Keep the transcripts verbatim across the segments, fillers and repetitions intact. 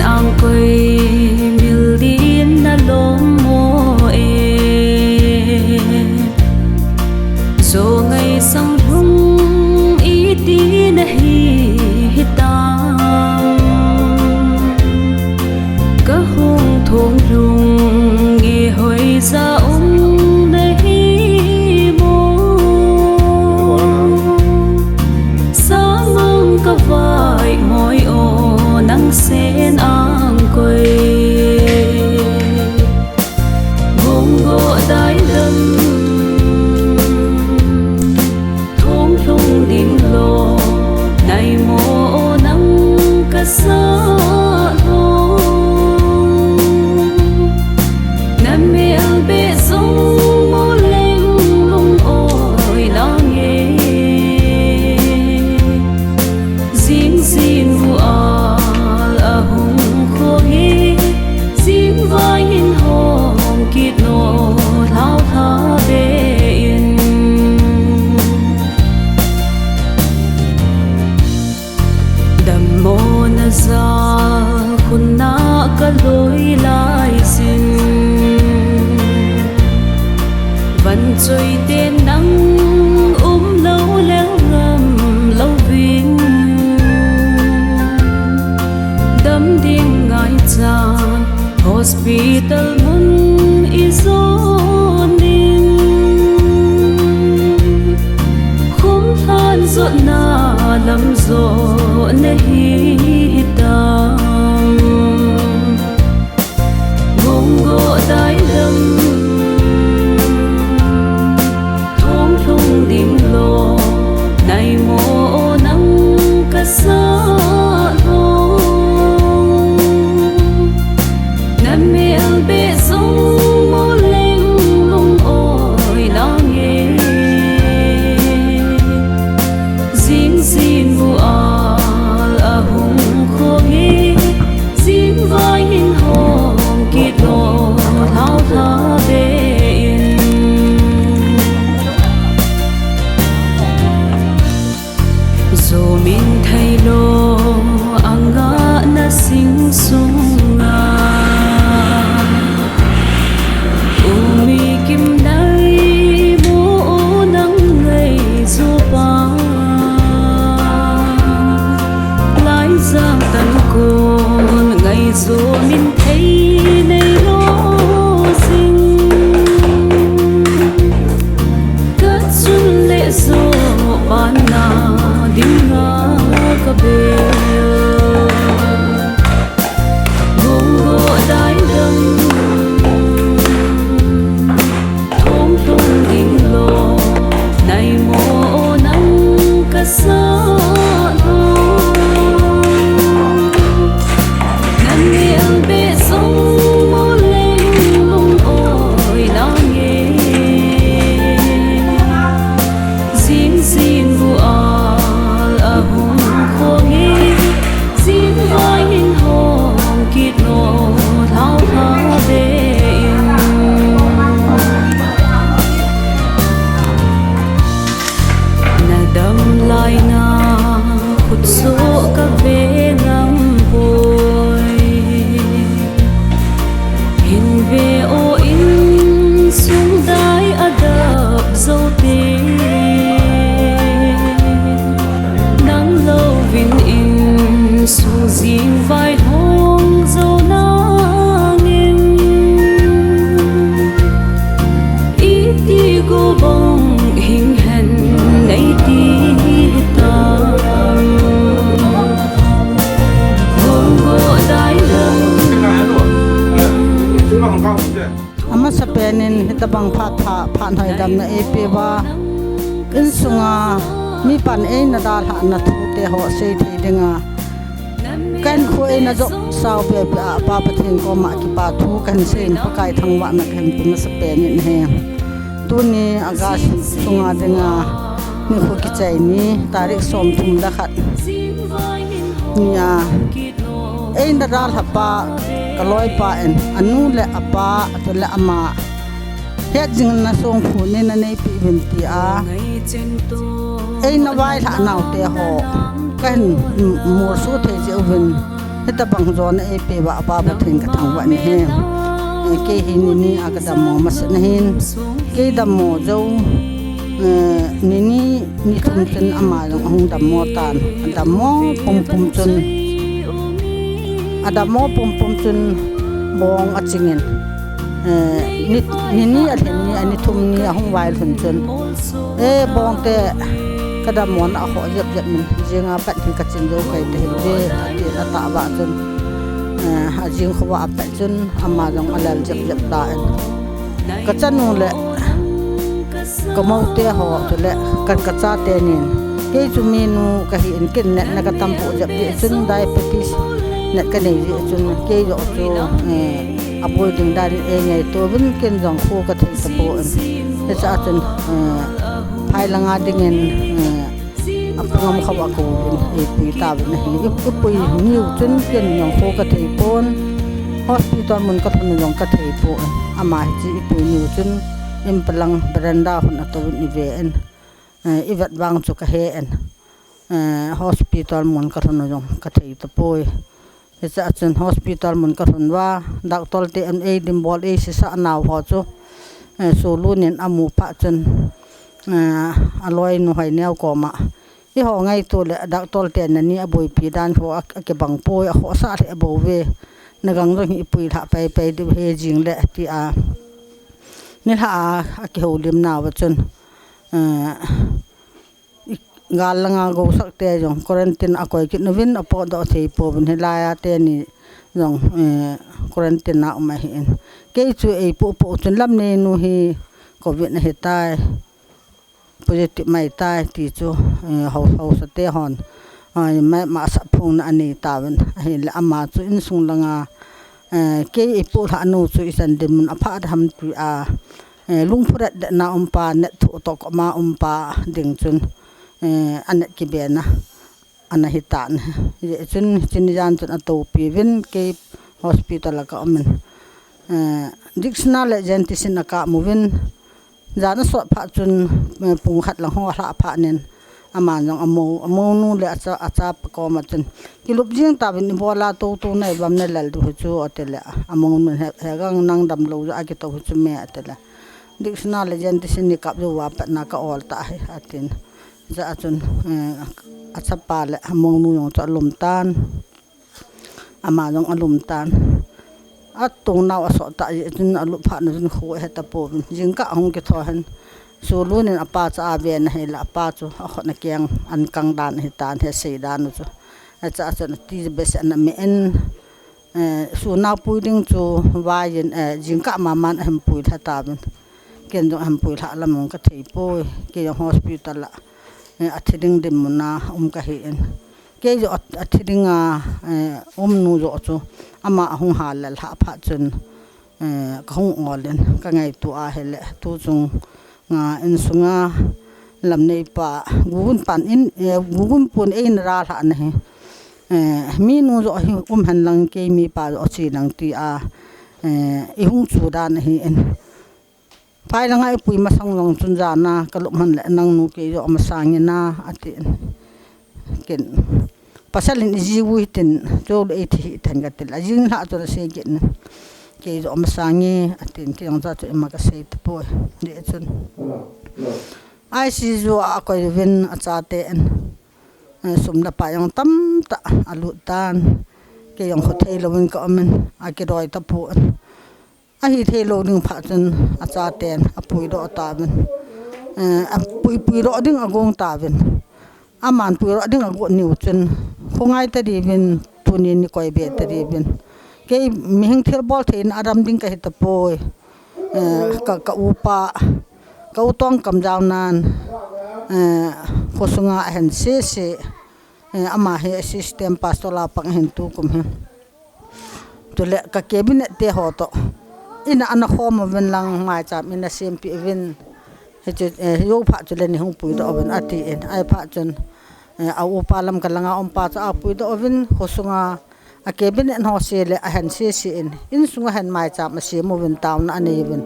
Ang koi mildin na lom mo e. Zo ngai sang lhung iti na hi hitam. Ka hung thong lhung e hoi za um na hi mo. Samang ka vai moi o nang sen ang koi. Gong go dai dam. Thong lhung ding lo. Nai mo o nang ka sa lo. Na mel be zong mo leng lung oi lang e. Zing zin mu al a hung khong e. Zing vai in hong kit no hlau hla be in. Dammo na zal khun na ka loi lai sin. Van choi ten nang um lo lel ngam lo vin. Dam ding ngai chan hospital mun i zon ding. Khum hlan zot na lam zo na hi tam. Gong go dai dam. Thong lhung ding lo. Nai mo o nang ka sa lo. Na mel be zong mo leng lung oi lang e. Zing zin mu al a hung khong e. Zing vai in hong kit lo hlau hla be in. Zo min thei lo anga na sing sunga. Umi kim nai mu u nang ngai zo pa. Lai zang tan kun ngai zo min thei nei lo zing. Ka chun le zo pan na ding a ka bel. Gong go dai dam. Thong thong ding lo. Nai mo o nang ka sa lo. Nan mel be zong mo leng lung oi lang e. Zing zin mu al a hung khong e. Zing vai in hong kit lo hlau hla be in. Na dam lai na khut so ka ve ngam poi. Hin ve o insung dai a dap zo te. Nang lo vin insung zing vai hong zo nang in. Iti go bang hing hen nei ti hitam. Hong go dai dam. Amasa penin hitabang phat pha, phat hoi damna eipeuva. Insunga mipan eina dalhahna thute ho sei thei dinga. Ka hinkho eina jop sau peuh peuh a Pa Pathen koma kipa thu kahin seiyin Pakai thangvahna kahin pe masa penin ahi. Tuni August sunga dinga nikho kichai ni, tarik somthum le khat nia eina dalhapa ka loipa in anu le apa, atu le ama het jing na songphu ni na neipi uvin tia eina vailhah naute ho kahin molso thei jeh uvin Tabang jona eipeuva, Pathen kathangvah in ahi. Eh, kei hi nini a kadammo masat ahin. Kei dammo jou, eh, nini, nithum chun ama jong ahung dammo tan. Adammo pumpum chun, adammo pumpum chun bong achingin. Eh, ni, nini alhin ni, anithum ni ahung vailhun chun. Eh, Bongte, kadammona akhoh jep jep in, jinga pat hi kaching jou kahi tahih uve, atin atahvah chun. Eh, ajing khovah apat chun, ama jong alel jep jep tan. Kachanu le, kamoute ho, chule, kan kachate nin. Kei chu minu kahin kin natna katampoh jep jeh chun diabetes nat kanei jeh chun kei joh chu, eh, aboi ding dan in eingaito uvin ken jong kho kathei tapon. Hiche a chun, eh, phai langa dingin, eh, apung am khovah kouvin eipui tauvin ahi. I, ipui niu chun ken jong kho kathei pon. Hospital mun kalhun jong kathei pon. Ama hiche ipui niu chun in palang veranda hon atouvin iven. Eh, ivet vang chu kahen. Eh, hospital mun kalhun jong kathei tapoi. Hiche a chun hospital mun kalhun uva, doctor ten eidimbol eisisah nau ho chu, eh, Sulunin amu phat chun, eh, aloinu Hoineo koma, eiho ngaito le doctor ten nani aboipi dan ho a, akibang poi, akhohsah lheh bouve. Nagang jong hi ipui lhah paipai diu ahi jing le tia. Nilhah a, akihoulim nauva chun, eh, gal langa gousakte jong quarantine a akoi kit uvin apotdoh thei pouvin hilai a teni jong, eh, quarantine a um ahin. Kei chu eipoh poh chun Lamneinu hi covid ahitai, positive mahitai ti chu, eh, hou, hausate hon, eh, ma, masa phongna anei tauvin ahile ama chu insung langa, eh, kei eipoh lhah nu chu ichan dinmun aphah ham tia, eh, lungphuret detna umpa, nat thoh toh koma umpa ding chun, eh, anat kibena ana hitan. Hijeh chun chuni jan chun atoupi uvin kei hospital a kaumin. Eh, Diksina le Jentisin akamu uvin. Jan asot phat chun, eh, pung khat lang ho alhah phat nin. Aman jong amou, amounu le acha, achapa koma chun. Kilup jing tauvin ibola toutou nai bam nalel diu hichu atile. Amounun he, hegang nang damlou jeh a kitou hichu me atile. Diksina le Jentisin ni kap jou uva patna ka ol ta ahi atin. Hiche a chun, eh, achapa le amounu jong chu alum tan. Ama jong alum tan. Atungnau asot tah jeh chun alup phat na chun kho ahe tapouvin. Jingkah ahung kitho hen. Sulunin apa chu aven ahile apa chu akhut akeng ankang dan ahitan, asei dan u chu. Hiche a chun ati behseh in amen. Eh, sunga pui ding chu vaiyin, eh, jingkah maman ahin pui lha tauvin. Ken jong ahin pui lha lam jong kathei poi. Kei jong hospital a, eh, athi ding dinmun a um kahin. Kei jong a, athi dinga, eh, umnu jong chu ama ahung hal lhah phat chun, eh, kahung olin kangaito ahile tuchung nga insunga Lamneipa, Gugunpan in, eh, Gugunpun eina ra lhah na hi. Eh, minu jong hi um hen lang kei mipa jong chi lang tia, eh, ihung chu dan ahin. Phai langa ipui masang jong chun jana kalup man le nangnu kei jong masang ina atin. Ken. Pasal in iji u hitin, chule eithi hih tan katil. Ajing lhah chun asei kit in. Kei jong masang e, atin, kei jong cha chu ima kasei tapoi. Hijeh chun. I C U a akoi uvin achaten. Eh, sum le pai jong tamtah alut tan. Kei jong kho thei louvin kaumin, akidoi tapon. Ahi thei lou ding phat chun achaten apuidoh tauvin. Eh, apui, puidoh ding agong tauvin. Aman puidoh ding agot niu chun, khongai tadiuvin, tuni nikoi be tadiuvin. Kei mihing thilbol theina adam ding kahi tapoi. Eh, ka, ka upa, ka u Tongkam jao nan, eh, khosunga ahen sese, eh, ama hi assistant pastor a pang ahin tukum hi. Chule ka cabinet te ho toh. Ina ana khom uvin lang maicham ina sempeh uvin. Hichu, eh, hijou phat chule nei hung puidoh uvin atin. Ahiphat chun, eh, a upa Lamka langa umpa chu apuidoh uvin khosunga a cabinet ho se le ahen sese in. Insunga hen maicham asem uvin taona anei uvin.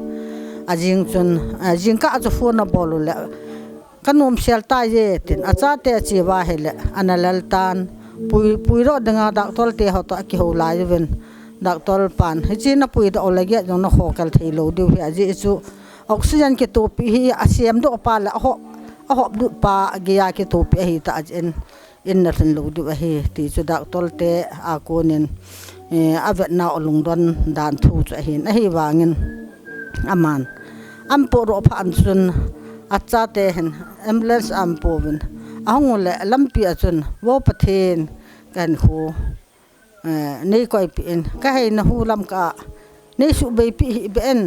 Ajing chun, eh, jingkah chu phone abol u le. Kanom sel tai e, tin. Achate ache uva ahile, ana lel tan. Pui, puidoh dinga doctor te ho toh akihou lai uvin. Doctor pan, hiche napui doh le gei jong nakhokhel thei lou diu ahi, ajeh chu oxygen kitohpi hi asemdoh pa le ahop, ahoplut pa geiya kitohpi ahitah jeh in, in nalhun lou diu ahi, ti chu doctor te a konin, eh, avetnau alungdon dan thu chu ahin, ahivangin aman ahin podoh phat chun achate hin ambulance ahin pouvin, ahung uleh lampi a chun, Vo Pathen, kahinkho, eh, neikoipeh in, kaheina hu lamkai a neisuhbeipi hih beh in,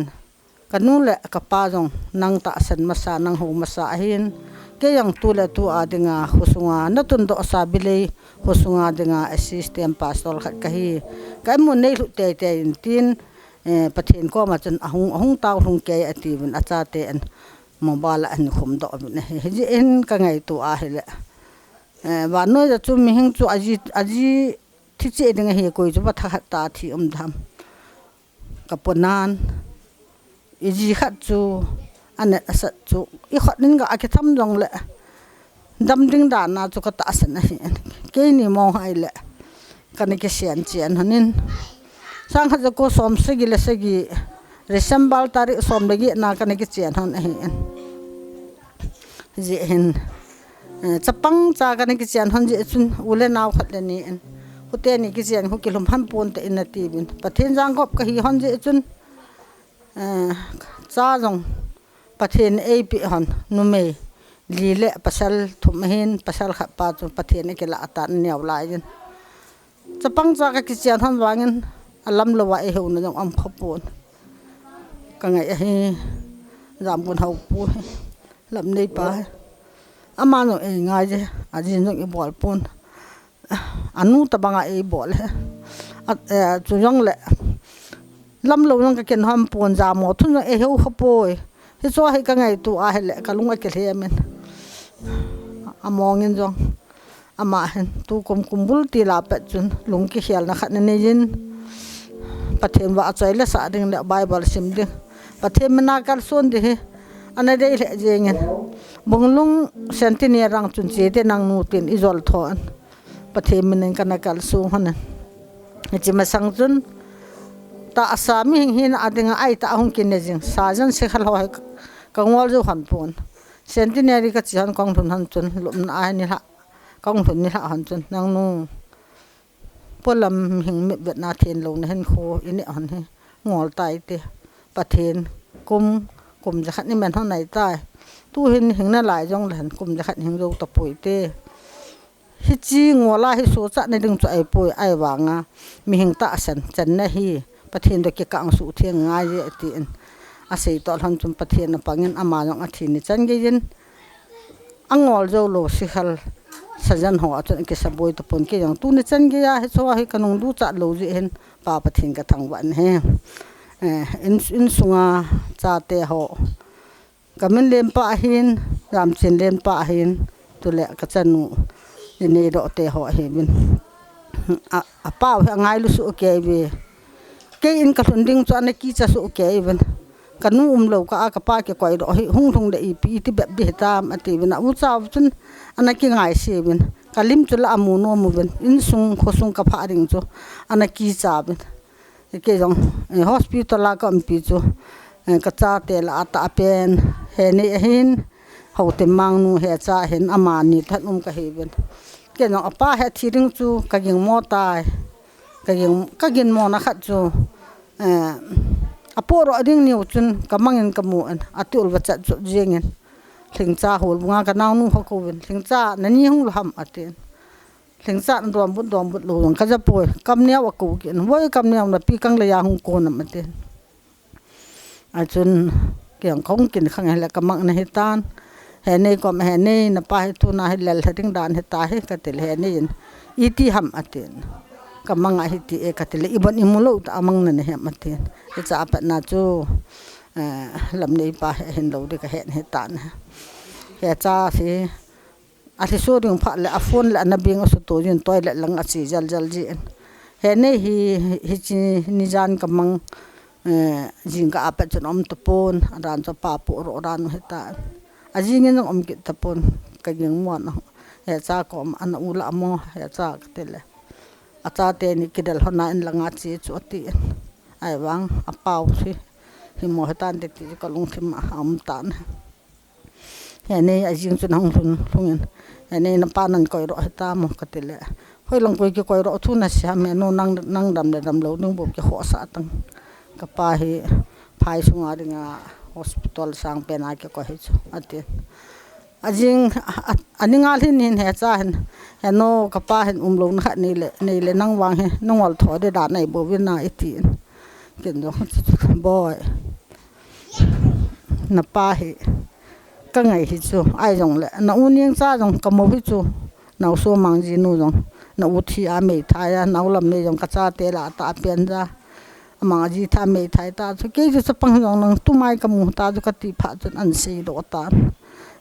kanu le kapa jong nang tahsan masa, nang hou masa ahin, kei jong tu le tu a dinga khosunga natundoh sa Bilei khosunga dinga assistant pastor khat kahi, ka imun neilhut teitei in tin, eh, Pathen koma chun ahung, ahung taolhung kei atiuvin achate in mobile a ahin khumdoh uvin ahi. Hijeh in kangaito ahile, eh, vannoi a chu mihem chu aji, aji thi cheh ding ahi, koi chu va thakhat tah thi um dem. Kaponan, iji khat chu anet asat chu ikhut in ga akitham jongle dam ding dan a chu katahsan ahi. Keini mong hile kana kisen chen lhonin, sangkhat jako somsagi le sagi, December tarik som le get na kana kichen lhon ahin. Hijeh hin, eh, chapang cha kana kichen lhon jeh chun u le nao khat le ni in, huteni kichen khu kilhum lhon ponte in atiuvin, Pathen jangkop kahi lhon jeh chun, eh, cha jong Pathen eipeh lhon, numei li le pasal thum ahin, pasal khat pa chu Pathen akilah atan aneo laiyin. Chapang cha kakichen lhon vangin alamlou a eihouna jong um khapon. Kangai ahi, Jamgun Haopu hi, Lamneipa hi, ama jong eingai je, ajin jong ibol pon. Anu tobanga eibol e. A, eh, chujongle lamlou jong kakin lhon pon, jamo thun jong eihou khapoi. Hichu hi kangaito ahile kalung akilhemin, amongin jong ama hin tukum kumbul til a pat chun lungkikhelna khat ananeiyin, Pathen vahchoi le sah ding le Bible sim ding, Pathen mina kalson ding hi anadei lheh jengin, Bunglung Centenary rang chun chete nangnu tin ijol thon, Pathen minin kana kalsong lhonin. Hiche masang chun tahsa mihing hina dinga aitah a hung kine jing Sergeant Sikhal ho hi kangol jou lhon pon. Centenary kache lhon kahung lhun lhon chun lupna a nilhah, kahung lhun nilhah lhon chun, nangnu, polam mihing mitvetna thenlouna hinkho ineh lhon hi ngol taite. Pathen kum, kum jakhat iman lhon ahitai. Tuhin hing nalai jongle hin kum jakhat hing jou tapoite. Hiche ngol a hi sohchatna ding chu ahipoi, ahivanga mihing tahsan channa hi Pathen toh kikah suhtheng angaiye tin asei toh lhon chun Pathen apangin ama jong athi ni chan geiyin angol joulou Sikhal Sergeant ho a chun akisaboi tapon, kei jong tuni chan geiya hichu hi kanung duchat lou jeh hin Pa Pathen kathangvah in ahi. Eh, in, insunga chate ho, kamin Lenpa ahin, Jamchen Lenpa ahin, tule kachanu Neidohte ho ahiuvin. A, apau hi angailu soh keiuve. Kei in kalhun ding chu ana kicha soh keiuvin. Kanu umlou kah a kapa kikoidoh hi hung lhung le ipi iti bep ding hitam atiuvin, a-u chau chun ana kingaise uvin. Kalim chu la amu nom uvin, insung khosung kaphah ding chu ana kicha uvin. Kei jong, eh, hospital a kaumpi chu, eh, kachate lah a atahpen Henei ahin, Haotem Mangnu hecha ahin, amani toh um kahiuvin. Kei jong apa hi athi ding chu kagingmo tai. Kagin, kaginmona khat chu, eh, apohdoh ding niu chun kamangin kamun, atiulva chat chot jengin, Lhingcha Holbunga kanaonu ho kouvin, Lhingcha nani hung lou ham atin. Lhingcha nadonbut donbut lou jong kajapoi, kamneo akou kit in, Voi kamneo, napi kang leiya hung kon am atin. Achun, kei jong kahung kin khang ahile kamangna ahitan. Henei kom, Henei, napa hi tuna hi lel lha ding dan ahitahi katile, Henei in, iti ham atin. Kamanga hiti e katile, ibon imu lou tah a mangna nahi ham atin. Hiche a patna chu, eh, Lamneipa hi ahin lou ding kahet ahitan. Hecha hi alhiso ding phat le aphone le ana beng asuto jin, toilet lang ache jal jal jin. Henei hi, hiche nijan kamang, eh, jingkah a pat chun aum tapon, adan chu apa pohdoh dan u ahitan. Ajingin jong aum kit tapon, kagingmona. Hecha kom ana u la mo, hecha kati le. Achate ni kidel hona in langa che chu atin. Ahivang apau hi, himo hetan te ti kalungthim a um tan. Heni ajing chu nang lhun lhungin. Heni napa nan koiroh heta mo kati le. Hoilang koi kikoiroh thu nasei ham, henu nang, nang dam le damlou ding bou kikhohsah tang. Kapa hi phai sunga dinga hospital sangpen a kikoi hi chu, atin. Ajing, a, a, ani ngal hin hin hecha hin, henu kapa hin umlouna khat neile, neile nang vang hi, nangol tho de da nei bouvin na itin. Ken jong, boi. Napa hi, kangai hi chu, ahi jongle, na u nengcha jong kamo hi chu, naoso mang jinu jong, na u thi a meithai a, naolam nei jong kachate la ta pen ja. Amang aji tha meithai ta chu, kei chu chapang jong nang tumai kamu ta chu kati phat chun an seidoh tan.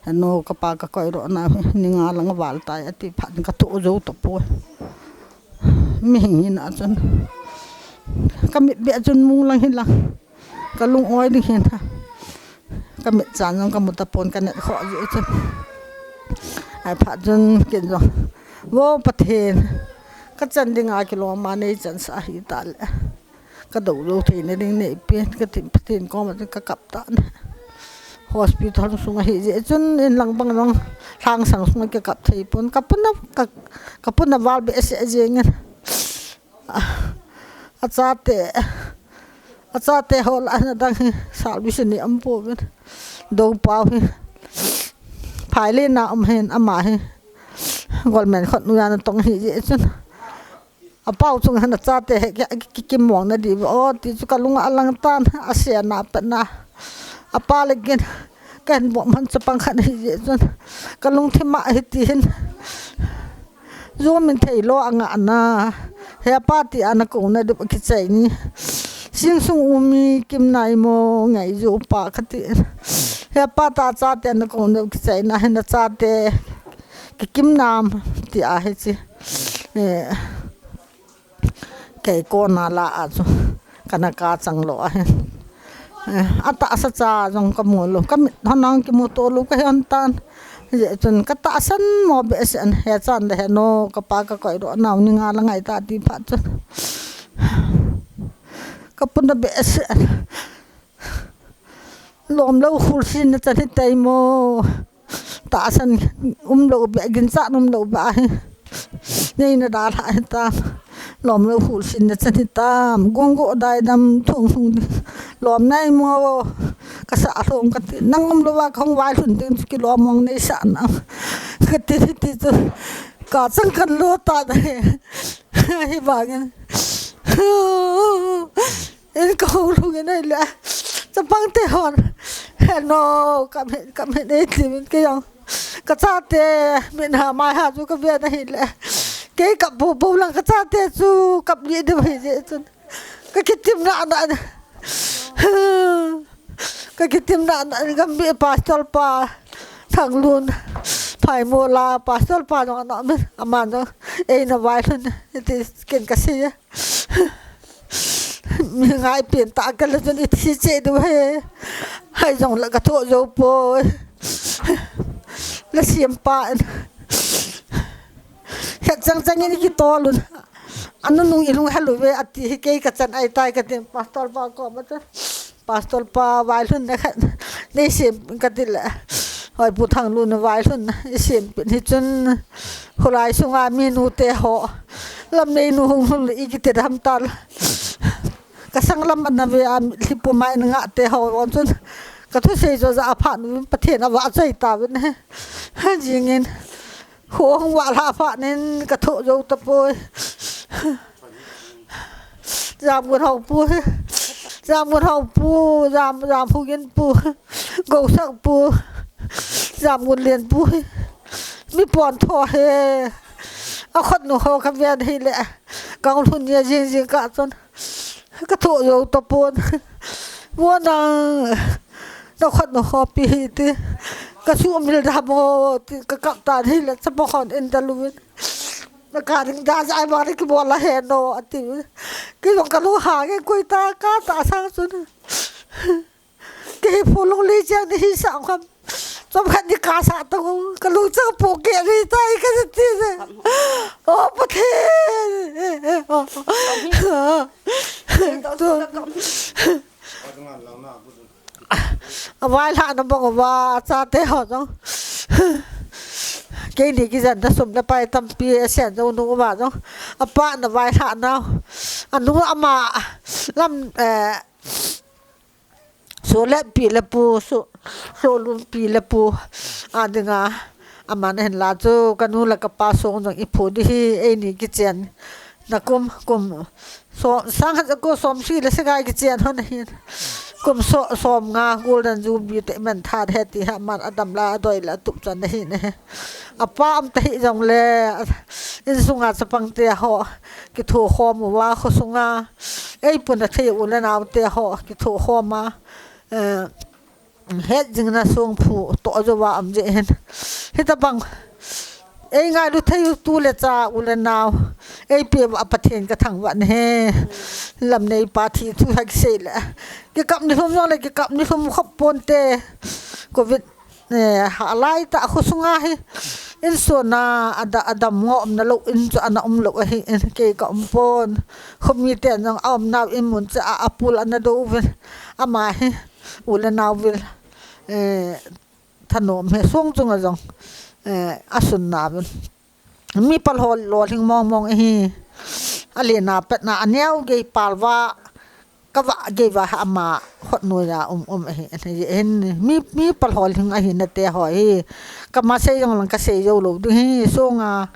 Henu kapa kakoiroh na hi, ni nga lang aval tai ati phat chun kathoh jou tapoi. Mihing hina chun. Kamit beh chun mung lang hilang. Kalung oi ding hin ha. Kamit chan jong kamu tapon kanet khoh ji chun. Ahiphat chun ken jong. Vo Pathen. Kachan dinga kilom a neichansa hita le. Kadou jou theina ding neipen, katin Pathen koma chun kakap tan. Hospital sunga hijeh chun inlang bang jong lhangsang sunga kikap thei pon. Kapuna, ka, kapuna val behseh jengin. Achate, achate ho lah a adang hi salvation nei um pouvin. Doupau hi. Phailena um hin ama hi. Golmen khut noiya natong hijeh chun. Apau chunga hin achate hi ki, ki, ki, kimong na diu ve o ti chu kalunga alang tan, asena petna. Apa le kin, kahin bom man chapang khat hijeh chun. Kalungthim a hiti hin. Jomin theilou angah na. Hepa ti ana kouna diu kichai ni. Singsung umi kimnai mo ngai jo pa kati. Hepa ta chate ana kouna diu kichai na hin achate. Kikim nam ti ahi chi. Eh, kei kona la a chu kana kachang lou ahi. Eh, atahsa cha jong kamu lou, kamit honang kimuto lou kahi hon tan. Hijeh chun katahsan mo behseh in, hechan le henu kapa kakoiroh nau ni nga la ngai ta ti phat chun. Kapuna behseh in. Lomlou khulsin na chan hitai mo. Tahsan umlou beh, ginchat umlou beh ahi. Neina dalha hitam. Lomlou khulsin na chan hitam. Gonggo daidam thung thung. Lom nai mo. Kasa lhong kati. Nang umlou a kahung vailhun ding chu kilom mong neisa na. Kati hiti chu. Kachang kan lou ta da he. Hivangin. In kahung lhungin ahile. Chapang te hon. Henu, kamit, kamit ei timin kei jong. Kachate, min ha mai ha chu kaven ahile. Kei kap bou bou lang kachate chu kap lih diu hijeh chun. Kakitim nana. Kakitim nana, gam mi pastor pa. Thanglun. Phaimol a pastor pa jong ana min. Aman jong. Eina vailhun. Ti ken kasei e. Mi ngaipen ta kala chun iti che diu he. Hai jong la kathoh jou poi. La siam pa. Het chang chang in kitol un. Anunung ilung hel uve ati hi kei kachan ai tai kati pastor pa koma chun. Pastor pa vailhun na khat. Nei sem kati le. Hoi pu Thanglun vailhun na. I sem pin hi chun. Khulai sunga mi nute ho. Lam nei nu hung hung le i kiti dam tal. Kasang lam ana ve a, lhipu mai na ngah te ho, on chun. Kathusei jo ja aphat nu, Pathen avahchoi tauvin he. Jingin. Hung vah lha phat nin kathoh jou tapoi. Jamgun hau pu he. Jamgun hau pu, jam, jam hugin pu. Gousak pu. Jamgun lien pu he. Mi pon tho he. Akhut nu ho kaven hile. Kaung lhun nia jing jing kah chun. Kathoh jou tapon. Vo nang. Nakhut nu ho pi hiti. Kasumil da mo ti kakap tan hile. Chapang hon in da luvin. Naka ding da jai bang ni kibol a heno ati. Kei jong kalung hang e koi ta katahsan chun. Kei hi phu lung li chang ni hi sang kham. Nom khat ni kasa tau, ka lungchang po ke ri tai ka ti ne. O Pathen. Availhahna bang uva, chate ho jong. Keini kijenna sum le pai tampi asen jou nung uva jong. Apa na vailhahna. Anu ama lam, eh, Solet pi le pu, so, Solun pi le pu. Adinga, aman ahin la chu, ka nu le ka pa song jong i phu di hi, eini kichen. Na kum, kum. So, sang khat ko som si le segai kichen hon ahin. Kum so, som nga, golden jubilee te man tha he ti ha man adam la, adoi la tup chan ahin he. Apa um ta hi jong le, insunga chapang te ho, kitho khom uva, khosunga. Ei puna thei u le nau te ho, kitho khom a, eh, het jingna song phu, to jo va am je hen. Hita bang, ei ngailu thei u tu le cha u le nau, ei pe va Pathen ka thangvah e. Lamnei pa thi thu ha kisei le. Kikap ni lhum jong le, kikap ni lhum khop pon te. Covid Eh, ha lai ta khosunga hi. Insung a ada, adam ngom na lo in chu ana um lo ahi in kei ka um pon. Khomi te nang a um nau in mun cha a, a pul ana do uvin. Ama hi, u le nau vil. Eh, thanom he song chunga jong. Eh, asun na vin. Mi pal hol lolhing mong mong ahi. Alena petna aneo gei palva. Ka va gei va ha ama hot noi a um, um ahi, ahi, ahin mi, mi pal hol hing ahi na te ho hi. Ka ma sei jong lang ka sei jou lo ding hi, song a,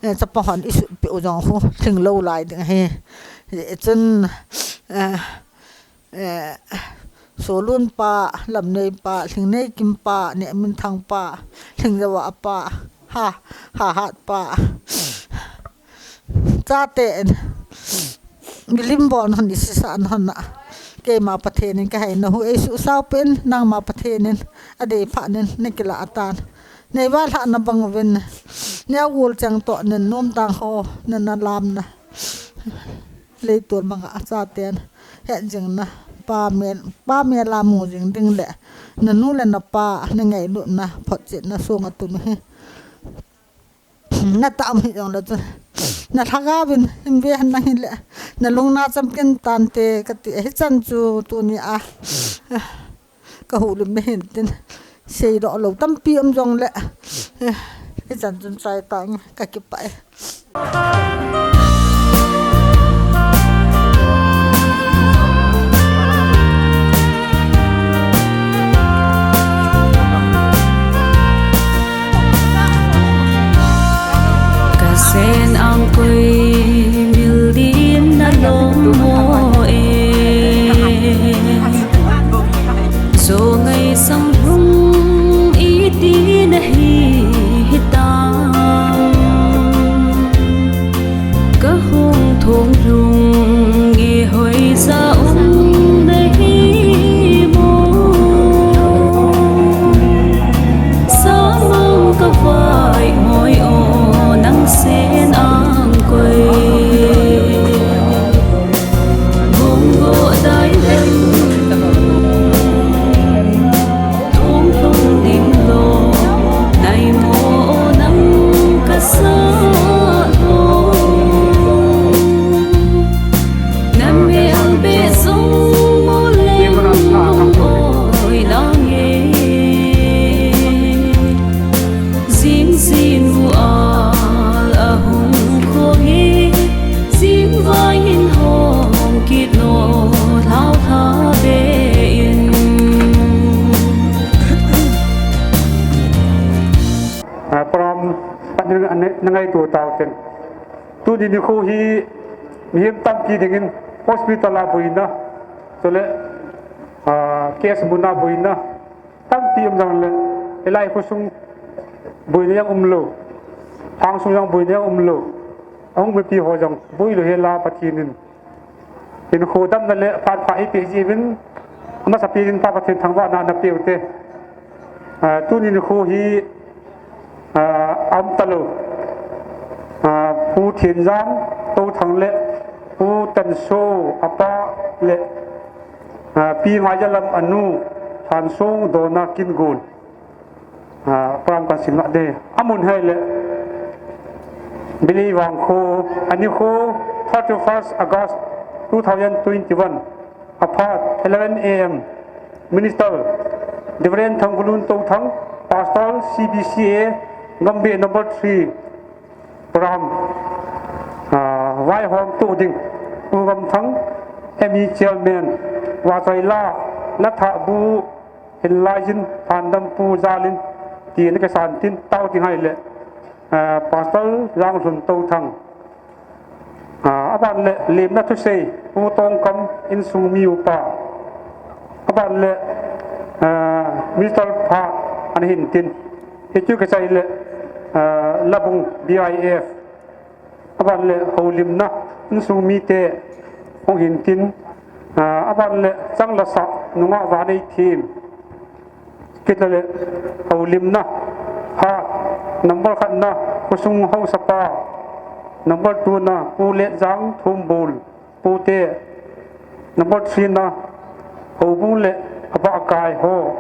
eh, chapa hon i sut pe u jong hu, thing lo lai ding hi. Chun, eh, eh, Solun pa, Lamnei pa, Lhingneikim pa, Nehminthang pa, Lhingjawa pa, ha, ha hat pa. Chate in, milim bon hon i sisa hon na. Keima Pathen in ka hai na hu ei su sau pen, nangma Pathen in, adei pha nin, ne kila atan. Nei va lha na bang uvin, ne a gul chang to nin, nom tang ho, ne na lam na. Leitul manga a chaten, het jing na, pa mel, pa mel a mu jing ding le, na nu le na pa, ne ngailut na, photchet na song a tum hi. Na ta um hi jong le chu. Na lhagao vin, him ve han nang hi le, na lung na chamkin tante, ka ti hi chan chu, tuni a. Ka hu lim me hin tin. Sei lo lo tampi um jong le. Eh, hichan chun chai tang ka kipah e. Ka sen ang koi mil din na lom mo e. Zo ngai sang lung iti na hi hitam. Ka hung thong lung i hoi sa um na hi mo. Sa mang ka vai ngoi o nang sen ang koi. Bung go dai lem. Thong thong ding lo, nai mo nang ka sa lo. Na mel be song mo leng oi lang e. Jing sin mu al a hung khong e. Jing vai in hong kit lo thao tha be in. Ah, program pat ning na ngai tu tau ten. Tuni nikho hi mihem tampi dingin hospital a boina, chule, ah, case muna boina tampi um jong le, hilai khosung boina jong um lou, lhangsung jong boina jong um lou, ahung mipi ho jong boi lou hela Pathen in hinkho damna le phat pha eipeh jiuvin, amasapen in Pa Pathen thangvahna napeh u te. Ah, tuni nikho hi, ah, aum talou. Ah, Pu Thenjam Touthang le Pu Tanso apa le, ah, Pi Ngaijalam anu Thansong Dona Kingol. Program kan simlah ding. Amun hile Bilei Vangkho, anikho thirty-first August two thousand twenty-one, aphat eleven A M, Minister Reverend Thangkhulun Touthang, Pastor C B C A, Gambih number three, program vaihom tu ding, Pu Gamthang, M E Chairman, Vahchoila, Lathabu, Hinlaijin, Phandampu Jalin, ti ana kisan tin, tao ding hile Pastor Janglhun Touthang, aban le Lemna Thusei, Pu Tongkam, insung mi upa, aban le Minister pha ana hin tin, hichu kichai le Labung B I F, aban le houlimna insung mite hung hin tin, aban le Changlasa nungah Vaneithem, kit le houlimna ha, number khatna khosung haosapa, number two na Pu Letjang Thumbul pute, number three na houbung le abahkai ho,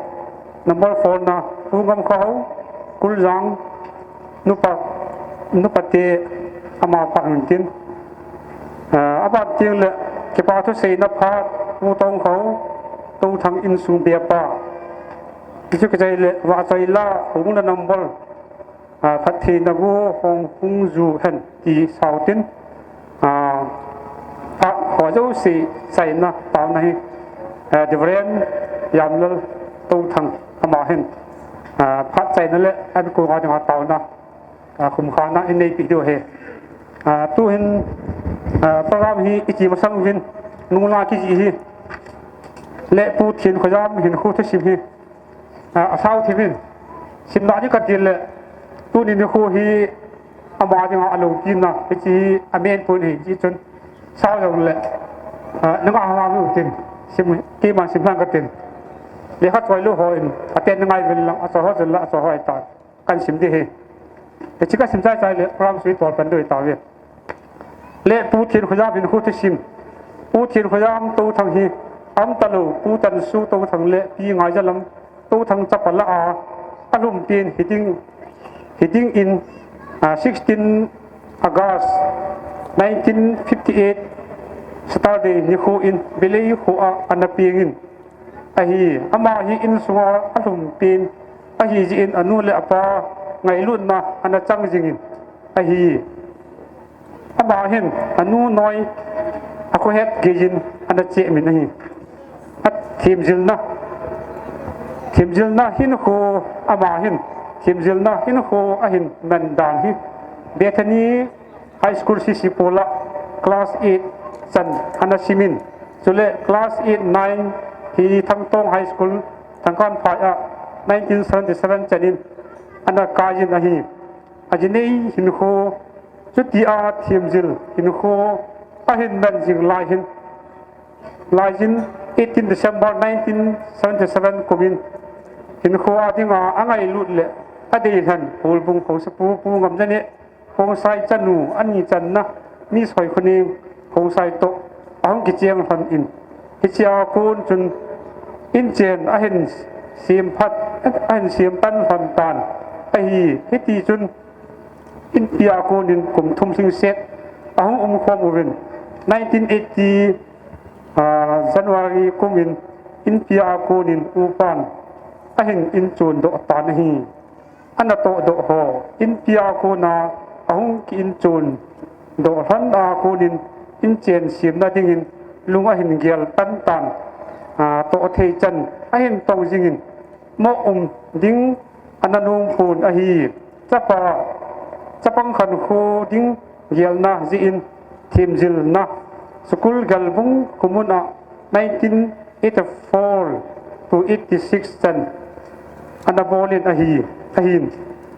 number four na Pu Ngamkhao, Kuljang nupa, nupate, ama pha hin tin, aban teng le kipa thuseina phat Pu Tongkhao, Touthang insung bepa, hichu kichai le Vahchoila houbung le number phattheina gu hung hung ju hen ti sao tin, phat ho jouse chaina taona hi Reverend Yamlal Touthang ama hin phat chaina le abikong a dinga taona khumkhana in neipi diu ahi. Tuhin program hi ikimasang uvin, nungla kijih hi le Pu Thenkhoijam hinkho thusim hi asao thim in, simna ding kati le, tuni nikho hi ama dinga aloupina hiche hi amen pon ahi, hiche chun sao jongle nanga hama mi utin, sim, keiman simlhang katin, lekha choilou hon aten ngai uvin lang, achoi ho chun la achoi ho ahitan, kan sim ding ahi. Hiche kasim chaichai le program sui tol pan diu ahitauve. Le Pu Thenkhoijam hinkho thusim, Pu Thenkhoijam Touthang hi, aumtalou Pu Tansu Touthang le Pi Ngaijalam Touthang chapa lah a alhumpen hiding, hiding in sixteen August nineteen fifty-eight Saturday nikho in Bilei kho a ana pengin ahi. Ama hi insunga alhumpen ahijeh in anu le apa ngailutna ana chang jingin ahi. Ama hin anu noi akhohet geiyin ana chemin ahi. Athemjilna, themjilna hinkho, ama hin themjilna hinkho ahin man dan hi Bethany High School C C Pol a class eight chan ana simin, chule class eight, nine hi Thangtong High School, Thangkanphai a nineteen seventy-seven chanin ana kaiyin ahi. Ajinei hinkho, chutia themjil hinkho ahin man jing lai hin, laiyin eighteen December nineteen seventy-seven kumin hinkho a dinga angailut le adeilhen Holbung Haosapu Pu Ngamjaneh, Khongsai chanu, ani channa Miss Hoikhoneng Khongsai toh ahung kicheng lhon in, hichea kon chun inchen ahin sem phat, ahin sem tan lhon tan ahi. Hitichun inpia konin kum thum lhingset ahung umkhom uvin, nineteen eighty January kumin inpia a konin upan ahin inchondoh tan ahi. Ana tohdoh ho inpia a kona ahung ki inchondoh lhon a konin inchen semna dingin lung ahin gel pantan, toh thei chan ahin tong jingin moh um ding ana nom pon ahi. Chapa, chapang khankho ding gelna jeh in themjilna school Galbung khomun a nineteen eighty-four to eighty-six chan ana bolin ahi, ahin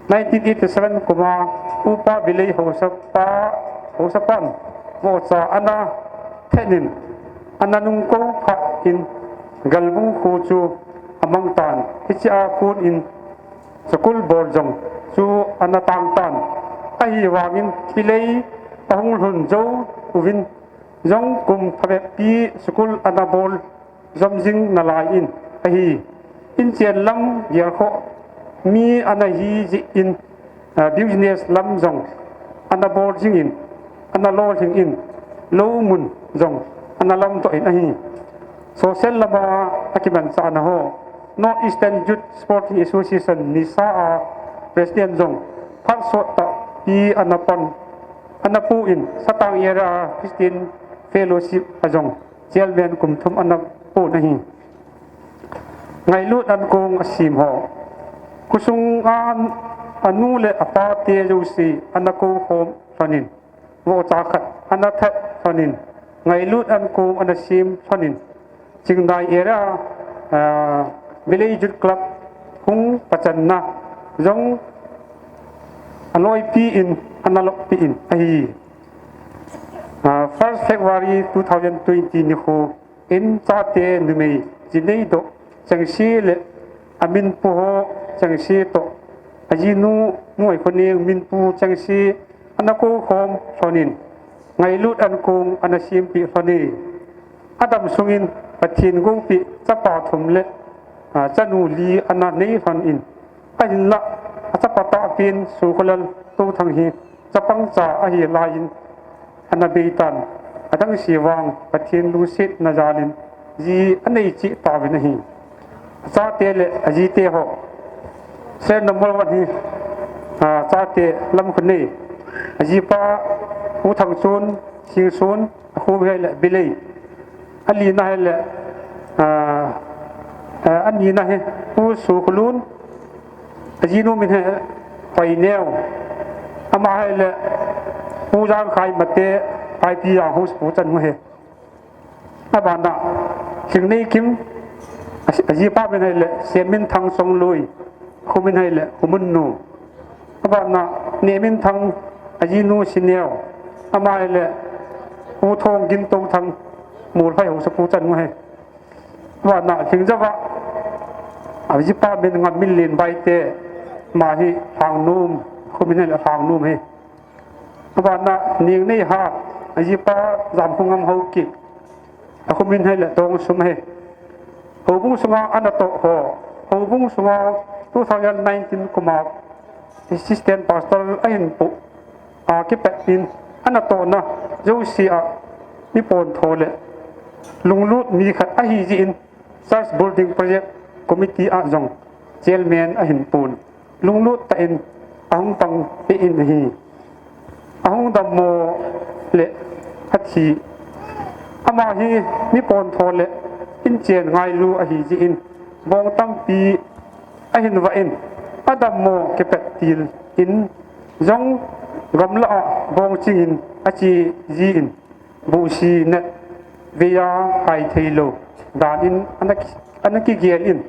nineteen eighty-seven kuma Upa Bilei Haosapa, Haosapan vohcha ana thenin ana nungkou phat in Galbung kho chu amang tan, hichea konin school bol jong chu ana tang tan, ahivangin Bilei ahung lhun jou uvin jong kum phabep pi school ana bol jom jing nalai in ahi. Inchen lam gelkhoh Mi ana hi jeh in, ah, business lam jong ana bol jing in, ana lolhing in, lou mun jong ana lamdoh in ahi. Social lama akimanchahna ho, North Eastern Youth Sporting Association, NESA a President jong phat sot tahpi ana pan, ana pu in, Satang Area Christian Fellowship a jong Chairman kum thum ana pon ahi. Ngailut ankong asem ho, khosung a anu le apa te jouse ana kou khom lhon in, vohcha khat ana that lhon in, ngailut ankong ana sem lhon in, Chingnai Area, ah, Village Youth Club hung pachanna jong aloipi in, ana loppi in ahi. Ah, first February two thousand twenty nikho in chate numei jinei doh chengse le amin pu ho chengse toh ajinu Muaikhoneng min pu chengse ana kou khom lhon in, ngailut ankong ana sempi lhon e. Adam sungin Pathen goupi chapa thum le, ah, chanu li ana nei lhon in, ahinlah achapa tahpen Sokholal Touthang hi chapang cha ahi lai in ana bei tan, adang se vang Pathen lungsetna jal in ji anei cheh tauvin ahi. Achate le ajite ho, serial number one hi, ah, chate lam khu nei, ajipa Pu Thangchon, Singson, akhu hi le Bilei, alina hi le, ah, ah, anina hi Pu Sukholun, ajinu min hi Hoineo, ama hi le Pu Jangkhai Mate, Paipi Jang Hus Pu Chan Hu hi. Abana, Singneikim, a, ajipa min hi le Seminthang Songlui, akhu min hi le Humunnu. Abana, Neminthang, ajinu Sineo, ama hi le Pu Thonggin Touthang, Molphai Hausapu Chan Hu hi. Abana, Singjava, ajipa min Ngamminlen Baite, ama hi Lhangnom, akhu min hi le Lhangnom hi. Abana, Ningneiha, ajipa Jamkhongam Haokip, akhu min hi le Dongsum hi. Houbung sunga ana toh ho, houbung sunga two thousand nineteen kuma Assistant Pastor ahin pu, a, kipet in ana tohna jouse a mi pontho le lunglut mi khat ahi jeh in Church Building Project Committee a jong Chairman ahin pon. Lunglut tah in ahung pang peh in ahi. Ahung dammo le athi. Ama hi mi pontho le inchen ngailu ahi jeh in bong tampi ahin vah in, adammo kipet til in jong gamlah a bong ching in ache jin, buhsi nat vei a hai theilou dan in ana ki, ana kigel in,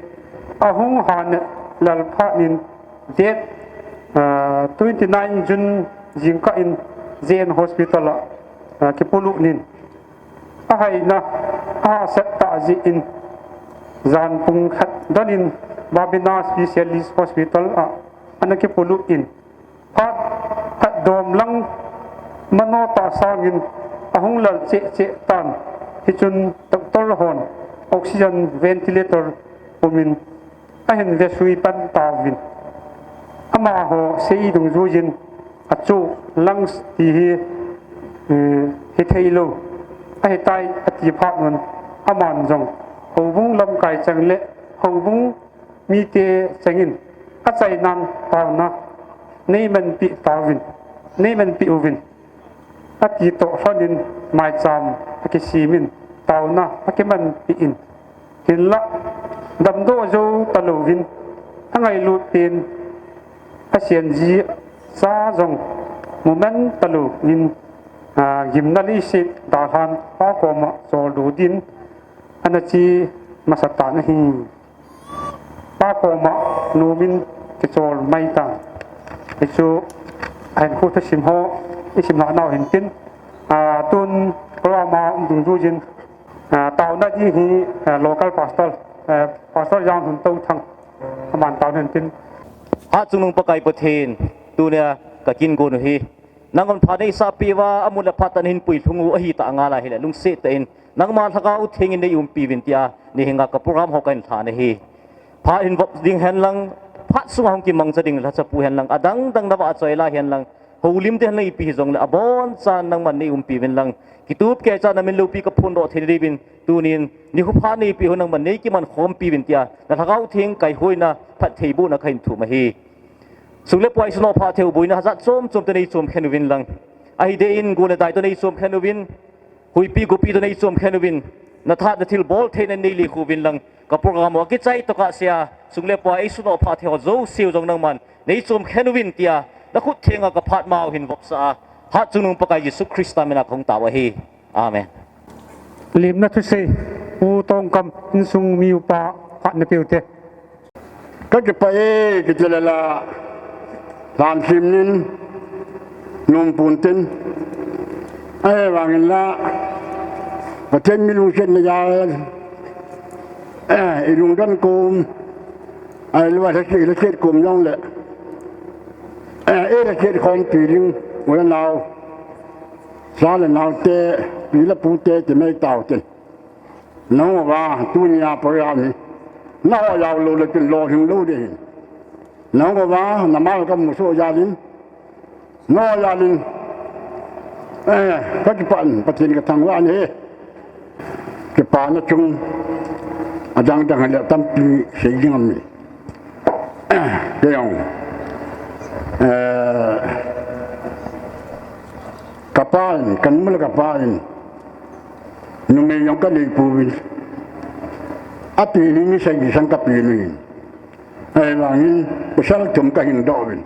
ahung ha nat lal phat in date, ah, twenty nine June jingkah in J N Hospital a, ah, kipolut in, ahaina ahahsat tah jeh in jan pung khat don in Babina Specialist Hospital a ana kipolut in, phat khat dom lang mano tah sangin ahung lal cheh cheh tan, hichun doctor hon oxygen ventilator pumin ahin vesui pan tauvin, amaho sei dungjuiyin achoh lungs ti hi, eh, hitheilou ahitai ati phat un, aman jong houbung lamkai cheng le houbung mite chengin achainan taona neimanpeh tauvin, neimanpeh uvin, ati toh lhon in maicham akisem in taona akimanpeh in, hinlah damdoh jou talouvin, angailut pen asen ji cha jong muman talouvin, ah, gimna leiset dalhan Pa koma choldo din ana che masa tan ahi. Pa koma nomin kichol mai tan. Hichu ahinkho thusim ho isim lhah nau hin tin, ah, tun program a um dungjuiyin, ah, taona ding hi, ah, local pastor, ah, Pastor Janghun Touthang, aman taona hin tin. Hatchungnung Pakai Pathen, tunia kakin gon u hi, nanghon pha neisah peh uva, amun le phat tah in nahin puilhung u ahitah ngal a hile, lungset tah in nangma Lhagao Theng in neiumpi uvin tia, nihinga ka program ho kahin lhah ahi. Phat hin vop ding hen lang, phat sunga hung kimangcha ding lhachapu hen lang, adang dang na vahchoi la hen lang, houlim te hen lang ipi hijongle, abonchan nangman nei umpi uvin lang, kitup keicha na min loupi ka phondoh thei diuvin, tunin, nikho pha neipi ho nangman nei kiman khompi uvin tia, na Lhagao Theng kaihoina, phattheibohna kahin thum ahi. Sum le pai sunga phatthei boina hajat chom chom te nei chom khen uvin lang. Ahi deh in gol le dai toh nei chom khen uvin. Huipi gopi toh nei chom khen uvin. Na tha na thilbol theina nei likhu uvin lang. Ka program ho kichai tokah sea. Sum le pai sunga phatthei ho jouse u jong nangman nei chom khen uvin tia. Na khut thenga ka phat mau hin vopsa a. Hatchungnung Pakai Jesu Christa mina kahung tao ahi. Amen. Limna thusei, U Tongkam insung mi upa khat na piu te. Ka kipah e, kiti le la, lhan thim nin, nom pon tin. Ahivangin la, Pathen mi lungsetna jal, eh, i lungdon kom, ahilou a lhaset, lhaset kom jong le, eh, i lhaset khompi ding, u le nao, cha le nao te, pi le pu te, ti mai tao tin. Nangho va, tunia program hi. Nangho jao lou le tin lolhing lou ding ahi. Nangho va, na mal ka musoh jal in. Nangho jal in. Eh, ka kipah in, Pathen ka thangvah in ahi. Kipana chung. Adang dang le tampi sei ding aum e. Kei jong. Eh, ka pa in, ka nu le ka pa in. Numei jong ka nei pouvin. Api ni ni sagi sang ka pi ni. Ahivangin, pasal thum ka hin doh uvin.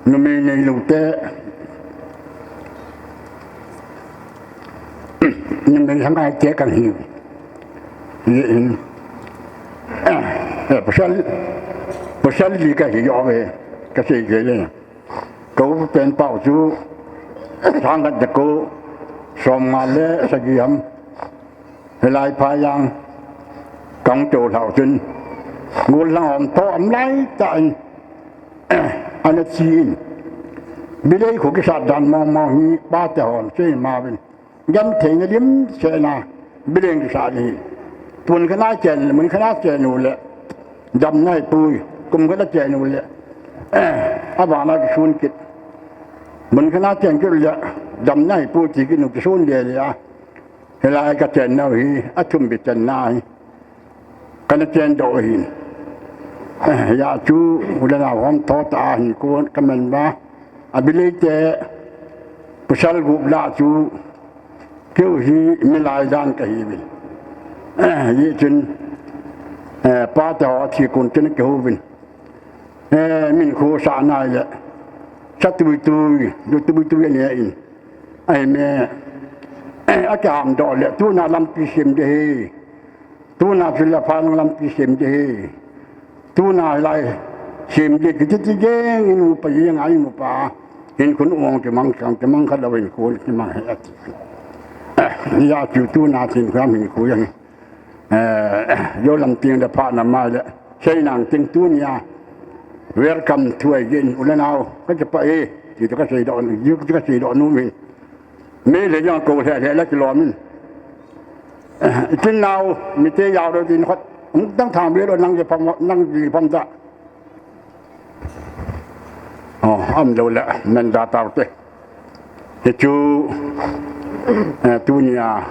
Numei neilou te. Numei hang ai te ka hi. Ye in. Eh, pasal, pasal li ka hi jo ve. Ka sei ke le. Ka u pen pau chu, sang khat le ko, som nga le sagi ham. Hilai pha jang, kang to lhau chun, gol lang om to om lai ta in, ana chi in. Bilei khu kisat dan mong mong hi, pa te hon, sei ma bin. Gam thei na lim se na, bilei kisat ni. Pun kana chen, mun kana chen u le, dam nai pui, kum kana chen u le, a ba na ki sun kit. Mun kana chen kit le, dam nai pui ti ki nu ki sun le le a. Hilai ka chen nau hi, a thum bi chen na hi. Kana chen doh hi. Eh, ya chu, u le nau hom tho ta hin ko ka men ba. A bilei te, pasal gup la chu, keu hi milai dan ka hi uvin. Eh, ye chun, eh, pa te ho thi kun chun ka hu uvin. Eh, min khu sa nai le. Sa tui tui, du tui tui ne in. Ai me. Eh, a kam doh le, tuna lampi sem de hi. Tuna phila phan lampi sem de hi. Tuna lai sem de ki ti ti ge in u pa ye ngai mu pa. Hin khun ong ke mang sang ke mang kha lo in khun ke mang he ati. Eh, ya chu tuna tin kham hin khu yang. Eh, yo lam ting le pha na mai le. Sei nang ting tunia. Welcome to again. U le nau. Ka kipah e. Ti to ka sei doh, ti ka sei doh nu min. Mi le jong ko le le la kilom in. Eh, tin nau, mi te yau lo tin khot. Dang thang bi lo nang je pam, nang ji pam da. Oh, am lo le, men da tau te. Hichu, eh, tunia,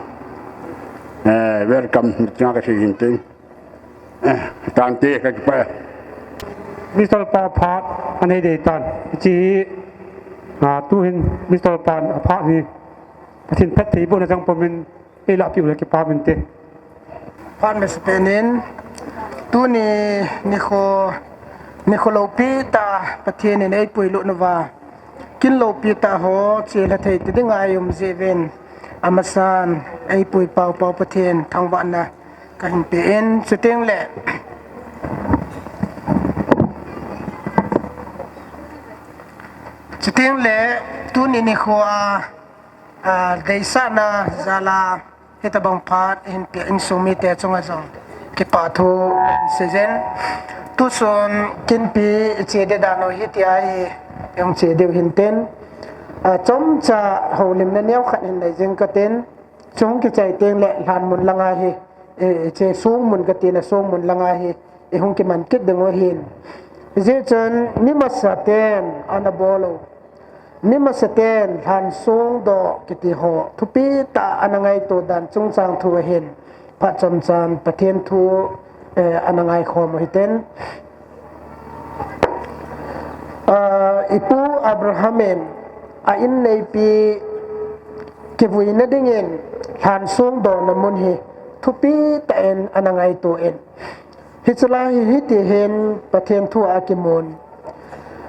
eh, welcome, nia ka sei hin tin. Eh, tante ka kipah. Mister Pa phat, anei dei tan. Chi, ah, tu hin, Mister Pa phat ni. Pathen phattheibohna jang pomin, ei la piu le kipa min te. Phat masa penin, tuni nikho, nikho loupi ta Pathen in eipui lut nauva. Kin loupi ta ho, chilha thei ti dinga i um jeh uvin. Amasan, eipui pau pau Pathen, thangvahna kahin pe in, chuteng le. Chuteng le, tuni nikho a, a, deisahna jal a, hitabang phat, hin pe insung mite chunga jong. Kipah thu, sejen. Tusun, kinpi, che de dan u hi tia hi, jong che deu hin tin. A, chomcha, houlimna neo khat hin nei jing ka tin. Chung kichai teng le, lhan mun langa hi. E, che sung mun ka tina sung mun langa hi, e hung kiman kit ding u hin. Hijeh chun mi masaten ana bol u, mi masaten lhansong doh kiti ho thupi tah a ana ngaito dan chungchang thu ahin phat chomchan Pathen thu, eh, ana ngaikhom u hiten. Ah, i pu Abraham in a inneipi kivuina dingin lhansong dohna mun hi thupi tah in ana ngaito in, hiche lai hi hiti hin Pathen thu a kimun.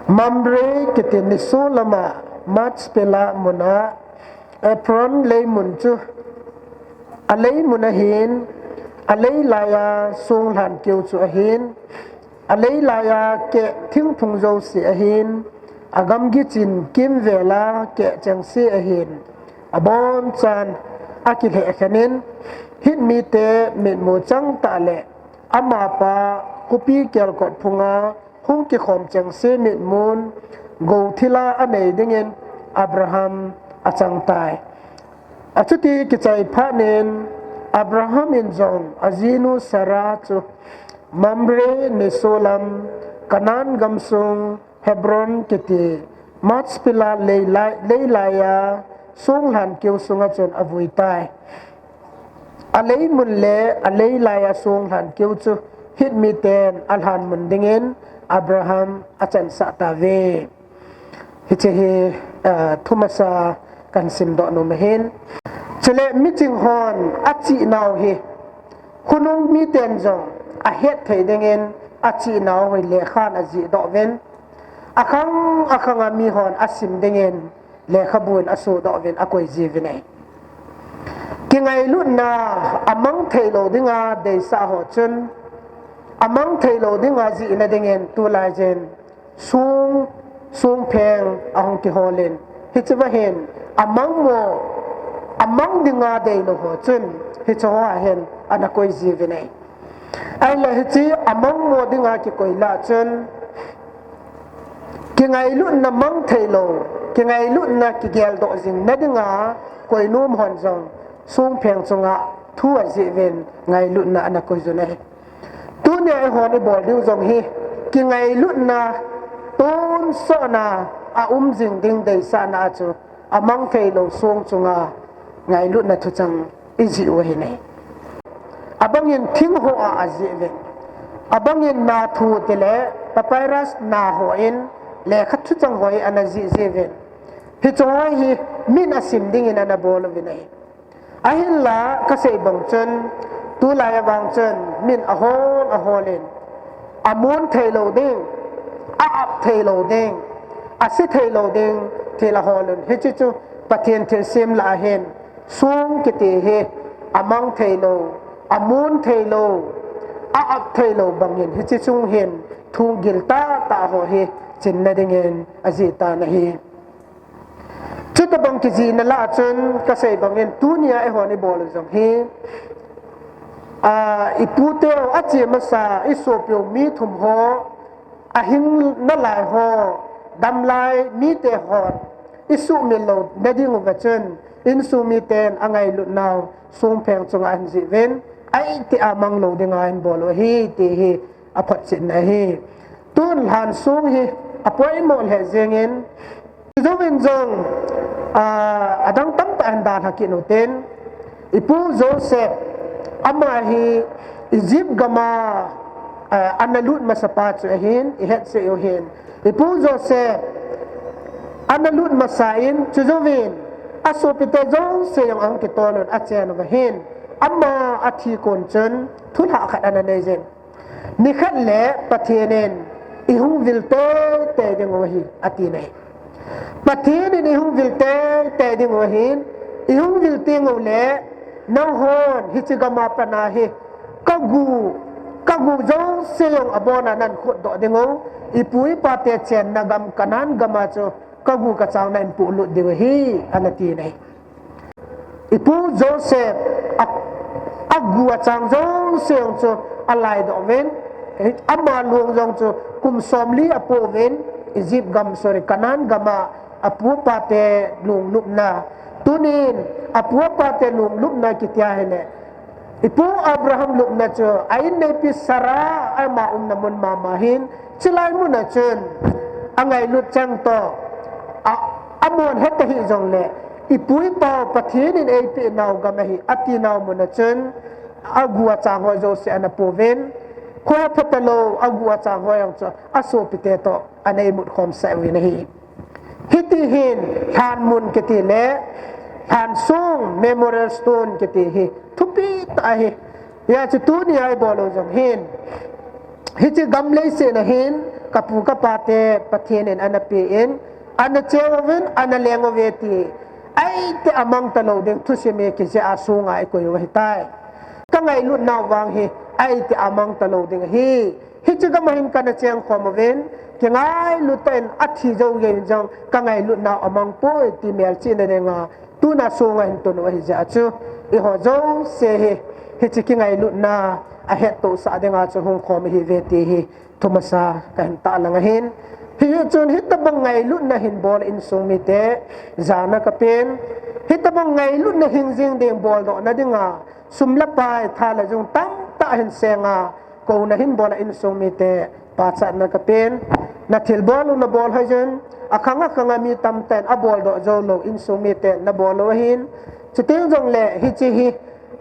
Mamre kiti nisolam a Machpelah mun a Ephron leimun chu a leimun ahin, a lei lai a songlhan keu chu ahin, a lei lai a keh thingphung jouse ahin, a gamgi chin kimvel a keh chengse ahin, abonchan a kilheh khen in, Hit mite mitmu chang tah le amapa khopi kelkot phung a hung kikhom chengse mitmun gou thil a anei dingin Abraham achang tai. Achuti kichai phat in Abraham in jong ajinu Sarah chu Mamre nisolam Canaan gamsung Hebron kiti Machpelah lei lai, lei lai a songlhan keu sunga chun avui tai. A leimun le a lei lai a songlhan keu chu Hit miten alhan mun dingin Abraham achansah tauve. Hiche hi, ah, thumasa kahin simdoh nom ahin. Chule miching hon achihnau hi khonung miten jong ahet thei dingin achihnau hi lekhan ajihdoh uvin, akhang akhang a mihon asim dingin lekhabun asodoh uvin akoi jiuvin ahi. Kingailutna amang thei lou dinga deisah ho chun, amang thei lou dinga jihna dingin tulaiyin song, songpheng ahung kihol in, hichea hin amang mo, amang dinga deilou ho chun hiche hoa hin ana koi jiuvin ahi. Ahinla hiche amang mo dinga kikoi lah chun, kingailutna mang thei lou, kingailutna kigeldoh jing nadinga koi nom hon jong songpheng chunga thu ajih uvin ngailutna ana koi jun ahi. Tunia eihon ibol diu jong hi kingailutna tonsot na aum jing ding deisahna a chu amang thei lou song chunga ngailutna thuchang ijih u ahi nai. Abangin thing hoa ajih uvin. Abangin na thu tile papyrus na hon lekha thuchang ho ana jih jih uvin. Hiche ho hi min asim dingin ana bol uvin ahi. Ahinla kasei bang chun, tulai a vang chun min ahol ahol in, amun thei lou ding, a-ap thei lou ding, ase thei lou ding thil ahol un. Hiche chu Pathen thilsem lah ahin, song kiti hi amang thei lou, amun thei lou, a-ap thei lou bangin hiche chung hin thu gil tah tah ho hi chinna dingin ajih tan ahi. Chuti bang kijihna lah a chun kasei bangin tunia eihon ibol u jong hi, a, iputeu ache masa isopiu mi thum ho ahing nalai ho, damlai mite hon isuhmil lou nading uva chun insung miten angailutnau songpheng chunga ahin jih uvin, aiti amang lou dinga ahin bol u ahi ti hi aphotchetna ahi. Tun lhansong hi apoimo lheh jengin, chujouvin jong, ah, adang tamtah ahin dalha kit u hitin, ipu Joseph, ama hi Egypt gam a, ah, ana lut masapa chu ahin, ihet seh u hin. Ipu Joseph ana lut masa in, chujouvin asopite jouse jong ahung kitol un achen uva hin, ama athi kon chun thulhah khat ana nei jin. Nikhat le Pathen in ihung vil teitei ding u ahi, ati nai. Pathen in ihung vil teitei ding u ahin, ihung vil teng u le, nanghon hiche gam a pat a hi, kagu, kagu jouse jong abon a nahin khutdoh ding u, ipu ipate chenna gam Canaan gam a chu kagu kachang nahin puhlut diu ahi, ana ti nai. Ipu Joseph a, agu achang jouse jong chu alaidoh uvin, ama long jong chu kum somli apo uvin, Egypt gam, sorry, Canaan gam a apu apate longlupna. Tunin apu apate longlupna kiti ahile, Ipu Abraham lupna chu a inneipi Sarah ama umna mun mama hin, chulai muna chun angailut chang toh, a, amon heta hih jongle, ipu ipau Pathen in eipeh nau gam ahi, ati nau muna chun, agu achang ho jouse ana pouvin, khoa phatalou, agu achang ho jong chu asopite toh ana imut khomsah uvin ahi. Hiti hin, lhanmun kiti le lhansong, memorial stone kiti hi thupi tah ahi. Hijeh chun tuni a ibol u jong hin, hiche gam leiset a hin, kapu kapate Pathen in ana pen, ana cheng uvin, ana leng uve ti, aitih a mang talou ding thusim hi kijeh a sunga ikoi u ahitai. Kangailut nau vang hi, aitih a mang talou ding ahi. Hiche gam a hin kana cheng khom uvin, kingailut tah in athi jou gei in jong, kangailut nau amang poi ti melchihna dinga, tuna sunga hin tun u ahijeh a chu, eiho jouse hi, hiche kingailutna ahettohsah dinga chu hung khom ihiuve ti hi, thumasa kahin tahlang ahin. Hijeh chun hitobang ngailutna hin bol insung mite, jana kapen, hitobang ngailutna hing jing ding boldohna dinga, sum le pai, tha le jung tamtah hin senga, kouna hin bol a insung mite, pachatna kapen, nathilbol u nabol hoi jun, akhang akhang a mi tamtah in aboldoh joulou insung mite nabol u ahin, chuteng jongle hiche hi,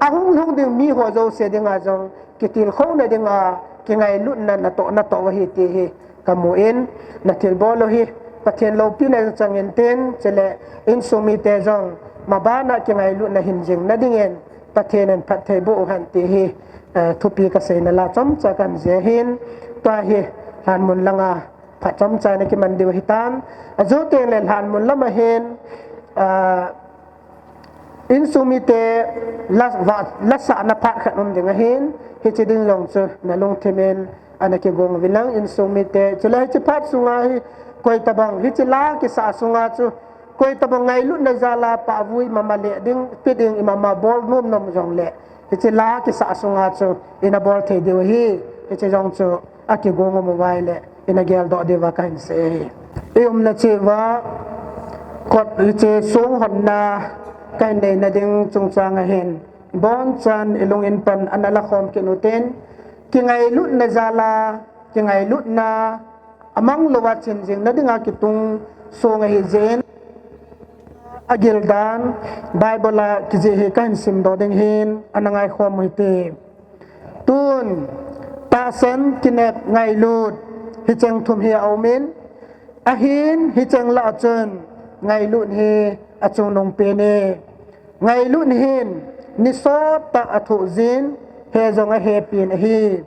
ahung lhung ding miho jouse dinga jong, kitilkhouna dinga, kingailutna natoh natoh u ahi ti hi, kamun, nathilbol u hi, Pathen loupina chang intin, chule insung mite jong, mabana kingailutna hin jingna dingin, Pathen in phatthei boh u hen ti hi, eh, thupi kaseina la chomcha kahin jih ahin, tua hi, lhanmun langa phat chomcha ina kiman diu ahitan, ajouteng le lhanmun lama hin, ah, insung mite la, va, lasahna phat khat um ding ahin, hiche ding jong chu nalungthim in ana kigong uvin lang insung mite, chule hiche phat sunga hi, koitobang, hiche la kisah sunga chu, koitobang ngailutna jal a pahvui mama leh ding, pe ding imama bol nom nom jongle, hiche la kisah sunga chu, ina bol thei diu ahi, hiche jong chu, akigong um uva ahile, ina geldoh diuva kahin sei ahi. Iumna cheh uva, kot hiche song honna, kahin neina ding chungchang a hin, bonchan ilung in pan ana lakhom kit utin, kingailutna jal a, kingailutna, amang louva chin jingna dinga kitung song ahi jeh in, agil dan, Bible a kijih hi kahin simdoh ding ahin, ana ngaikhom u hite. Tun, tahsan, kinep, ngailut, hicheng thum hi aumin, ahin, hicheng lah a chun, ngailut hi achungnung pen e. Ngailut hin, ni sottah a thoh jin, he jong ahepin ahi.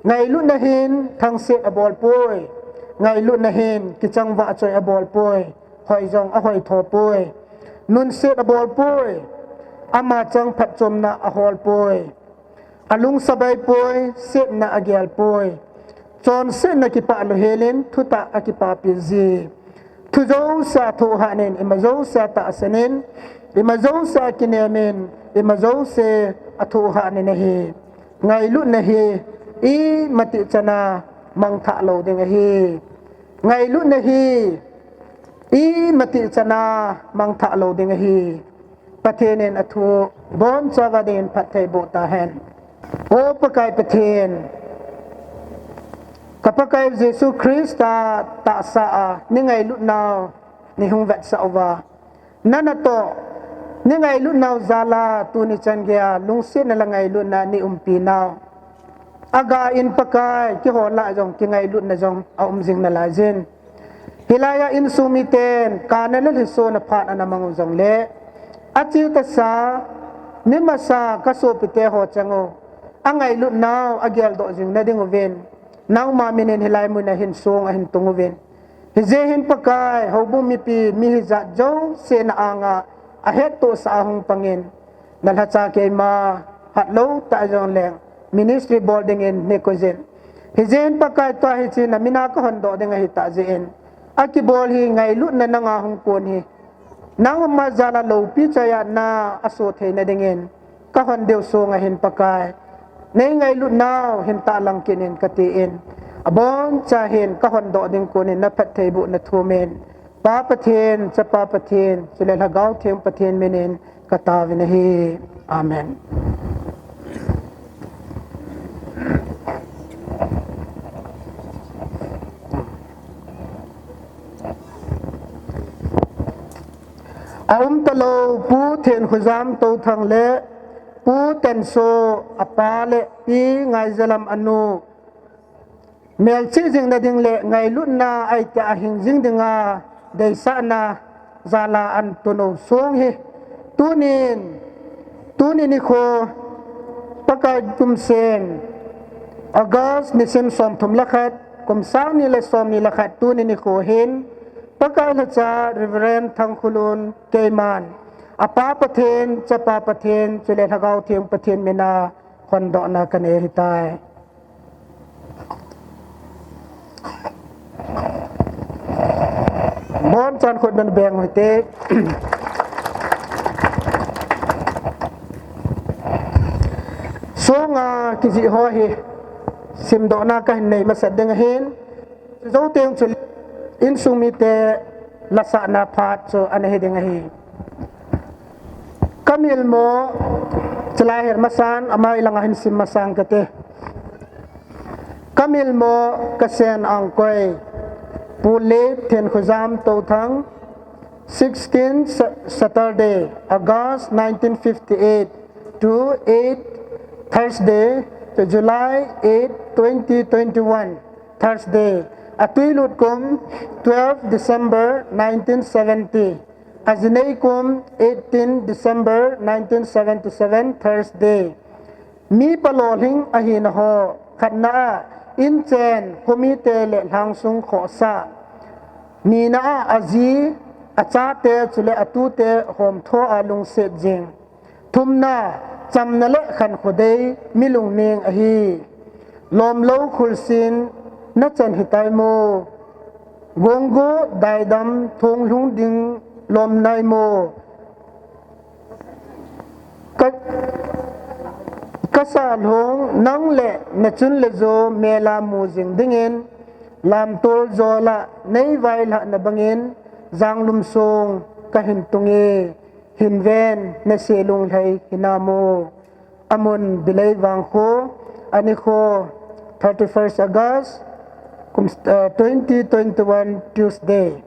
Ngailutna hin, thangset abol poi. Ngailutna hin, kichang vahchoi abol poi. Hoi jong ahoi tho poi. Nunset abol poi. Ama chang phatchomna ahol poi. Alung sabai poi, setna agel poi. Chonsetna kipah lou helin, thutah akipapi ji. Thu jouse athoh hatnin, ima jouse atahsan in, ima jouse akinem in, ima jouse athoh hatnin ahi. Ngailutna hi, imatih chana mangthah lou ding ahi. Ngailutna hi, imatih chana mangthah lou ding ahi. Pathen in athu bonchauva dingin phatthei boh tahen. O Pakai Pathen, ka Pakai Jesu Christa tahsa a nei ngailutnau nei hung vetsah uva, na natoh nei ngailutnau jal a tuni chan geiya lungsetna le ngailutna nei umpi nau. Aga in Pakai, keiho lah jong kingailutna jong aum jing nalai jin. Hilai a insung miten, kana le lhiso na phat ana mang u jongle, achi tasa, mi masa ka sopite ho chang u, angailut nau, ageldoh jing na ding uvin, nangma min in hilai mun a hin song ahin tung uvin. Hijeh hin Pakai, houbung mipi, mi hijat jouse na anga, ahettohsah a hung pangin, na lhacha keima, hatlou tah jongleng, ministry bol dingin nei koi jin. Hijeh in Pakai tua hiche na min a ka hondoh ding ahi tah jeh in, akibol hi ngailutna nanga hung kon hi, nangma jal a loupi choi a na aso theina dingin, ka hon diu song a hin Pakai, nei ngailut nau hin tahlang kit in kati in, aboncha hin ka hondoh ding kon in na phattheibohna thum in, Pa Pathen, Chapa Pathen, chule Lhagao Theng Pathen min in ka taovin ahi. Amen. A um talou Pu Thenkhojam Touthang le Pu Tenso apa le Pi Ngaijalam anu. Melchih jingna ding le ngailutna aite ahing jing dinga deisahna jala an tuno song hi. Tunin, tuni nikho Pakai kum sen August nisim som thum le khat, kum sang ni le som ni le khat tuni nikho hin Pakai lhacha Reverend Thangkhulun keiman, apa Pathen, chapa Pathen, chule Lhagao Theng Pathen mina hondohna kanei ahitai. Bon chan khut nan beng hite. Songa kijih ho hi simdohna kahin nei masat ding ahin. Jou teng chu insung mite lasahna phat chu ana hi ding ahi. Kamilmo, chulai her masan, amai langa hin sim masang kate. Kamilmo, kasen angkoi, Pu Late Thenkhojam Touthang, sixteen Sa-, Saturday, August nineteen fifty-eight to eight Thursday to July eight, twenty twenty-one, Thursday. Atuilut kum, twelve December nineteen seventy. Ajinei kum, eighteen December nineteen seventy-seven, Thursday. Mi palolhing ahina ho, khatna a, inchen, khomite le lhangsung khohsah. Nina a, aji, achate, chule atute, homtho a lungset jing. Thumna, chamna le khankho dei, mi lungning ahi. Lomlou khulsin, nachan hitai mo. Gonggo daidam thonglhung ding lom nai mo. Ka, kasa lhong nang le nachun le jo mela mu jing dingin, lamtol jola nei vailhahna bangin, Janglum song kahin tunge, hinven nase lunglhai hinamo. Amun Bilei Vangkho, anikho thirty-first August, kum, eh, twenty twenty-one, Tuesday.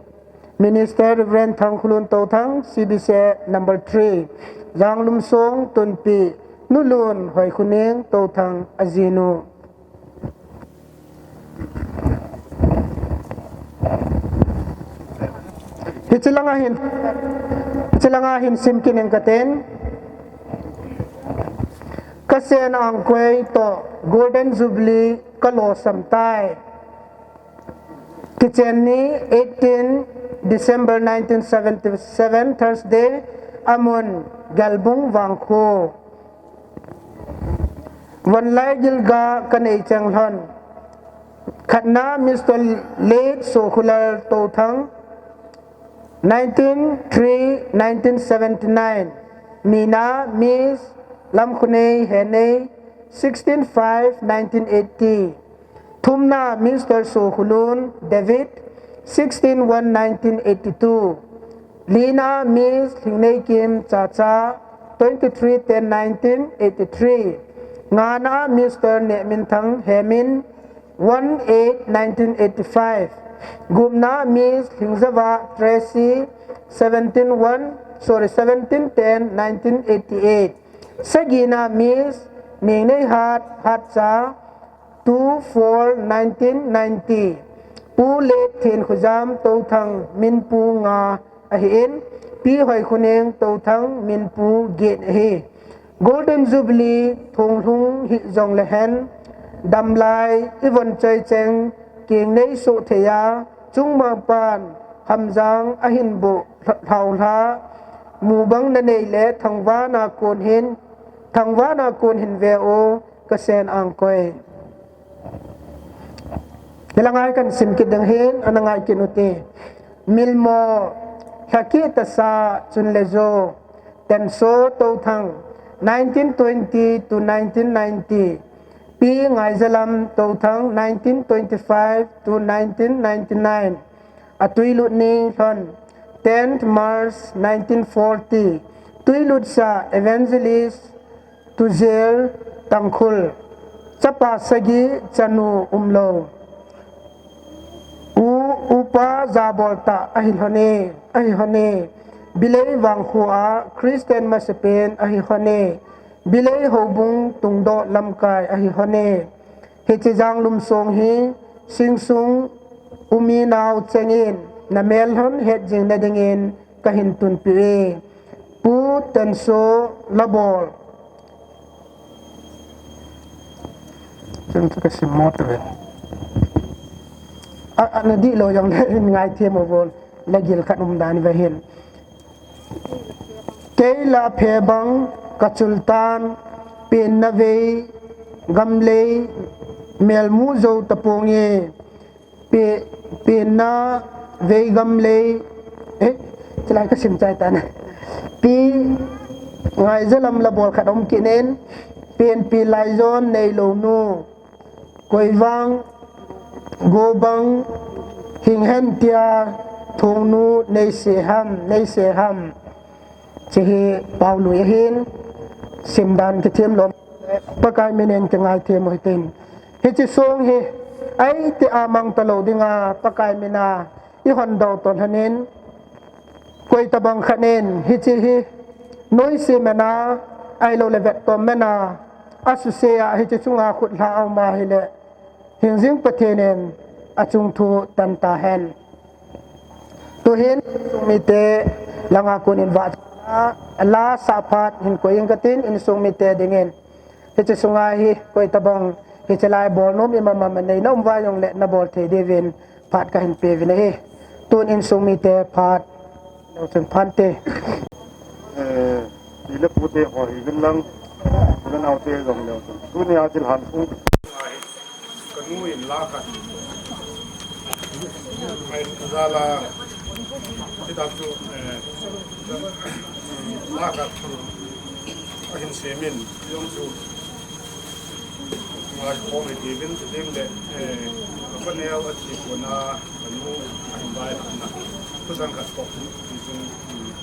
Minister Reverend Thangkhulun Touthang, C B C number three, Janglum song Tunpi, Nulun Hoikhuneng Touthang ajinu. Hichilanga hin, hichilanga hin sim kit ing katen. Kasen angkoi to Golden Jubilee kalosam tai. Kichen ni eighteen December nineteen seventy-seven, Thursday, amun Galbung Vangkho. Vonlai gilga kanei cheng lhon. Khatna Mister Late Sokhulal Touthang, nineteen three, nineteen seventy-nine. Nina Miss Lamkhunei Henei, sixteen five, nineteen eighty. Thumna Mister Sokhulun David, sixteen one nineteen eighty-two. Lina Miss Lhingneikim Chacha, twenty-three ten nineteen eighty-three. Ngana Mister Nehminthang Hemin, one eight nineteen eighty-five. Gupna Miss Lhingzava Tracy, seventeen one, sorry, seventeen ten nineteen eighty-eight. Sagina Miss Ningneihat Hatcha, two four nineteen ninety. Pu Late Thenkhojam Touthang minpu nga ahin, Pi Hoikhuneng Touthang minpu get ahi. Golden Jubilee thonglhung hijong lehen, damlai ivon choi cheng, kingnei soh theiya, chungmang pan hamjang ahin boh lhaulha, mubang nanei le thangvana kon hin, thangvana kon hin ve o, kasen angkoi. Hilanga hi kan sim kit ding hin, ana ngai kit ute. Milmo, Lhakih Tasa, Chunlejo, Tenso Touthang, nineteen twenty to nineteen ninety. Pi Ngaijalam Touthang, nineteen twenty-five to nineteen ninety-nine. Atuilut ni lhon, tenth March nineteen forty. Tuilutsa Evangelist Tujer Tangkhul, chapa sagi, chanu umlou. U, upa jabol ta ahi lhone, ahi hone. Bilei vangkho a Christian masapen ahi hon e. Bilei houbung tungdoh lamkai ahi hon e. Hiche Janglum song hi Singsung Umi nao chengin namel hon het jing nadingin kahin tunpi e. Pu Tenso Labol. Chun chu kasim mo tu ve. A, a, nadihlou jongle hin ngaithem uvin, lagil khat um dan ve hin. Kei la phe bang kachul tan, penna vei gamlei melmu jou taponge. Pe, penna vei gamlei, eh, chulai kasim chai tan. Pi Ngaijalam Labol khat um kit in, penpi laijon neilou nu. Koivang, gobang, hing hen tia, thongnu, neise ham, neise ham. Hiche hi Paulu ahin, simdan kithem lom, Pakai minin kingaithem u hitin. Hiche song hi, aiti a mang talou dinga, Pakai mina, ihon dou toh lhonin, koi tabang khat in, hiche hi, noise mena, ahilouleh vettom mena, asuse a, hiche chunga khut lha aum ahile, hingjing Pathen in achung thu tan tahen. Tuhin, insung mite langa konin vah, la sah phat hin koi inge katin, insung mite dingin. Hiche sunga hi, koi tabang, hiche lai bol nom ima mama neina um uva jongle nabol thei diuvin, phat kahin pe uvin ahi. Tun insung mite phat, leuchun phante. Eh, pi le pute ho hiuvin lang, pi le naote jong leuchun. Tunia thil hanphung. Kanu in la khat. Mai jala, hitia chu, eh, la khat chu ahin semin, jong chu. Ngai khom hi tivin, tivin le, eh, apaneo athi kona, kanu ahin vai na. Kusang khat ko, tivin, mm.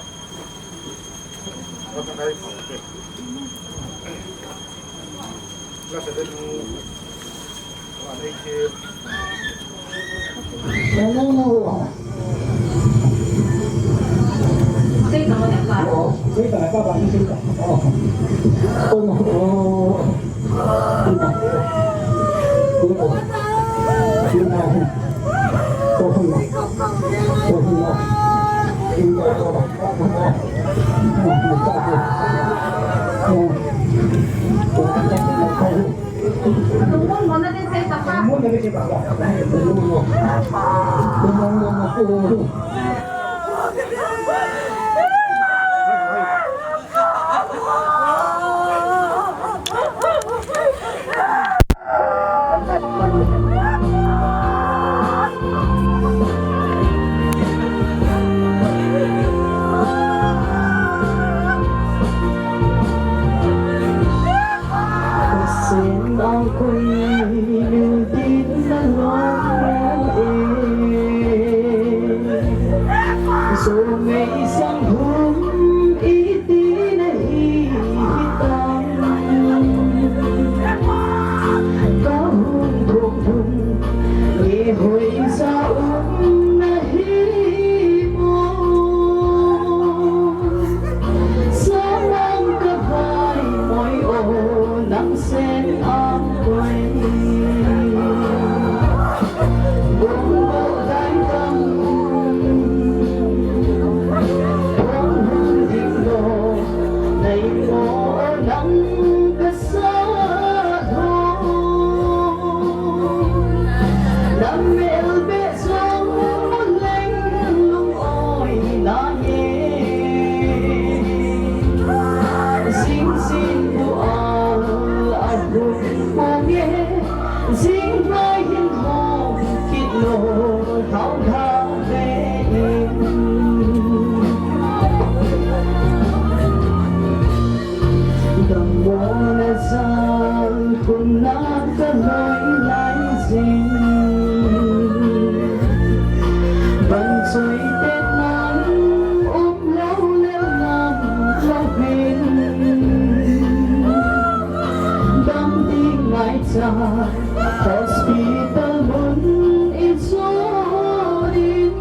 Hospital mun in sonin,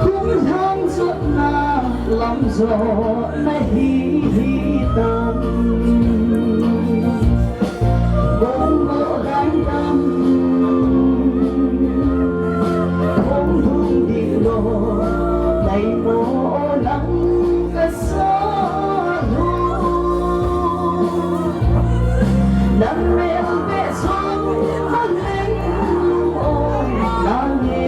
kum Joh na hi hi tam. Bong lo lai tam. Bong bong di lo. Lai mo lang ka sa lo. Lam mel be song ma leng lu oi la nge.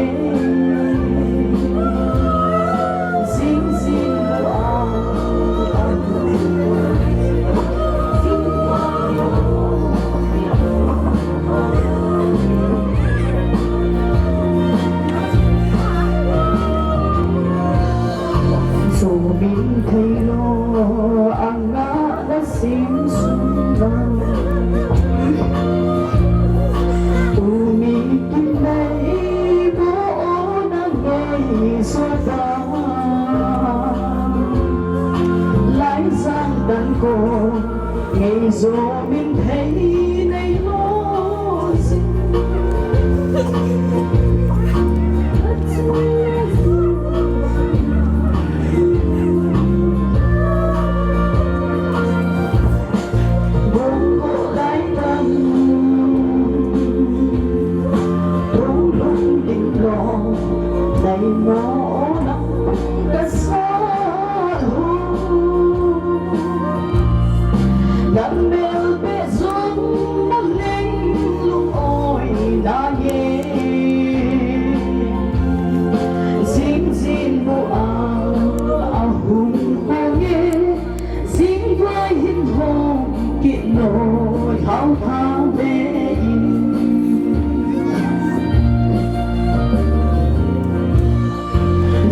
Sota lai sang tan ko ngei zo min thei nei lo si. Zing zing bu a, a hung hung e. Zingvai hin hong kit noi hau tha ve in.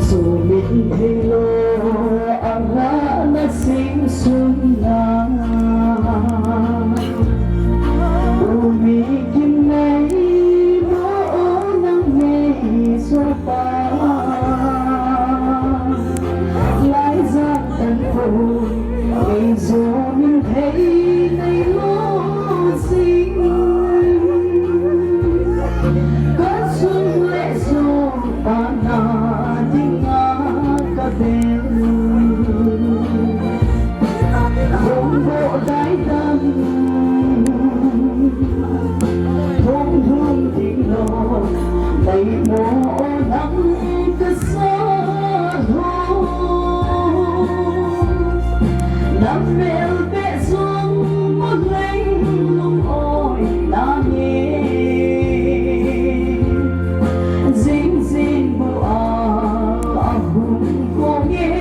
Zu min thei lo a nga na sing sun na. U mi kim nei mo o nang nei so pa. Lai zan tan ko. Ei zo min thei nei lo sing. Ka sung le zo pa na ding a ka ven. Hong bo dai dam. Hong hong ding lo. Nei mo o nang ka sa ho. Nam mel te sung mo leng lung oi na nge. Zing zing bu a, a hung ko nge.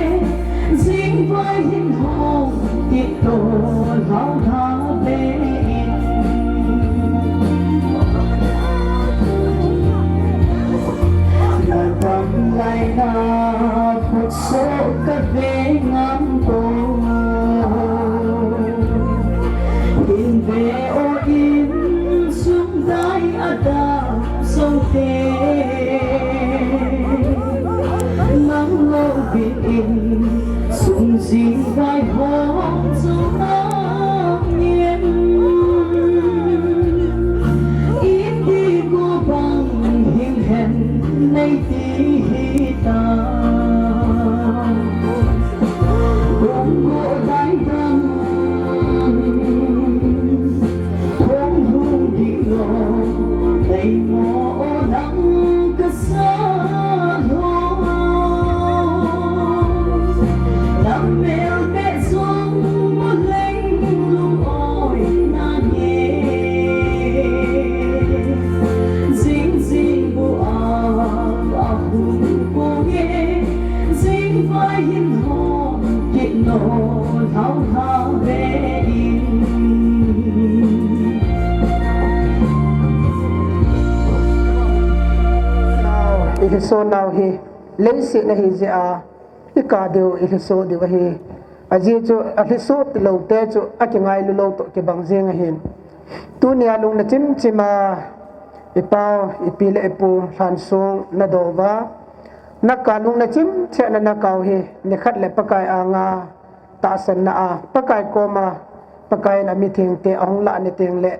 Zingvai hin hong kit noi hau tha ve in. Na dam lai na phut so ka ve ngam ko. Hin ve o in sum dai a dam so te. Nang lo bin in sum zingvai hong so na ngen. Iti ko bang hing hen nei ti hi ta. Bong ko dai dam. Hong hung ding lo. Nei mo o nang ka sa lo. Nam mel te sung mo leng lung oi na nge. Zing zing bu a, a hung ko nge. Zingvai hin hong kit noi hau tha ve in. I lhiso nau hi leiset na hi jeh a i ka diu, i lhiso diu ahi. Ajeh chu a lhiso ti lo te chu a kingailu lo toh kibang jing ahin. Tunia lungna chimchim a i pau, i pi le i pu lhansong na do uva. Na ka lungna chimchim a na kau hi, ni khat le Pakai anga tahsanna a, Pakai koma, Pakai in a mithengte a hung lah ni teng le,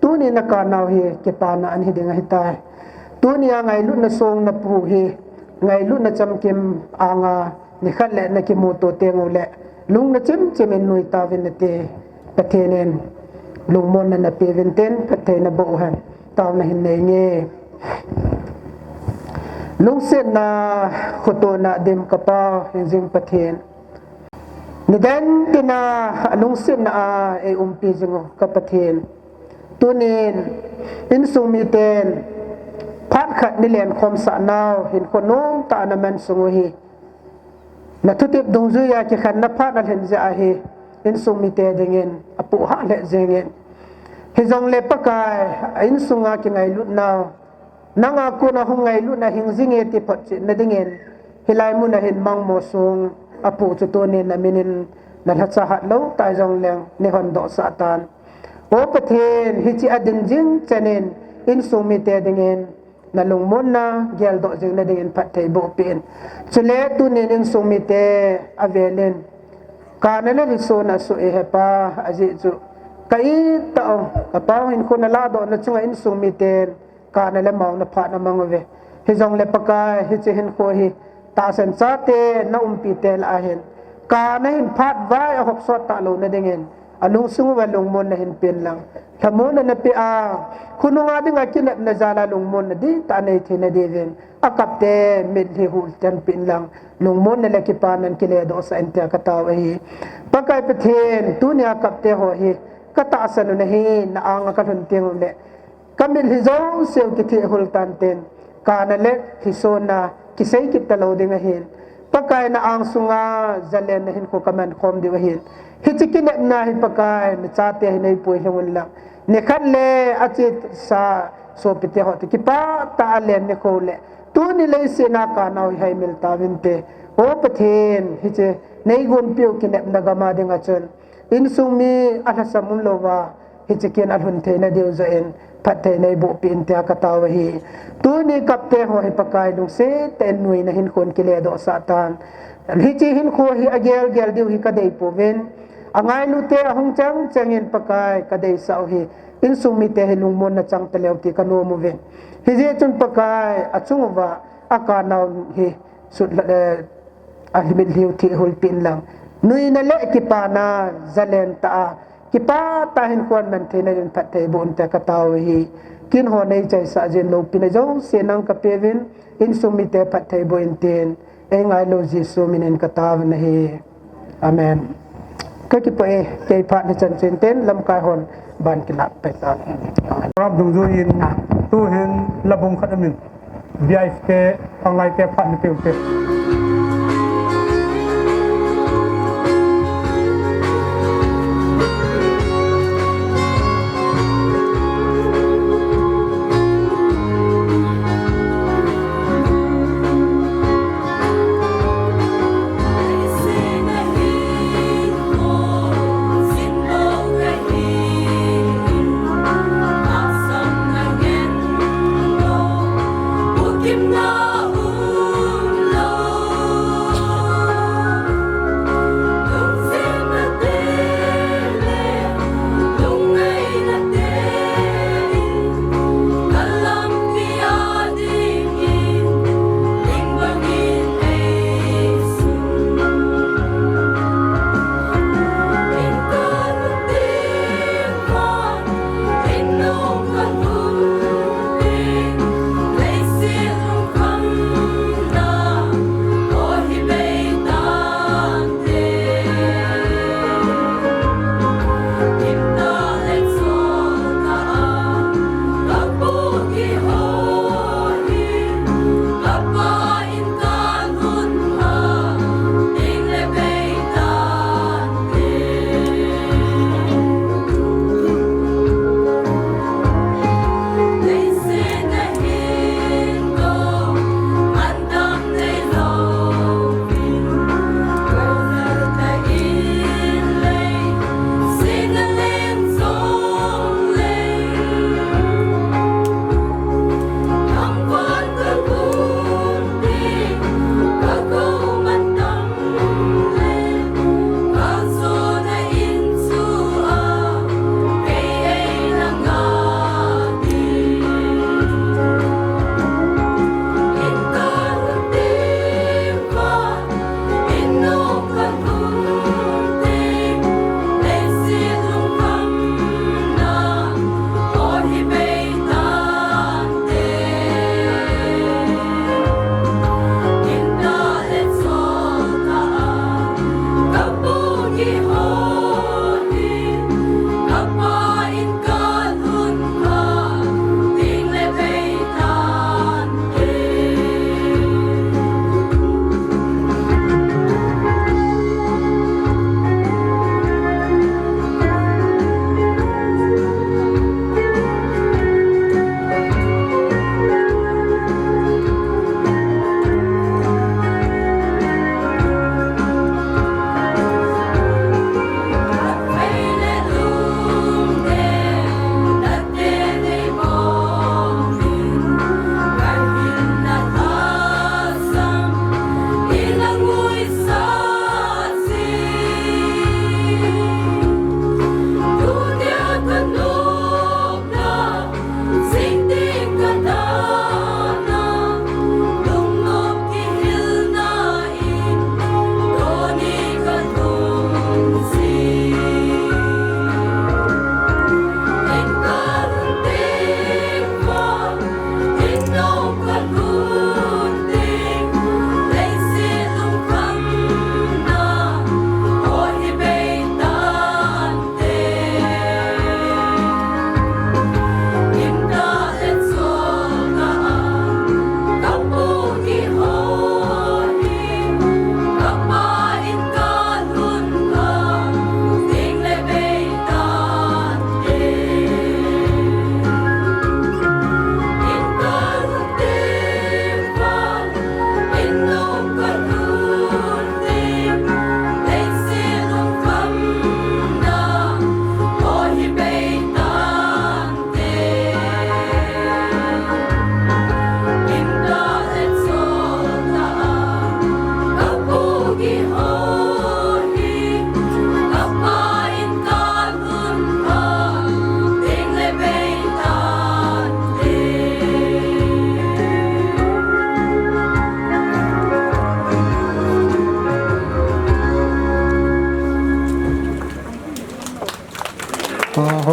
tuni na ka nau hi kipana ahi ding ahi tai. Tunia ngailutna song na pu hi, ngailutna chamkim anga nikhat le nakimuto teng uleh, lung nachim chim in nui tauvin nate, Pathen in lungmonna napeh uvin tin, phatthei naboh hen, taona hin neinge. Lungsetna, khotona dim ka Pa, hingjing Pathen. Niden tina alungsetna a eiumpi jing u ka Pathen. Tunin, insung miten, phat khat neilen khomsah nau, hinkho nomtah a naman sung u hi. Nathutep dungjuia kikhenna phat alhin jeh ahi, insung mite dingin, apoh hah lheh jengin. Hijongle Pakai, a insunga kingailut nau, nanga kona hung ngailutna hing jinge ti photchetna dingin, hilai muna hin mangmo sung, apoh chu tunin namin in nalhacha hat lou tah jongleng, neihondoh sah tan. O Pathen, hiche adin jing chenin, insung mite dingin, nalungmonna geldoh jing nadingin phatthei boh peh in. Chule tunin insung mite avelin, kana le lhisona asoh e hepa, ajeh chu ka-it tah u, ka Pa u hinkho nalahdohna chunga insung miten, kana le maona phat namang uve. Hijongle Pakai, hiche hinkho hi, tahsan chate naumpi te lah ahin, kana hin phat vai ahopsot tah lou nadingin, alungsung uva lungmonna hin pen lang. Lhamonna napeh a, khonunga dinga kinepna jal a lungmonna dihtah a nei theina diuvin, akapte mitlhi hul tan peh in lang, lungmonna le kipanan kiledoh sah in tia katao ahi. Pakai Pathen, tunia akapte ho hi, katahsan u nahi, na-anga kalhun teng uleh, kamitlhi jouseu kithehhul tan tin, kana le lhisona kisei kit talou ding ahin. Pakai na-angsunga jalenna hinkho kaman khom diu ahin. Hiche kinepna hi Pakai, nachate hi neipui lhung un lang, nikhat le achesa sopite ho toh kipah tah a len nikho leh, tuni leiset a kanao hi haimil tauvinte. O Pathen, hiche neigonpeh u kinepna gam a dinga chun, insung mi alhasam umlouva, hiche kin alhun theina diu joh in, phatthei neiboh peh in tia katao ahi. Tuni kapte ho hi Pakai, lungset tah in nuina hinkhon kiledoh sah tan. Hiche hinkho hi agelgel diu hi kadei pouvin, angailute ahung chengcheng in Pakai, kadeisah u hi, insung mite hi lungmonna chang taleu ti kanom uvin. Hijeh chun Pakai, achung uva akanao hi sut, eh, alhimit lhiu thehhul peh in lang, nuina le kipana jalen tah a, kipah tah a hinkho aman theina din phatthei boh in tia katao ahi. Kin ho neichaisah jeh in loupina jouse nang kapeuvin, insung mite phatthei boh in tin, eingailou Jesu minin katao nahi. Amen. Kakipah e, kei phat hichan chun tin, lamkai hon ban kilah pai tan. Program dungjuiyin, tuhin la bung khat amin. V I P te, online te phat nipeh ute.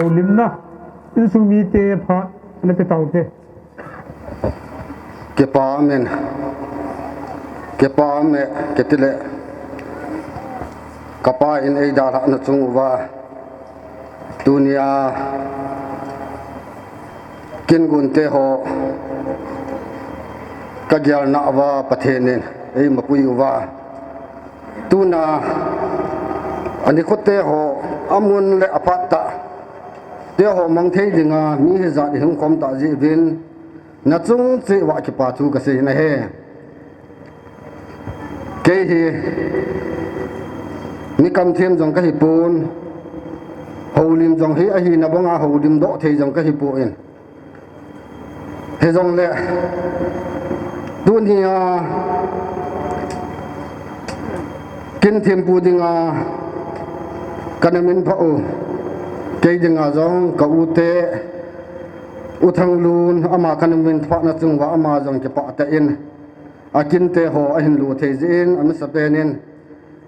Limna, insung mite phat le pe taute. Kipa amen. Kipa ame, kitile. Kapa in eidalhah na chung uva. Tunia kin gunte ho kagelna uva Pathen in eimapui uva. Tuna ani khote ho amun le aphat tah te ho mang thei dinga mi hijat ihung khom tah jeh uvin nachung cheh uva kipa thu kasei nahi. Kei hi mi kamthem jong kahipon, houlim jong hi ahina banga houlim doh thei jong kahipon. Hijongle tunia kin thempu dinga kana minphah u, kei dinga jong ka u te U Thanglun ama kana minphah na chung uva ama jong kipah tah in, akinte ho ahin lut thei jeh in, amasapen in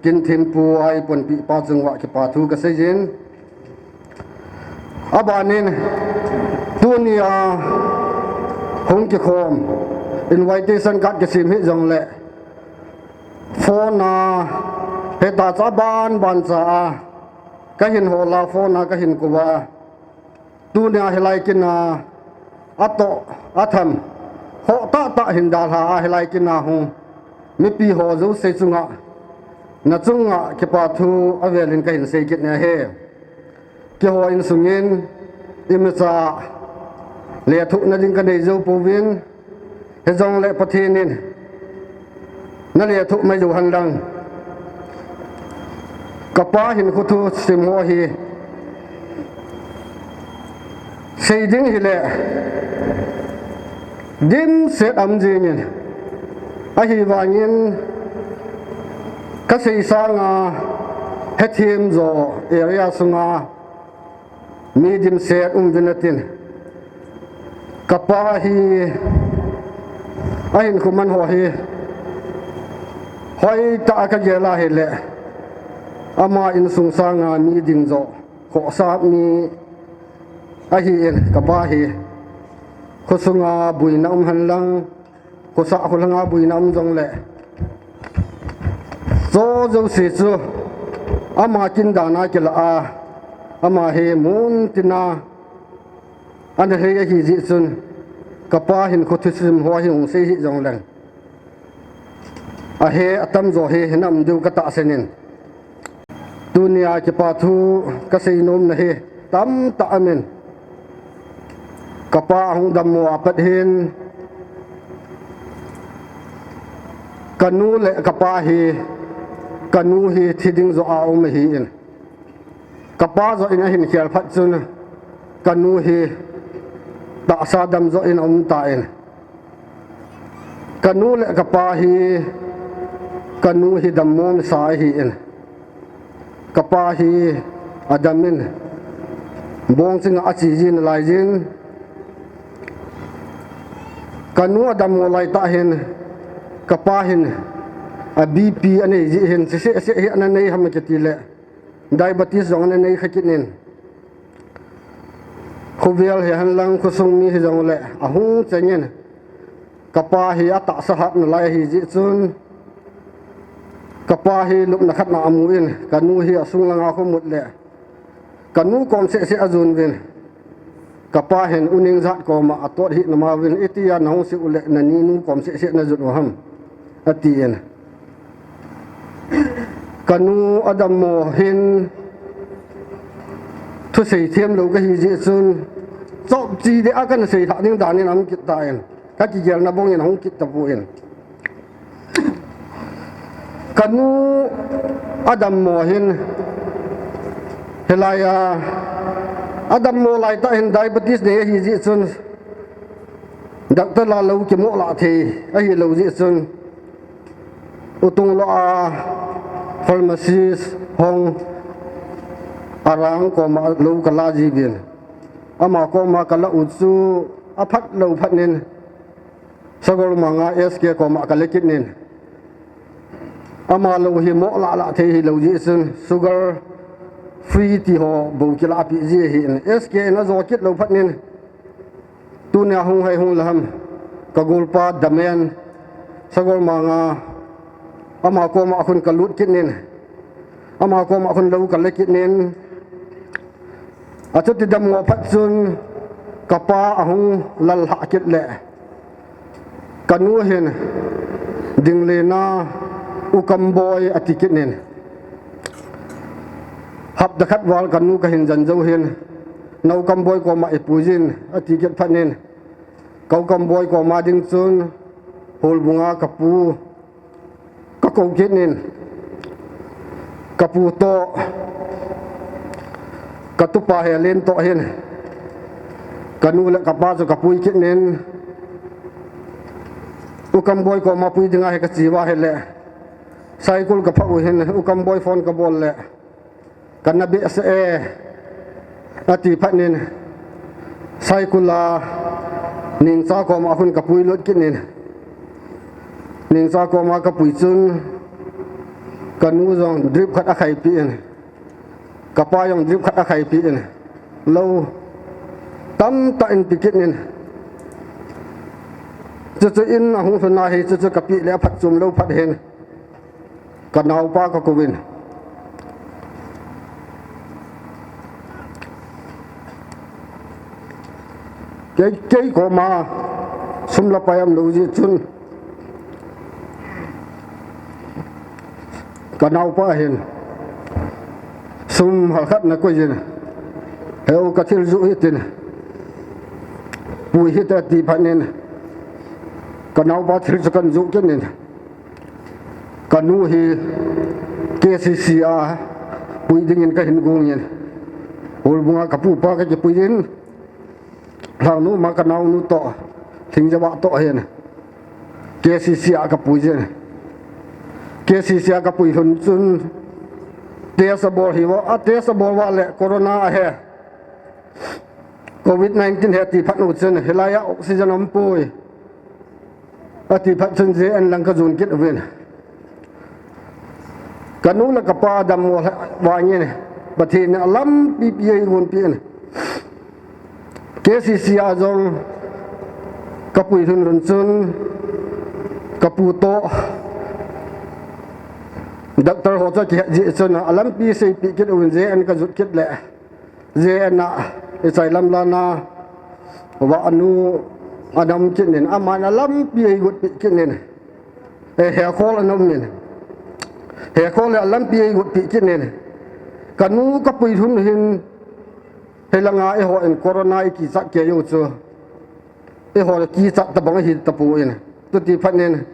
kin thempu a eiponpi pa chung uva kipa thu kasei jin. Abanin tunia hung kikhom invitation card kisem hijongle phone a heta cha ban ban cha a kahin hol a, phone a kahin kou a, tunia hilai kin a atoh atham ho tahtah hin dalha a hilai kin a hung mipi ho jouse chunga nachunga kipa thu avelin kahin sei kit nahi. Keiho insungin imacha lethuhna ding kanei jou pouvin, hijongle Pathen in nalethuh mai jou henlang. Kapa hinkho thusim ho hi sei ding hile dimset aum jingin, ahivangin kasei sanga hethem jo area sunga mi dimset um uvin atin. Kapa hi ahinkho man ho hi hoitah a kagel a hile ama insung sanga mi ding jo khohsah mi ahin, kapa hi khosunga buina um henlang, khosah kholanga buina um jongle, cho jouse chu ama kin dan a kila a, ama hi muntina ana lhei ahi jeh chun, kapa hinkho thusim ho hi hung sei hijongleng ahe atamjo hi hinam diu katahsan in. Tunia kipa thu kasei nom nahi tamtah aumin. Kapa ahung dammo apat hin kanu le kapa hi, kanu hi thi ding jo a um ahin. Kapa jo in ahin khel phat chun kanu hi tahsa dam jo in aum tan. Kanu le kapa hi, kanu hi dammo masa ahin. Kapa hi adamin, bongchinga ache jin alai jin. Kanu adammo laitah hin, kapa hin a BP anei jeh hin, sese sese hi ana nei ham kiti le diabetes jong ana nei kha kit in. Khovel hi henlang khosung mi hijongle ahung chengin, kapa hi atahsa hat nalai ahi jeh chun, kapa hi lupna khat na amun, kanu hi asung langa khomut le kanu kom sese ajon uvin. Kapa hin uneng jat koma atot hih na ma uvin, itia nahung sih u le naninu kom sese najot u ham, atin. Kanu adammo hin thusei them lou kahi jeh chun, chop chi de a kana sei thah ding dan in aum kit tan, kakigelna bang in ahung kit tapon. Kanu adammo hin, hilai a adammo laitah hin diabetes nei ahi jeh chun, doctor lah lou kimoh lah thei ahilou jeh chun, utung lou a pharmacist hong arang koma lou kala jiuvin. Ama koma kala u chu aphat lou phat in, Sagolmang a SK koma kala kit in. Ama lou hi moh lah lah thei hilou jeh chun, sugar Free ti ho bou kilah pi ji ahin, S K in ajo kit lou phat in, tunia hung hai hung la ham, ka golpa Damen, Sagol Manga, ama koma khun ka lut kit in, ama koma khun lou ka le kit in, achuti dammo phat chun ka pa ahung lal lhah kit le, ka nu hin, "Ding le na, U Kamboi," ati kit in. Hapta khat val ka nu ka hin jan jou hin, "Na U Kamboi koma i pui jin," ati kit phat in, ka U Kamboi koma ding chun Holbunga ka pu ka kou kit in, ka pu toh, ka tupa Helen toh hin, ka nu le ka pa chu ka pui kit in, U Kamboi koma pui dinga hi ka chi uva ahile, Saikul ka phah u hin, U Kamboi phone ka bol le, "Ka na behseh e," ati phat in, Saikul a Ningcha koma khun ka pui lut kit in, Ningcha koma ka pui chun ka nu jong drip khat akhai pi in, ka pa jong drip khat akhai pi in, lou tamtah in pi kit in, chuchu in ahung lhun a hi, chuchu ka pi le aphatchom lou phat hin, ka naopa ka kou in, kei, kei koma sum le pai um lou jeh chun, ka naopa hin sum halkhat na koi jin, "Heu, ka thil joh hite, pui hite," ati phat in, ka naopa thil chu kan joh kit in, ka nu hi K C C a pui dingin ka hin gong in, Holbunga ka pupa ka kipui in, Lhangnom a ka naonu toh, Lhingjava toh hin K C C a ka pui jin. K C C a ka pui lhun chun test abol hi uva, a test abol uva le corona ahi, covid nineteen ahi ati phat u chun, hilai a oxygen aumpoi ati phat chun J N lang ka jon kit uvin. Ka nu le ka pa dammo vangin Pathen in alampi pi eigonpi in. K C C a jong ka pui lhun lhun chun ka pu toh doctor ho chu kihet jeh chun alampi seipeh kit uvin J N ka jot kit le. J N a, i chai lam lana, vahnu ana um kit in, aman alampi eigot peh kit in. E, Hekhol ana um in. Hekhol le alampi eigot peh kit in. Ka nu ka pui lhun hin, hilanga eiho in corona i kichat kei u chu, eiho kichat tabang ahi tapon. Chuti phat in,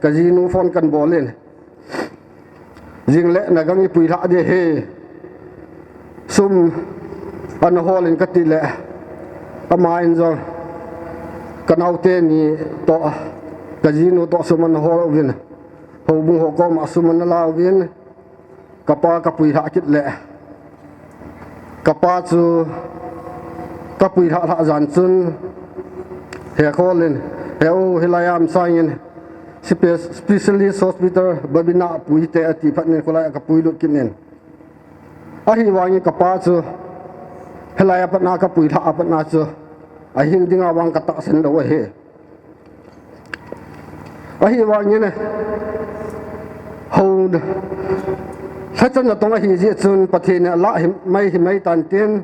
ka jinu phone kan bol in. Jing le na gang i pui lhah ding ahi. Sum ana hol in ka ti le, aman jong ka naote ni toh, ka jinu toh sum ana hol uvin. Houbung ho koma sum ana la uvin. Ka pa ka pui lhah kit le. Ka pa chu ka pui lhah lhah jan chun Hekhol in, "He u, hilai a um sangin spe-, specialist hospital Babina a pui te," ati phat in kholai a ka pui lut kit in. Ahivangin ka pa chu hilai a pat na ka pui lhah a pat na chu ahin dinga vang ka tahsan lou ahi. Ahivangin, hou, lhachan natong ahi jeh chun Pathen in alah hi mai hi mai tan tin,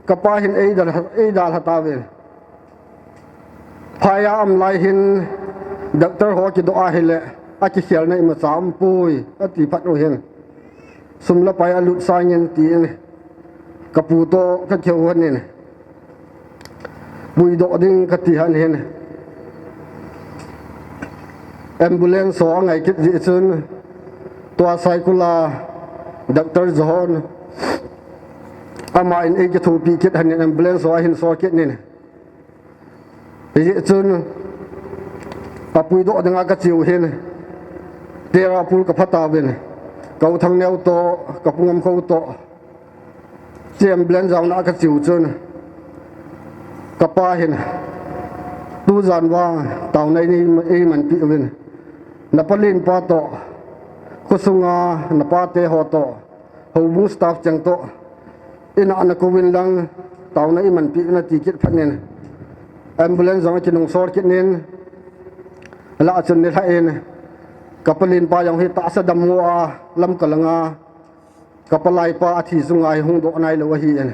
ka pa hin eidal, eidalha tauvin. Phai a um lai hin doctor ho kidoh ahile, akikhelna imacha umpoi, ati phat u hin. Sum le pai alut sangin tin, ka pu toh ka kihou lhon in, puidoh ding ka ti lhon in, ambulance ho angai kit jeh chun, tua Saikul a doctor John, aman eikithopi kit lhon in ambulance ho ahin sol kit in. Hijeh chun, apuidoh dinga ka cheu hin, Tirapur ka pha tauvin, ka u Thangneo toh, ka pu Ngamkho toh, ambulance jaona ka cheu chun, ka pa hin, tujan vang, taona nei, neimanpi uvin, na palen pa toh, khosunga na pate ho toh, Houbung staff cheng toh, ina ana kouvin lang, taona imanpi uvin ati kit phat in, ambulance jong akinungsol kit in, alah chun nilhah in, ka palen pa jong hi tahsa dammo a Lamka langa, ka palai pa athi sunga hi hung doh nailou ahin.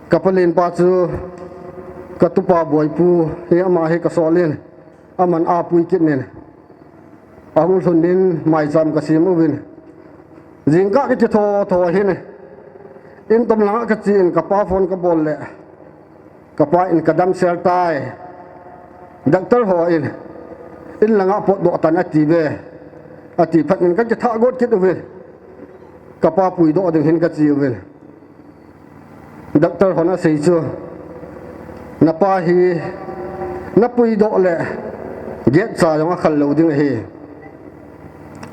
Ka palen pa chu ka tupa Boipu hi, ama hi ka sol in, aman apui kit in, ahung lhun in maicham ka sem uvin. Jingkah ka kitho tho hin, in tom langa ka che in ka pa phone ka bol le, ka pa in ka damsel tai. Doctor ho in, in langa potdoh tan ati ve. Ati phat in ka kitha got kit uvin. Ka pa puidoh ding hin ka che uvin. Doctor hon asei chu, na pa hi na puidoh le, get cha jong akhal lou ding ahi,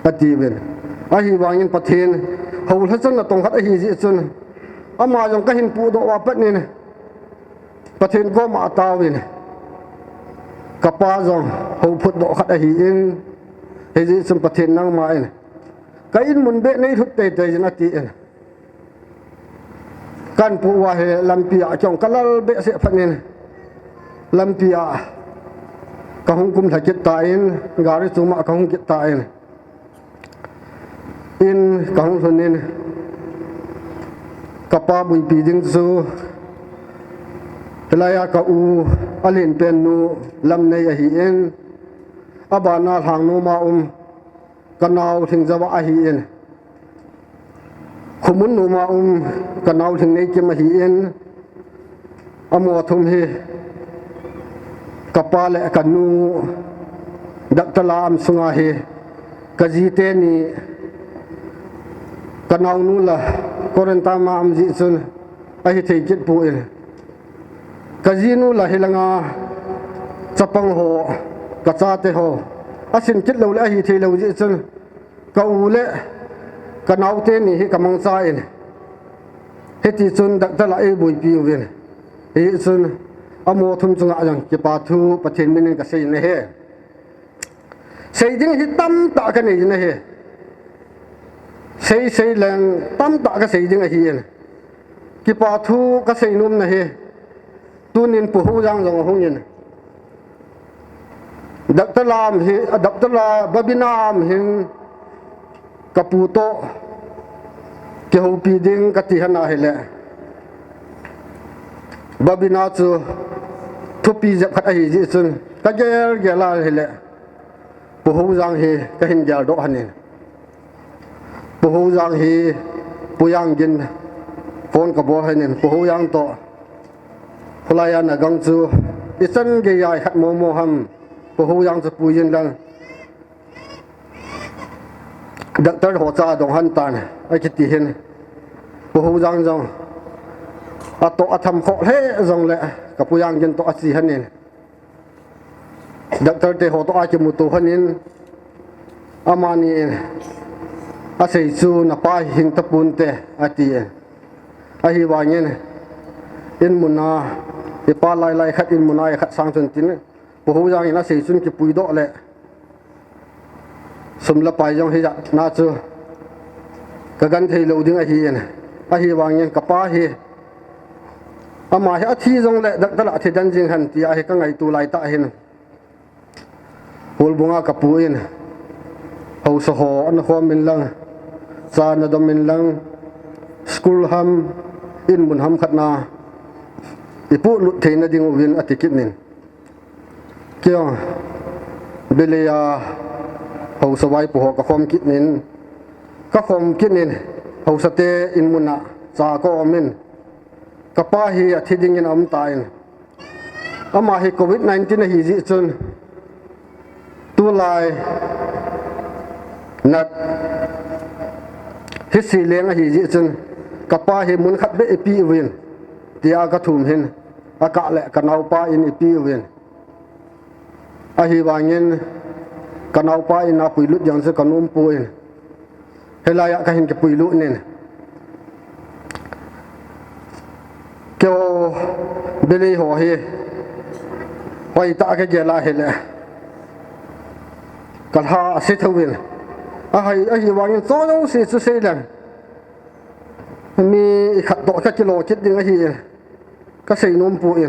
ati uvin. Ahivangin Pathen houlhachanna tong khat ahi jeh chun, ama jong ka hin pudoh uva pat in, Pathen koma ataovin, ka pa jong houphut doh khat ahin, hijeh chun Pathen nangma in ka in mun beh nei lhut teitei in, ati in. Kan pu uva hi lampi a kei jong ka lal behseh phat in, lampi a ka hung kumlha kit tan, gari chunga ka hung kit tan, in ka hung lhun in, ka pa buipi ding chu, hilai a ka u alen pen nu Lamnei ahin, abana Lhangnom a um ka nao Lhingjava ahin, Khomun numa um ka nao Lhingneikim ahin, amaho thum hi ka pa le ka nu Doctor Lam sunga hi, ka ji teni, ka naonu la quarantine ma um jeh chun ahithei kit pon, ka jinu la hilanga chapang ho, ka chate ho asin kit lou le ahithei lou jeh chun, ka u le ka nao teni hi ka mangchan, hiti chun Doctor la eibuipi uvin, hichun amaho thum chunga jong kipa thu Pathen minin ka sei in ahi. Sei ding hi tamtah ka nei in ahi. Sei sei leng tamtah ka sei ding ahin, kipa thu ka seinom na hi, tunin Pu Houjang jong ahung in, Doctor Lam hi, Doctor La, Babina am hin ka pu toh kihoupi ding ka ti hana hile, Babina chu thupi jep khat ahi jeh chun ka gel gel a hile, Pu Houjang hi ka hin geldoh hanin, Pu Houjang hi Pu Yanggin phone ka bol hanin, Pu Houjang toh, khulai a na gang chu ichan gei a ikhat momo ham, Pu Houjang chu puiyin lang, Doctor ho cha dong han tan, akiti hin, Pu Houjang jong atoh atham khoh lheh jongle, ka Pu Yanggin toh ache hanin, Doctor te ho toh akimuto hanin, amani in asei chu, na pa hi hing tapon te, atin. Ahivangin, in muna, ipa lailai khat in muna ikhat sang chun tin, Pu Houjang in asei chun kipuidoh le, sum le pai jong hijat na chu ka genthei lou ding ahin, ahivangin ka pa hi, ama hi athi jongle Doctor la thi den jing hen tia hi ka ngaito laitah hin, Holbung a ka pu in, haosa ho ana khom in lang, cha ana dom in lang, school ham, in mun ham khat na ipohlut theina ding uvin ati kit in, kei jong Belei a haosa vaipo ho ka khom kit in, ka khom kit in, haosa te in mun a cha ka om in, ka pa hi athi dingin aum tan, ama hi covid nineteen ahi jeh chun, tulai nat hise leng ahi jeh chun, ka pa hi mun khat beh ipi uvin, tia ka thum hin, akah le ka naopa in ipi uvin, ahivangin ka naopa in apuilut ding chu ka nom pon, hilai a ka hin kipuilut in, keiho Belei ho hi hoitah a ka gel a hile, ka lha ase thouvin, ahivangin choi jouse chu sei leng, Mi khat toh kakilo kit ding ahi, kasei nom poi.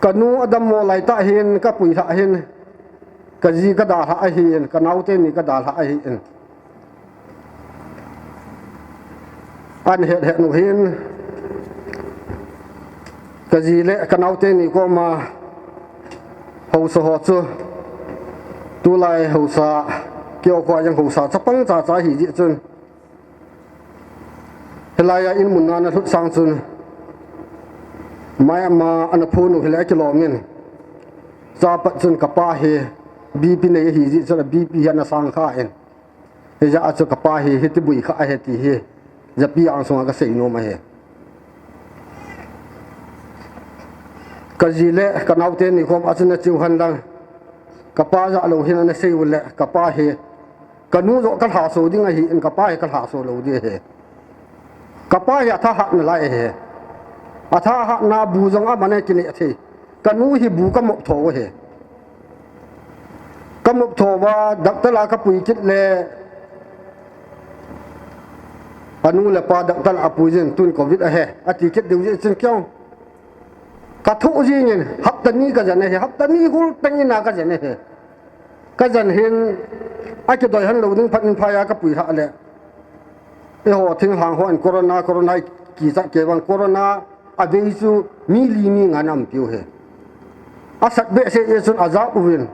Kanu adammo laitah hin, kapuilhah hin, kaji kadalhah ahin, kanaote ni kadalhah ahin. Ahin het het nu hin, kaji le kanaote ni koma haosa ho chu, tulai haosa, keiho khoa jong haosa chapang chacha ahi jeh chun, hilai a in mun a ana lhut sang chun, mai ama ana phon u hile akilom in, chuche pat chun kapa hi BP nei ahi jeh chun a BP hi ana sang khan, hijeh a chu kapa hi hiti boi kha ahi ti hi japi angsunga kasei nom ahi. Kaji le kanaote ni koma chun ana cheu hen lang, kapa jah lou hin ana sei u le, kapa hi kanu joh kalhaso ding ahin, kapa hi kalhaso lou ding ahi. Kapa hi athahat nalai ahi. Athahatna bu jong aman akineh thei. Kanu hi bu kamop tho u ahi. Kamop tho uva, doctor a kapui kit le, anu le apa doctor a apui jin, tun Covid ahi, ati kit diu jeh chun keiho kathoh jingin, hapta ni kajen ahi, hapta ni hul teng in a kajen ahi. Kajen hin, akidoi hen lou ding phat in phai a kapuilhah le, eiho thinglhang hon corona, corona kichat kei vang, corona avei chu mi li mi nga ana umpiu ahi. Asat behseh jeh chun ajah uvin,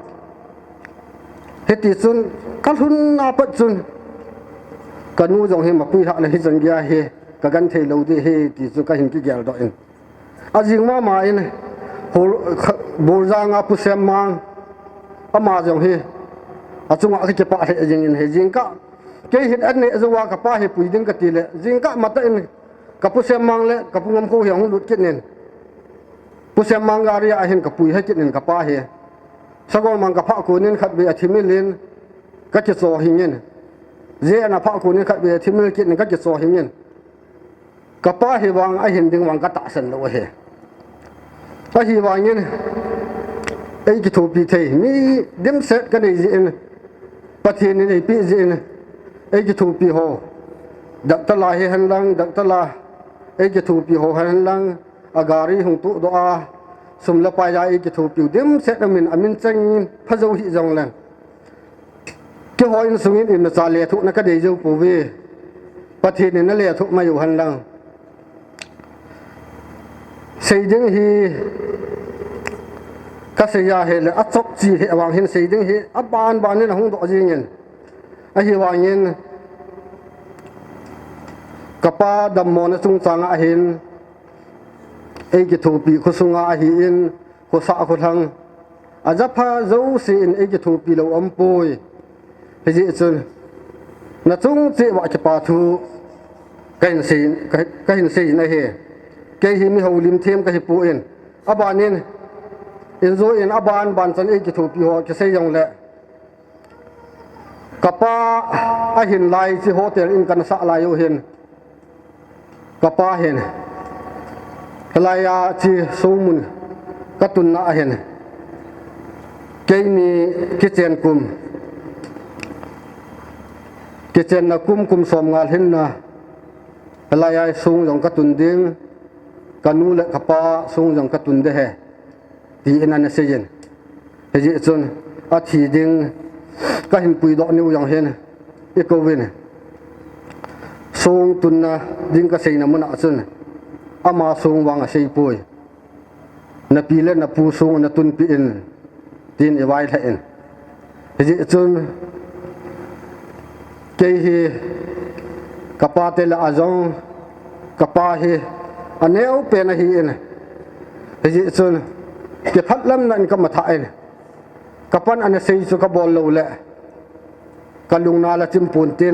hiti chun kalhun a pat chun, kanu jong hi mapuilhah le hichan geiya hi kagenthei lou ding ahi ti chu kahin kigeldoh in, ajing mama in, Bor-, Borzanga Pu Semmang, ama jong hi achunga kakipah lheh jingin ahi. Jingkah kei hin an neh jouva kapa hi pui ding kati le, jingkah matah in kapu Semmang le kapu Ngamkho hi ahung lut kit in, Pu Semmang gari a hin kapui lha kit in kapa hi. Sagolmang kaphah kon in khatvei athimil in kakichohing in, J N a phah kon in khatvei athimil kit in kakichohing in, kapa hi vang ahin ding vang katahsan lou ahi. Ahivangin, eikithopi thei mi dimset kanei jeh in, Pathen in eipeh jeh in, eikithopi ho, doctor a hihen lang, doctor a eikithopi ho hihen lang, agari hung tohdoh a, sum le pai a eikithopiu dimset amin, amin chengin phajou hih jongleng, keiho insungin imacha lethuhna kadei jou pouve. Pathen in nalethuh mai u hen lang. Sei ding hi kasei a hile, achop cheh lheh vang hin sei ding hi aban ban in ahung doh jingin. Ahivangin, kapa dammona chungchang a hin, eikithopi khosunga ahin, khosah kholhang, ajapha jouse in eikithopi lou aumpoi. Hijeh chun, nachung cheh uva kipa thu kahin sei, ka, kahin sei in ahi. Kei hi mi houlim them kahipoi. Abanin, injo in aban ban chan eikithopi ho kisei jongle, kapa ahin lai hiche hotel in kana sah lai u hin, kapa hin, hilai a hiche songmun katunna ahin, keini kichen kum, kichenna kum, kum somnga lhinna, hilai a song jong katun ding, kanu le kapa song jong katun ding ahi, tin ana seiyin. Hijeh chun, athi ding kahin puidoh niu jong hin, ikouvin, song tunna ding kaseina mun a chun, ama song vang aseipoi. Napi le napu song natunpeh in, tin ivailhah in. Hijeh chun, kei hi kapate lah a jong, kapa hi aneopen ahin, hijeh chun, kiphatlamna in kamathah in, kapan ana sei chu kabol loule, kalungna la chim ponte.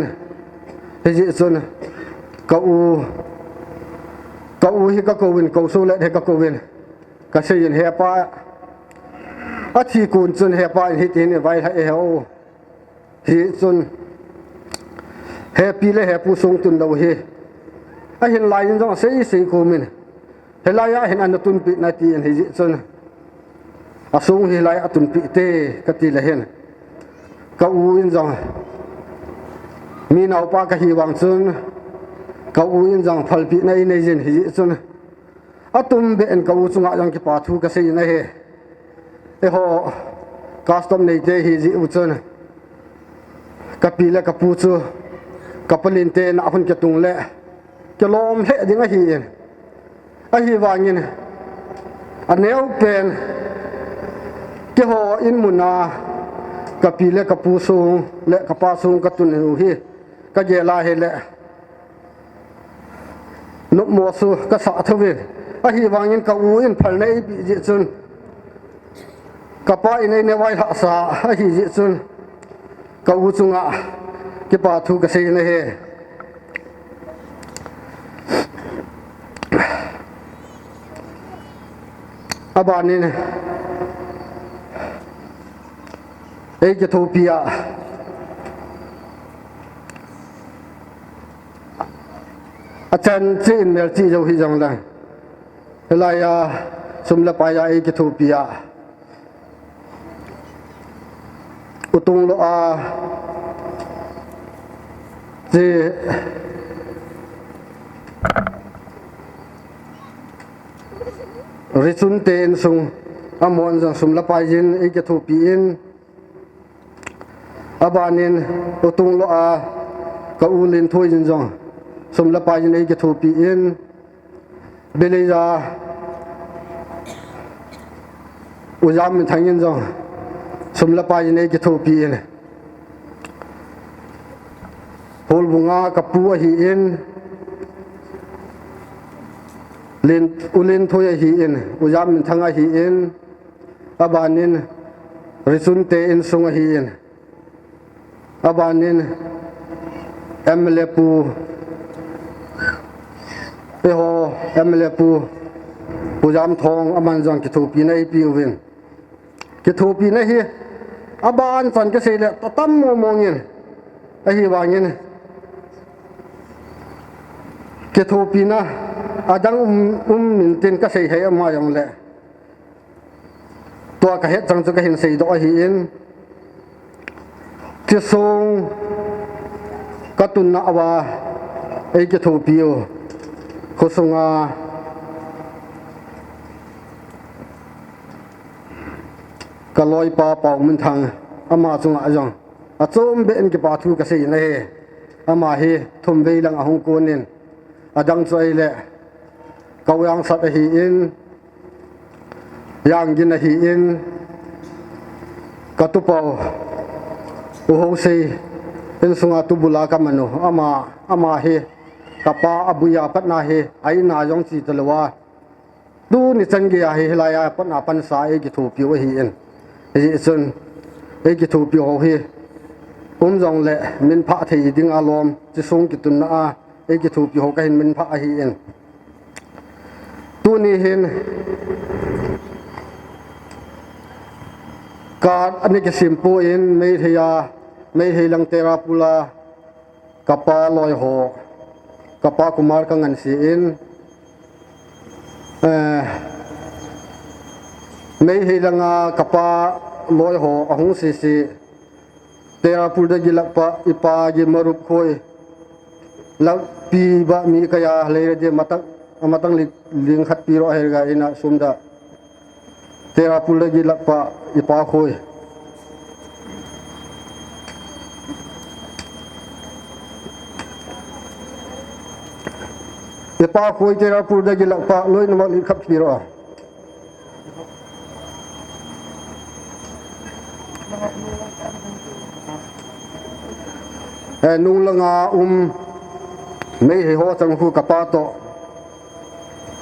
Hijeh chun, ka u, ka u hi kakouvin, ka u Solet hi kakouvin, kaseiyin, hepa, athi kon chun hepa in hitin eivailhah e, he u, hichun, hepi le hepu song tunlou hi, ahin lai in jong asei sei komin, hilai a hin ana tunpeh nati in, hijeh chun, asong hilai a tunpeh te kati le hin, ka u in jong, mi naopa kahi vang chun, Ka u in jong phalpina einei jin hijeh chun, atumbeh in ka u chunga jong kipa thu kasei in ahi. Eiho custom neite hijeh u chun, kapi le kapu chu kapalin te na hung kitung le kilom lheh ding ahi in. Ahivangin, aneo pen, keiho in muna kapi le kapu sung le kapa sung katun u hi kagel a hile, nopmo chu kasah thouvin. Ahivangin ka u in phalna eipeh jeh chun, kapa in einei vailhahsa ahijeh chun, ka u chunga kipa thu kasei in ahi. Abanin, eikithopi a, achan cheh in melchih jou hijongle, hilai a sum le pai a eikithopi a, Utunglo a, che, Richun te insung, amahon jong sum le pai jin eikithopi in, abanin Utunglo a ka u Linthui in jong sum le pai jin eikithopi in, Beleija U Jamminthang in jong sum le pai in eikithopi in, Holbung a ka pu ahin, Lin, U Linthui ahin, U Jamminthang ahin, abanin Richun te insung ahin, abanin M L A pu, eiho M L A pu, Pu Jamthong, aman jong kithopina eipeh uvin. Kithopina hi aban chan kasei le tatam mong mong in, ahivangin kithopina adang um, um intin kasei hih ama jongle, tua kahet chang chu kahin seidoh ahin, Chisung katunna uva eikithopi u khosunga ka loipa Paominthang, ama chunga jong achom beh in kipa thu kasei in ahi. Ama hi thum vei lang ahung kon in, adang chu ahile ka u Jangsat ahin, Janggin ahin, ka tupa u Hosei insunga tubul a ka man u, ama, ama hi ka pa aboi a patna hi a in a jong che talou a, tuni chan geiya hi hilai a patna pansa eikithopi u ahin. Hijeh chun eikithopi u hi um jongle minphah thei dinga lom, Chisung kitunna a eikithopi u kahin minphah ahin. Tuni hin card ana kisem poi, Meitei a, Meitei lang Terapur a ka pa loi ho, ka pa Kumar ka ngansi in, eh, Meitei langa ka pa loi ho ahung sese, Terapur dagi lakpa ipa gi marup khoi, lakpi ba mi kaya leire de matang, matang ling, ling khat piro aherga ina sum da. Terapur dagi lakpa ipa khoi, ipa khoi Terapur dagi lakpa loinama ling khat piro a. Eh, nung langa um Meitei ho chang khu ka pa toh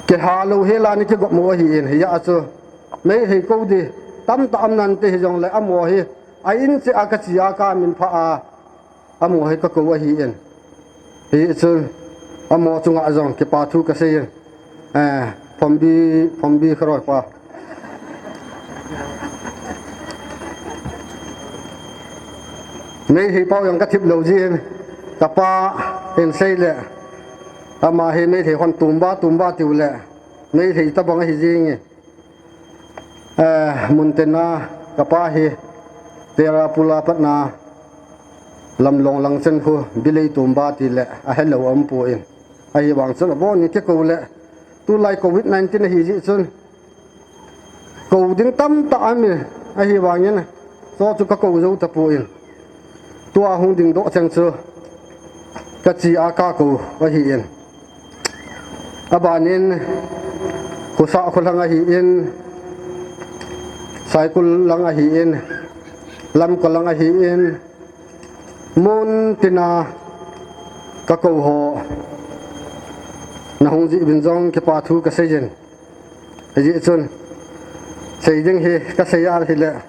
kiha lou hela ni kigop mo ahin, hia chu Meitei kou di tamtah um nante hijongle amaho hi a in cheh a ka che a ka minphah a, amaho hi ka kou ahin. Hichun amaho chunga jong kipa thu kasei in. Eh, Phombi, Phombi Kharoi pa. Meitei pau jong ka thip lou jin, ka pa hin sei le, ama hi Meitei hon tumba, tumba tiu le, Meitei tabang ahi jing e. Eh, mun tena ka pa hi Terapur a patna Lamlong lang chen khu Bilei tumba ti le ahelou aum poi. Ahivang chun abon in kikou le, tulai covid nineteen ahi jeh chun kou ding tamtah aum in, ahivangin, chu chu kakou jou tapoi. Tua hung dingdoh cheng chu kachi a kakou ahin. Abanin, Khosah Kholhang ahin, Saikul lang ahin, Lamka lang ahin, mun tina kakou ho nahung jeh uvin jong kipa thu kaseiyin. Hijeh chun, sei ding hi kasei a hile,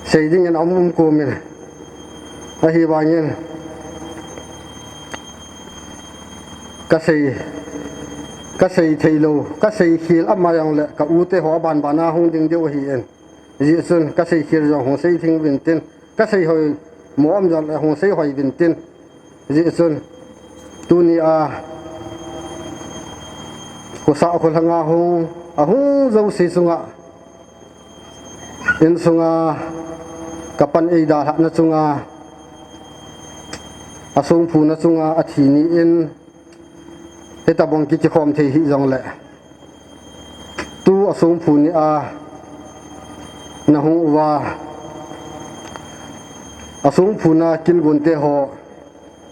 sei dingin aum um komin. Ahivangin, kasei, kasei theilou, kasei khel ama jongle, ka u te ho abanbana hung ding diu ahin. Hijeh chun, kasei khel jong hung sei theng uvin tin, kasei hoi mo um jongle hung sei hoi uvin tin. Hijeh chun, tunia Khosah Kholhanga hung, ahung jouse chunga, insunga kapan eidalhahna chunga, asongphuna chunga athi ni in, hitobang kikikhom thei hijongle, tu asongphu nia nahung uva, asongphuna kingonte ho,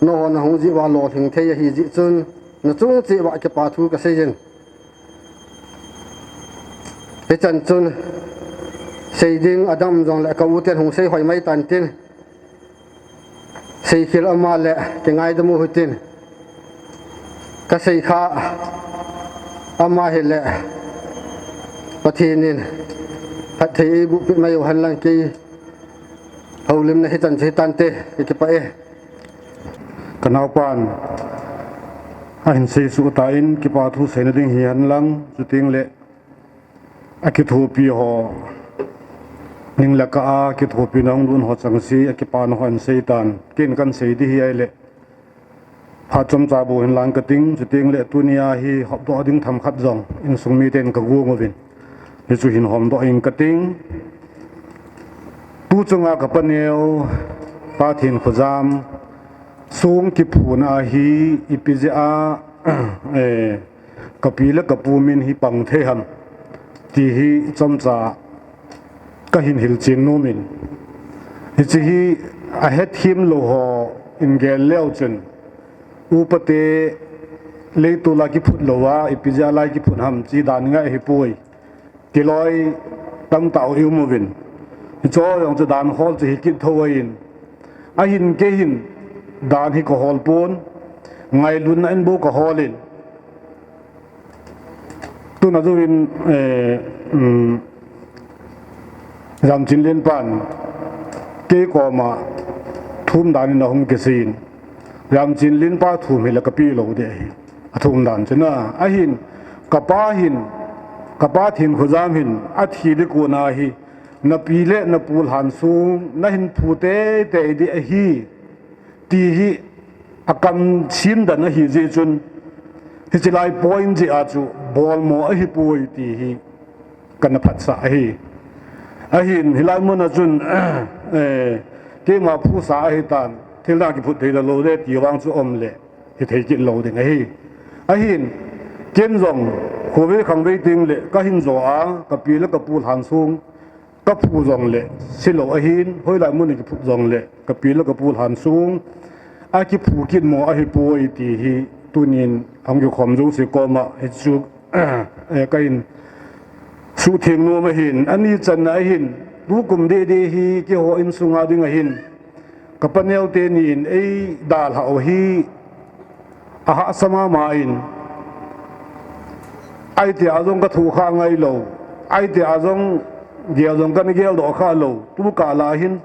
nangho nahung jeh uva lolhing thei ahijeh chun, nachung cheh uva kipa thu kaseiyin. Hichan chun, sei ding adang um jongle ka u ten hung sei hoi mai tan tin, sei khel ama le kingaidam u hitin, kasei kha ama hile, Pathen in phatthei eiboh peh mai u henlang, kei houlimna hichan chu hitante, kakipah e. Kanaopan ahin sei suh tan, kipa thu seina ding hihen lang, chuteng le akithopi ho, ning le kah a kithopina hung lhun ho chengse, akipana ho ahin sei tan, ken kahin sei ding hi ahile, phat chomcha bou hin lang kating, chuteng le tunia hi hopdoh ding themkhat jong insung miten kagong uvin, hichu hin homdoh inge kating. Tu chunga kapa neo, Pa Thenkhojam song kiphuna hi ipi jeh a, eh, kapi le kapu min hi pang thei ham, ti hi chomcha kahin hilchen nomin. Hiche hi ahethem lou hon gel leu chun, upate leitol a kiphut louva, ipi jeh a lai kiphut ham, ti dan ngai ahipoi. Kiloi tamtah u i um uvin. Hiche jong chu dan hol chu hi kit thou ahin. Ahin kei hin dan hi kahol pon. Ngailutna in bou kahol in. Tuna jouvin, eh, um, Jamchinlen pan kei koma thum dan in ahung kisei in. Jamchinlen pa thum hi la kape lou ding ahi. Athum dan chu na. Ahin, kapa hin, kapa Thenkhojam hin, athi ding kon a hi, napi le napu lhan sung, nahin phu teitei ding ahi, ti hi akam sim dan ahi jeh chun, hiche lai point jeh a chu bolmo ahipoi ti hi kana phatsah ahi. Ahin, hilai mun a chun, eh, keima phusa ahitan, thil dang kiphut thei lou le ti vang chu um le, hithei kit lou ding ahi. Ahin, ken jong, khovei khangvei teng le, kahin jo a, kapi le kapu lhan sung, kaphu jongle, silou ahin, hoilai mun a kiphut jongle, kapi le kapu lhan sung, akiphu kit mo ahipoi ti hi, tunin, ahung kikhom jouse koma, hichu, eh, kahin suhtheng nom ahin, ani channa ahin, tukum deh deh hi, keiho insung a ding ahin, kapa neo teni in eidalhah u hi, ahahsa mama in, ahi tia jong kathoh kha ngailou, ahi tia jong gel jong kana geldoh kha lou, tukal a hin,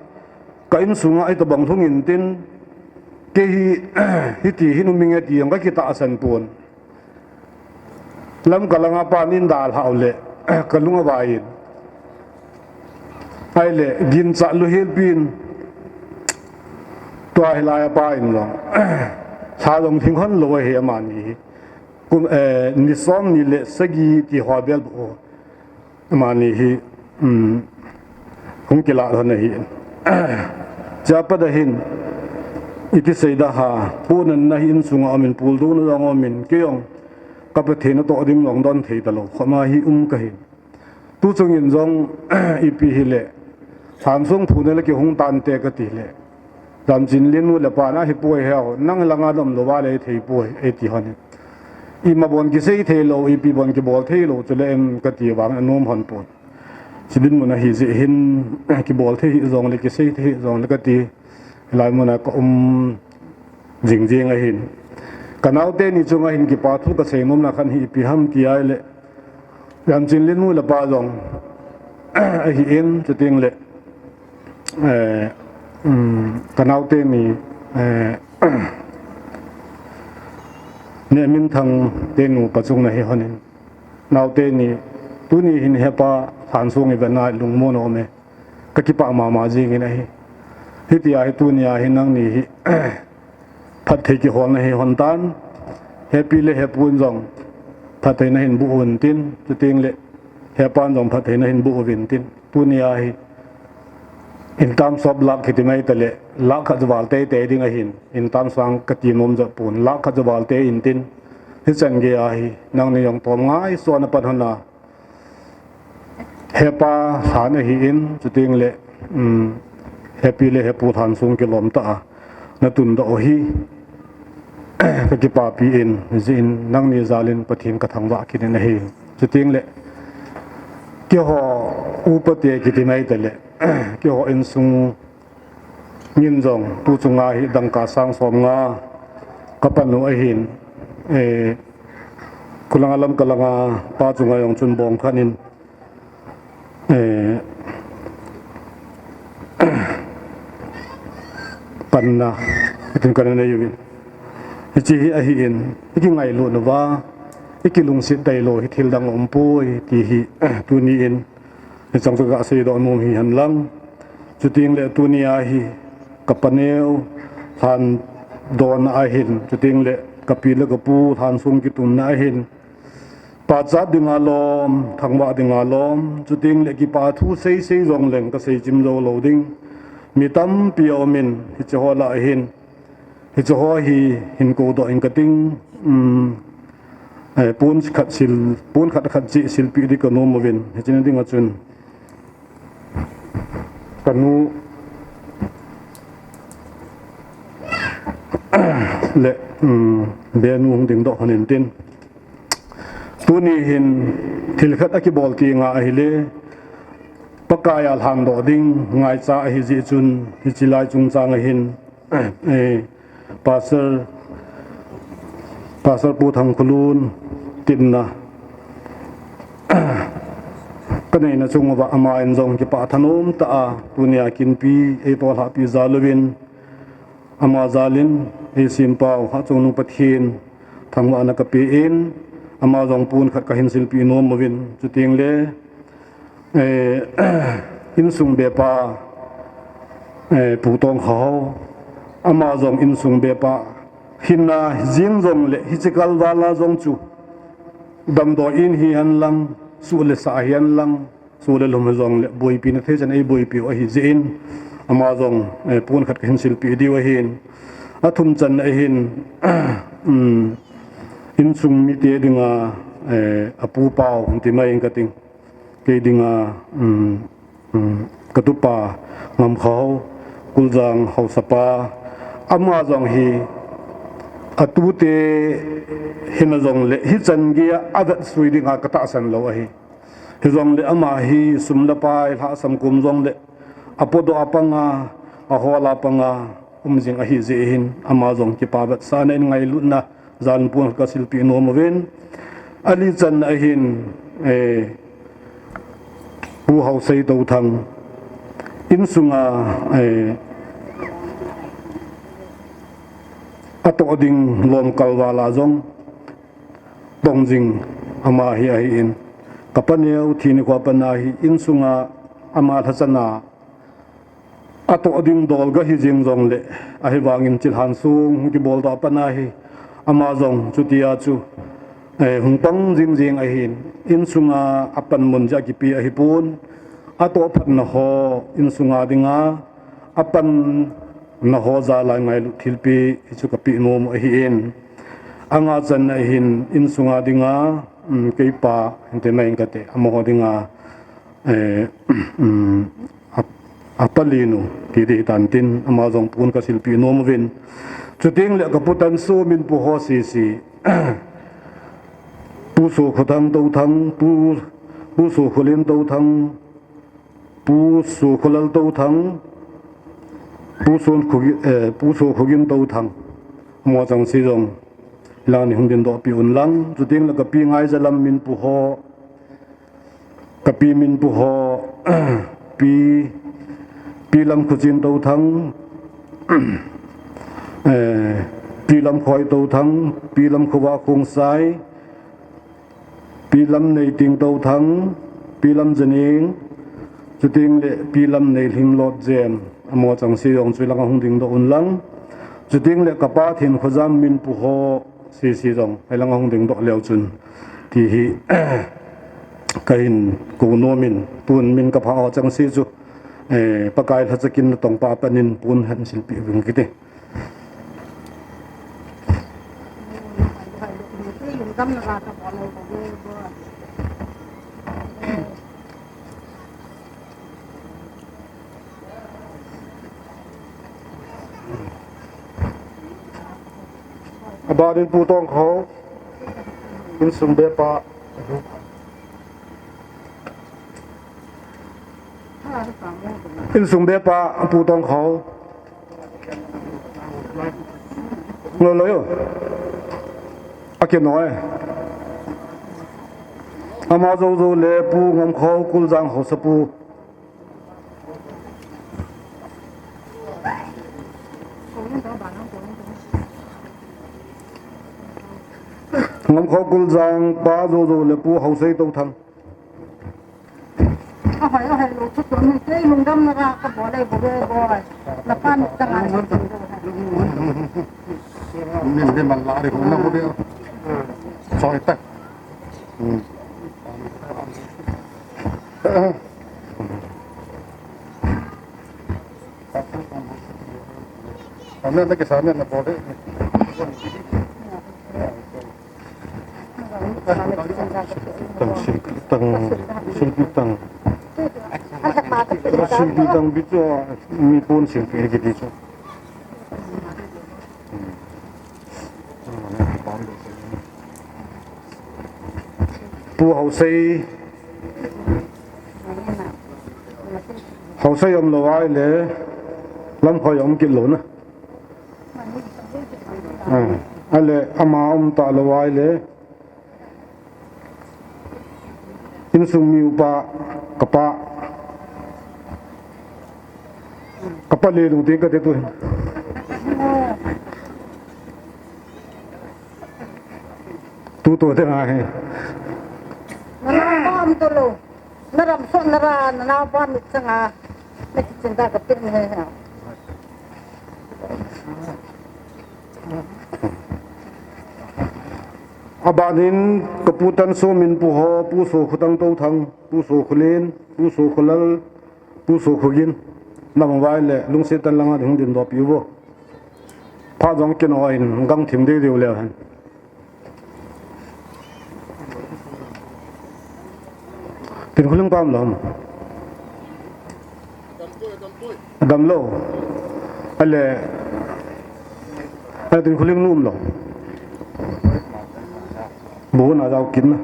ka insung a hitobang lhung intin, kei hi, hiti hin um inge ti jong kakitahsan pon. Lamka langa pan eidalhah u le, kalung avai in. Ahile, ginchat luhelpi in, tua hilai a pa in jong, lha jong lhing hon lou ahi amani hi. Kum, eh, ni som ni le sagi ti ho bel bou. Amani hi, um, hung kilah lhon ahi. Chua pat a hin, iti seida ha, pun anna hi insunga umin, puldouna jong umin, kei jong ka Pathen natoh ding jong don thei talou khoma hi um kahin. Tu chungin jong ipi hile, Thansung phun le kihung tante kati le, Jamchinlin nu le pa na hi poi heo, nang langa dom lou va le thei poi, eiti hon. Ima bon kisei thei lou, ipi bon kibol thei lou, chule em kati vang anom hon pon. Chidin mun ahi jeh hin, kibol thei hi jong le, kisei thei hi jong le kati, hilai muna ka um jingjing ahin. Ka naote ni chunga hin kipa thu kasei nomna khan hi ipi ham ti ahile, Jamchinlin nu le pa jong ahin, chuteng le, eh, um, ka naote ni, eh, Nehminthang te nu pa chunga hi honin. Naote ni, tuni hin hepa Thansung i vena lungmon aume. Ka kipah mama jingin ahi. Hitia hi tunia hi nangni hi phatthei kiholna hi hon tan. Hepi le hepun jong phatthei nahin boh uvin tin, chuteng le hepan jong phatthei nahin boh uvin tin. Tunia hi in terms of lakh kiti mai tale, lakh khat val teitei ding ahin, in terms vang kati nom jo pon, lakh khat val tei in tin. Hichan gei ahi, nangni jong tom ngaisona pan hon a, hepa Than ahin, chuteng le, um, hepi le hepu Thansung kilom tah a natundoh u hi ka kipapi in, jeh in nangni jalin Pathen ka thangvah kit in ahi. Chuteng le, keiho upa te kiti mai tale, keiho insung in jong tu chunga hi dangka sang som nga ka pan u ahin, eh, kholanga Lamka langa pa chunga jong chun bong khat in, eh, panna, hitin kana nei uvin. Hiche hi ahin, i kingailut uva, i kilungset tailou hi thil dang umpoi, ti hi, tuni in, hicheng chu ka seidoh nom hi hen lang. Chuteng le tunia hi, ka paneo, Thandon ahin, chuteng le ka pi le ka pu, Thansung kitunna ahin. Pachat dinga lom, thangvah dinga lom, chuteng le kipa thu seisei jong leng ka seichim jou lou ding. Mi tampi aumin, hiche ho lah ahin, hiche ho hi hin koudoh in kating, um, eh, pon khat sil, pon khat khat cheh silpeh ding ka nom uvin, hiche na dinga chun. Ka nu le, um, benu hung dingdoh hon in tin. Tuni hin thil khat a kibol ti nga ahile, Pakai a lhangdoh ding ngaicha ahi jeh chun, hiche lai chungchang ahin, eh, Pastor, Pastor Pu Thangkhulun, tinna ka neina chung uva ama in jong kipah thanom tah a, tunia kinpi, ei tolhahpi jal uvin, ama jalin, ei sempau, Hachongnung Pathen, thangvahna ka pe in, ama jong pon khat ka hin silpeh nom uvin, chuteng le, eh, insung bepa, eh, Pu Tongkha ho, ama jong insung bepa, hinna jing jong le, hiche kalval a jong chu, damdoi in hi hen lang, suh le sah hi hen lang, suh le lhum hi jong le, boipi na thei chan ei boipi u ahi jeh in, ama jong, eh, pon khat ka hin silpeh diu ahin, athum channa ahin, um, insung mite dinga, eh, apu pau, ti mai in kating. Kei dinga, um, um, ka tupa Ngamkha ho, Kuljang haosapa, ama jong hi, atute hina jong le, hichan gei a avetsui dinga ka tahsan lou ahi. Hijongle ama hi sum le pai, lhasam kum jong le, apodoh a panga, ahol a panga, um jing ahi jeh hin, ama jong kipa vetsahna in ngailutna, jan pon ka silpeh nom uvin. Ali channa ahin, eh, Pu Haosei Touthang, insunga, eh, atoh ding lom kalval a jong, tong jing ama hi ahin. Ka paneo thi nikho a pat a hi insunga ama lhachana atoh ding dol ga hi jing jong le, ahivangin chilhan sung hung kibol doh a pat a hi ama jong chutia chu, eh, hung pang jing jing ahin. Insunga apan mun jeh a kipe ahipon, atoh phatna ho insunga dinga apan naho jal a ngailut thilpeh chu kapeh nom u ahin. Anga channa hin insunga dinga, um, keipa hinte mai kate, amaho dinga, eh, um, a, apalinu, ti ding hitan tin, ama jong pon kasilpeh nom uvin. Chuteng le kapu Tanso min pu ho sese. Pu Sokhothang Touthang, Pu, Pu Sokholian Touthang, Pu Sokholal Touthang, Pu Sokhogin, eh, Pu Sokhogin Touthang. Amaho chengse jong hilanga nei hung dingdoh peh un lang. Chuteng le kapi Ngaijalam min pu ho, kapi min pu ho, Pi, Pi Lamkhochen Touthang, eh, Pi Lamkhoi Touthang, Pi Lamkhovah Khongsai, Pi Lamneiting Touthang, Pi Lamjaneng, chuteng le Pi Lamneilhing Lotjem, amaho chengse jong chu hilanga hung dingdoh un lang. Chuteng le kapa Thenkhojam min pu ho sese jong hilanga hung dingdoh leu chun, ti hi kahin kou nom in, tun min kapha ho chengse chu, eh, Pakai lhacha kin natong pa panin pon hin silpeh uving kate. Abanin Pu Tongkho, insung bepa. Insung bepa Pu Tongkho. Lo lo yo. Akino e. Ama jou jou le Pu Ngamkho Kuljang Haosapu. Ngamkho Kuljang pa jou jou le Pu Haosei Touthang. Ahoi, ahoi, lo chu tu ni kei lungdam na ra ka bol e, bol e, bol. Na pa ni ta ngai. Min de man la de na ko de. Soi ta. Hmm. Ane na ke sa ne na bol de. Tang, sil tang, sil tang. Sil tang bi chu, mi pon sil pi ki di chu. Pu Haosei, Haosei um lou ahile, Lamkhoi um kit lou na. Ah, ahile, ama um talou ahile, insung mi upa, kapa. Kapa le lung ding kati tu. Tu tu te ngai. Na na bam tu lo. Na ram so na ra, na na bam mi changa. Na ki chinta ka pin he he. Abanin kapu Tanso min pu ho, Pu Sokhothang Touthang, Pu Sokholen, Pu Sokholal, Pu Sokhogin, nam vai le lungset tah langa hung dingdoh peh uvo. Phat jong kino in gang thim dei dei u leu hen. Tin khuling pam lom. Dam lou. Ale. Ale tin khuling nu um lou. Bu na jao kin na.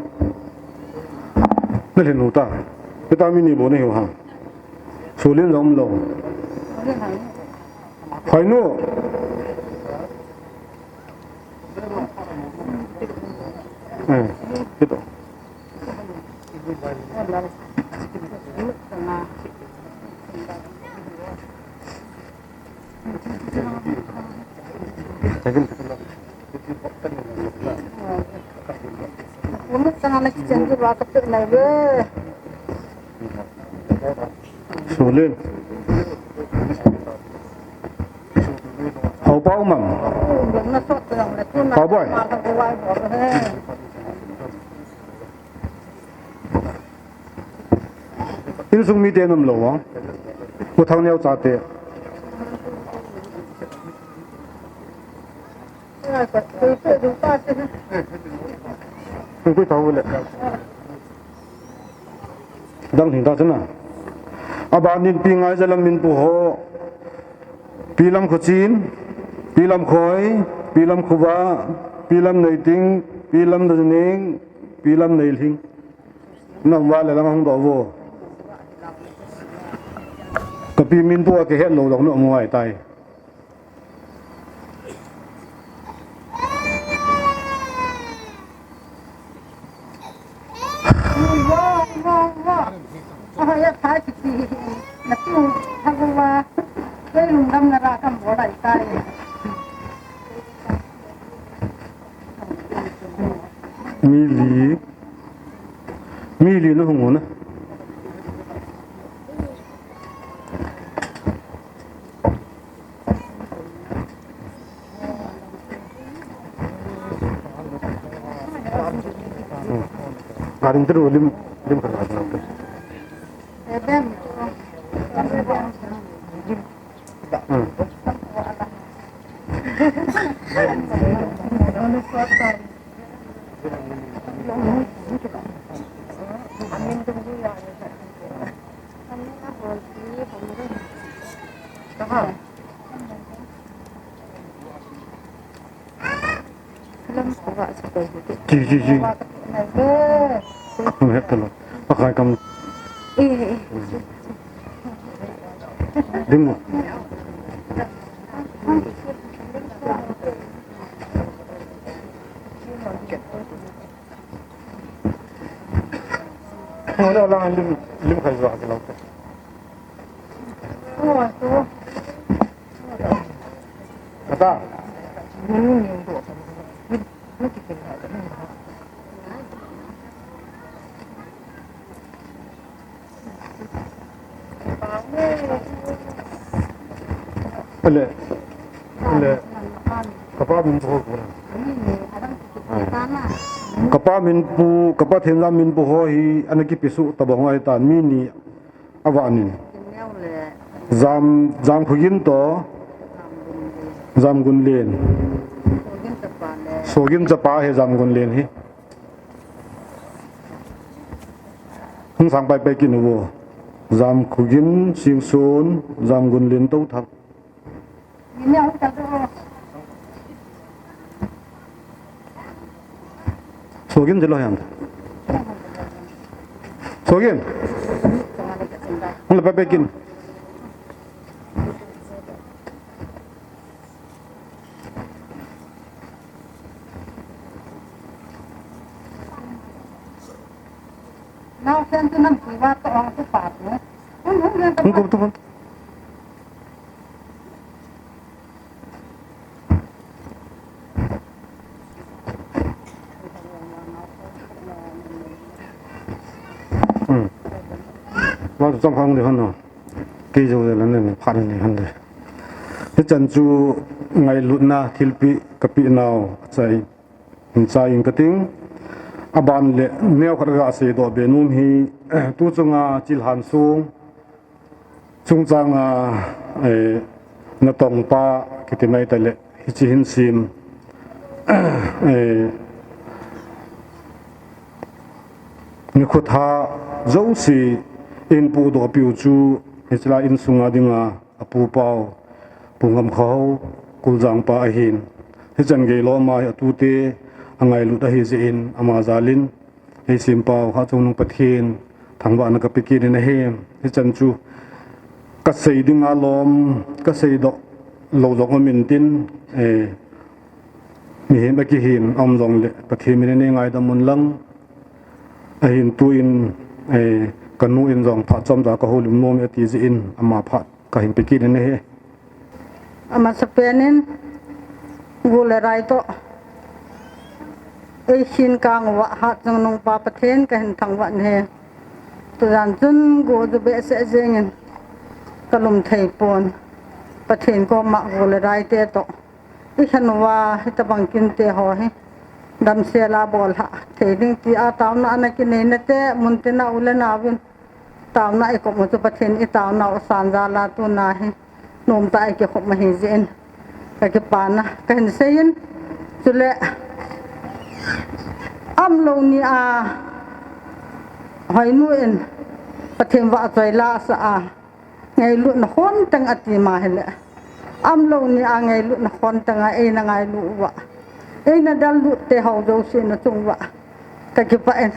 Na le nu ta. Kita mi ni bu na hiu ha. Sulin jong um lou. Hai nu. Eh, ito. Umut sana na kitchen di ba ka pe na be. Sulin. Hau pa umam. Hau boy. Insung mite nom lou a. Pu Thangneo chate. Koi koi ta u le. Dang thing ta chana. Abanin Pi Ngaizalam min pu ho. Pi Lamkhochin, Pi Lamkhoi, Pi Lamkhuva, Pi Lamneiting, Pi Lamdaning, Pi Lamneilhing. Nang va le lang hung doh vo. Ka pi min pu a kihet lou doh nu mu ai tai. Mi li, mi li na hung hung na. Karin teru lim, lim kan. Hmm. Ji, ji, ji. Hung het talo. Pakai kam. Eh, eh. Ding mo. Hung na lang lim, lim khai zuwa ka lang. Ata. Ale, ale, kapa min pu ho. Kapa min pu, kapa Thenjam min pu ho hi, ana kipe suh tabang ho ahi tan, mi ni. Ava nin. Jam, Jamkhogin to. Jamgunlen. Sogin chapa hi Jamgunlen hi. Hung sang pai pai kit uvo. Jamkhogin, Singson, Jamgunlen to thak. Sogin jelo hiam. Sogin. Hung le pai pai kit. Nau sen tu nam kiva to ong tu pa tu. Hung, hung, hung, hung. Hung, hung, hung. Hmm. Wa chang khang de han no. Kei jo de lan ne phan ne han de. Hichan chu ngailutna thilpeh kapeh nau achai. Hin chai ing kating. Aban le neo khat kasei doh be nom hi, tu chunga chilhan sung. Chungchanga, eh, natong pa kiti mai ta le, hichi hin sim, eh, nikho tha jouse in pudoh piu chu, hichila insunga dinga, apu pau, Pu Ngamkhao, Kuljang pa ahin. Hichan gei lom a hi atute, angailut ahi jeh in, ama jalin, Hei Simpau, Hachungnung Pathen, thangvahna kape kit in ahi, hichan chu kasei dinga lom, kasei doh lou jong um intin, eh, mihem akihin, aum jongle, Pathen min in nei ngaidam un lang, ahin tuin, eh, kanu in jong phat chomcha kahoulim nom e ati jeh in, ama phat kahin pe kit in ahi. Amasapen in, gu le rai toh, eihin kang uva Hachungnung pa Pathen kahin thangvah in ahi. Tujan chun gu ju behseh jeng in kalum thei pon. Pathen koma gu le rai te toh, ikhen uva hitabang kinte ho hi damsel a bol hah thei ding tia taona ana kinei nate, muntina u le nauvin taona ikom u chu Pathen itaona u san jal a tuna hi nomtah a ikikhop ahi jeh in kakipana kahin sei in, Chule, aumlou nia, Hoinu in Pathen vahchoi la asa a, ngailutna khon teng ati ma hile, aumlou nia ngailutna khon teng a eina ngailu uva, eina dallut te ho jouse na chung uva kakipah in,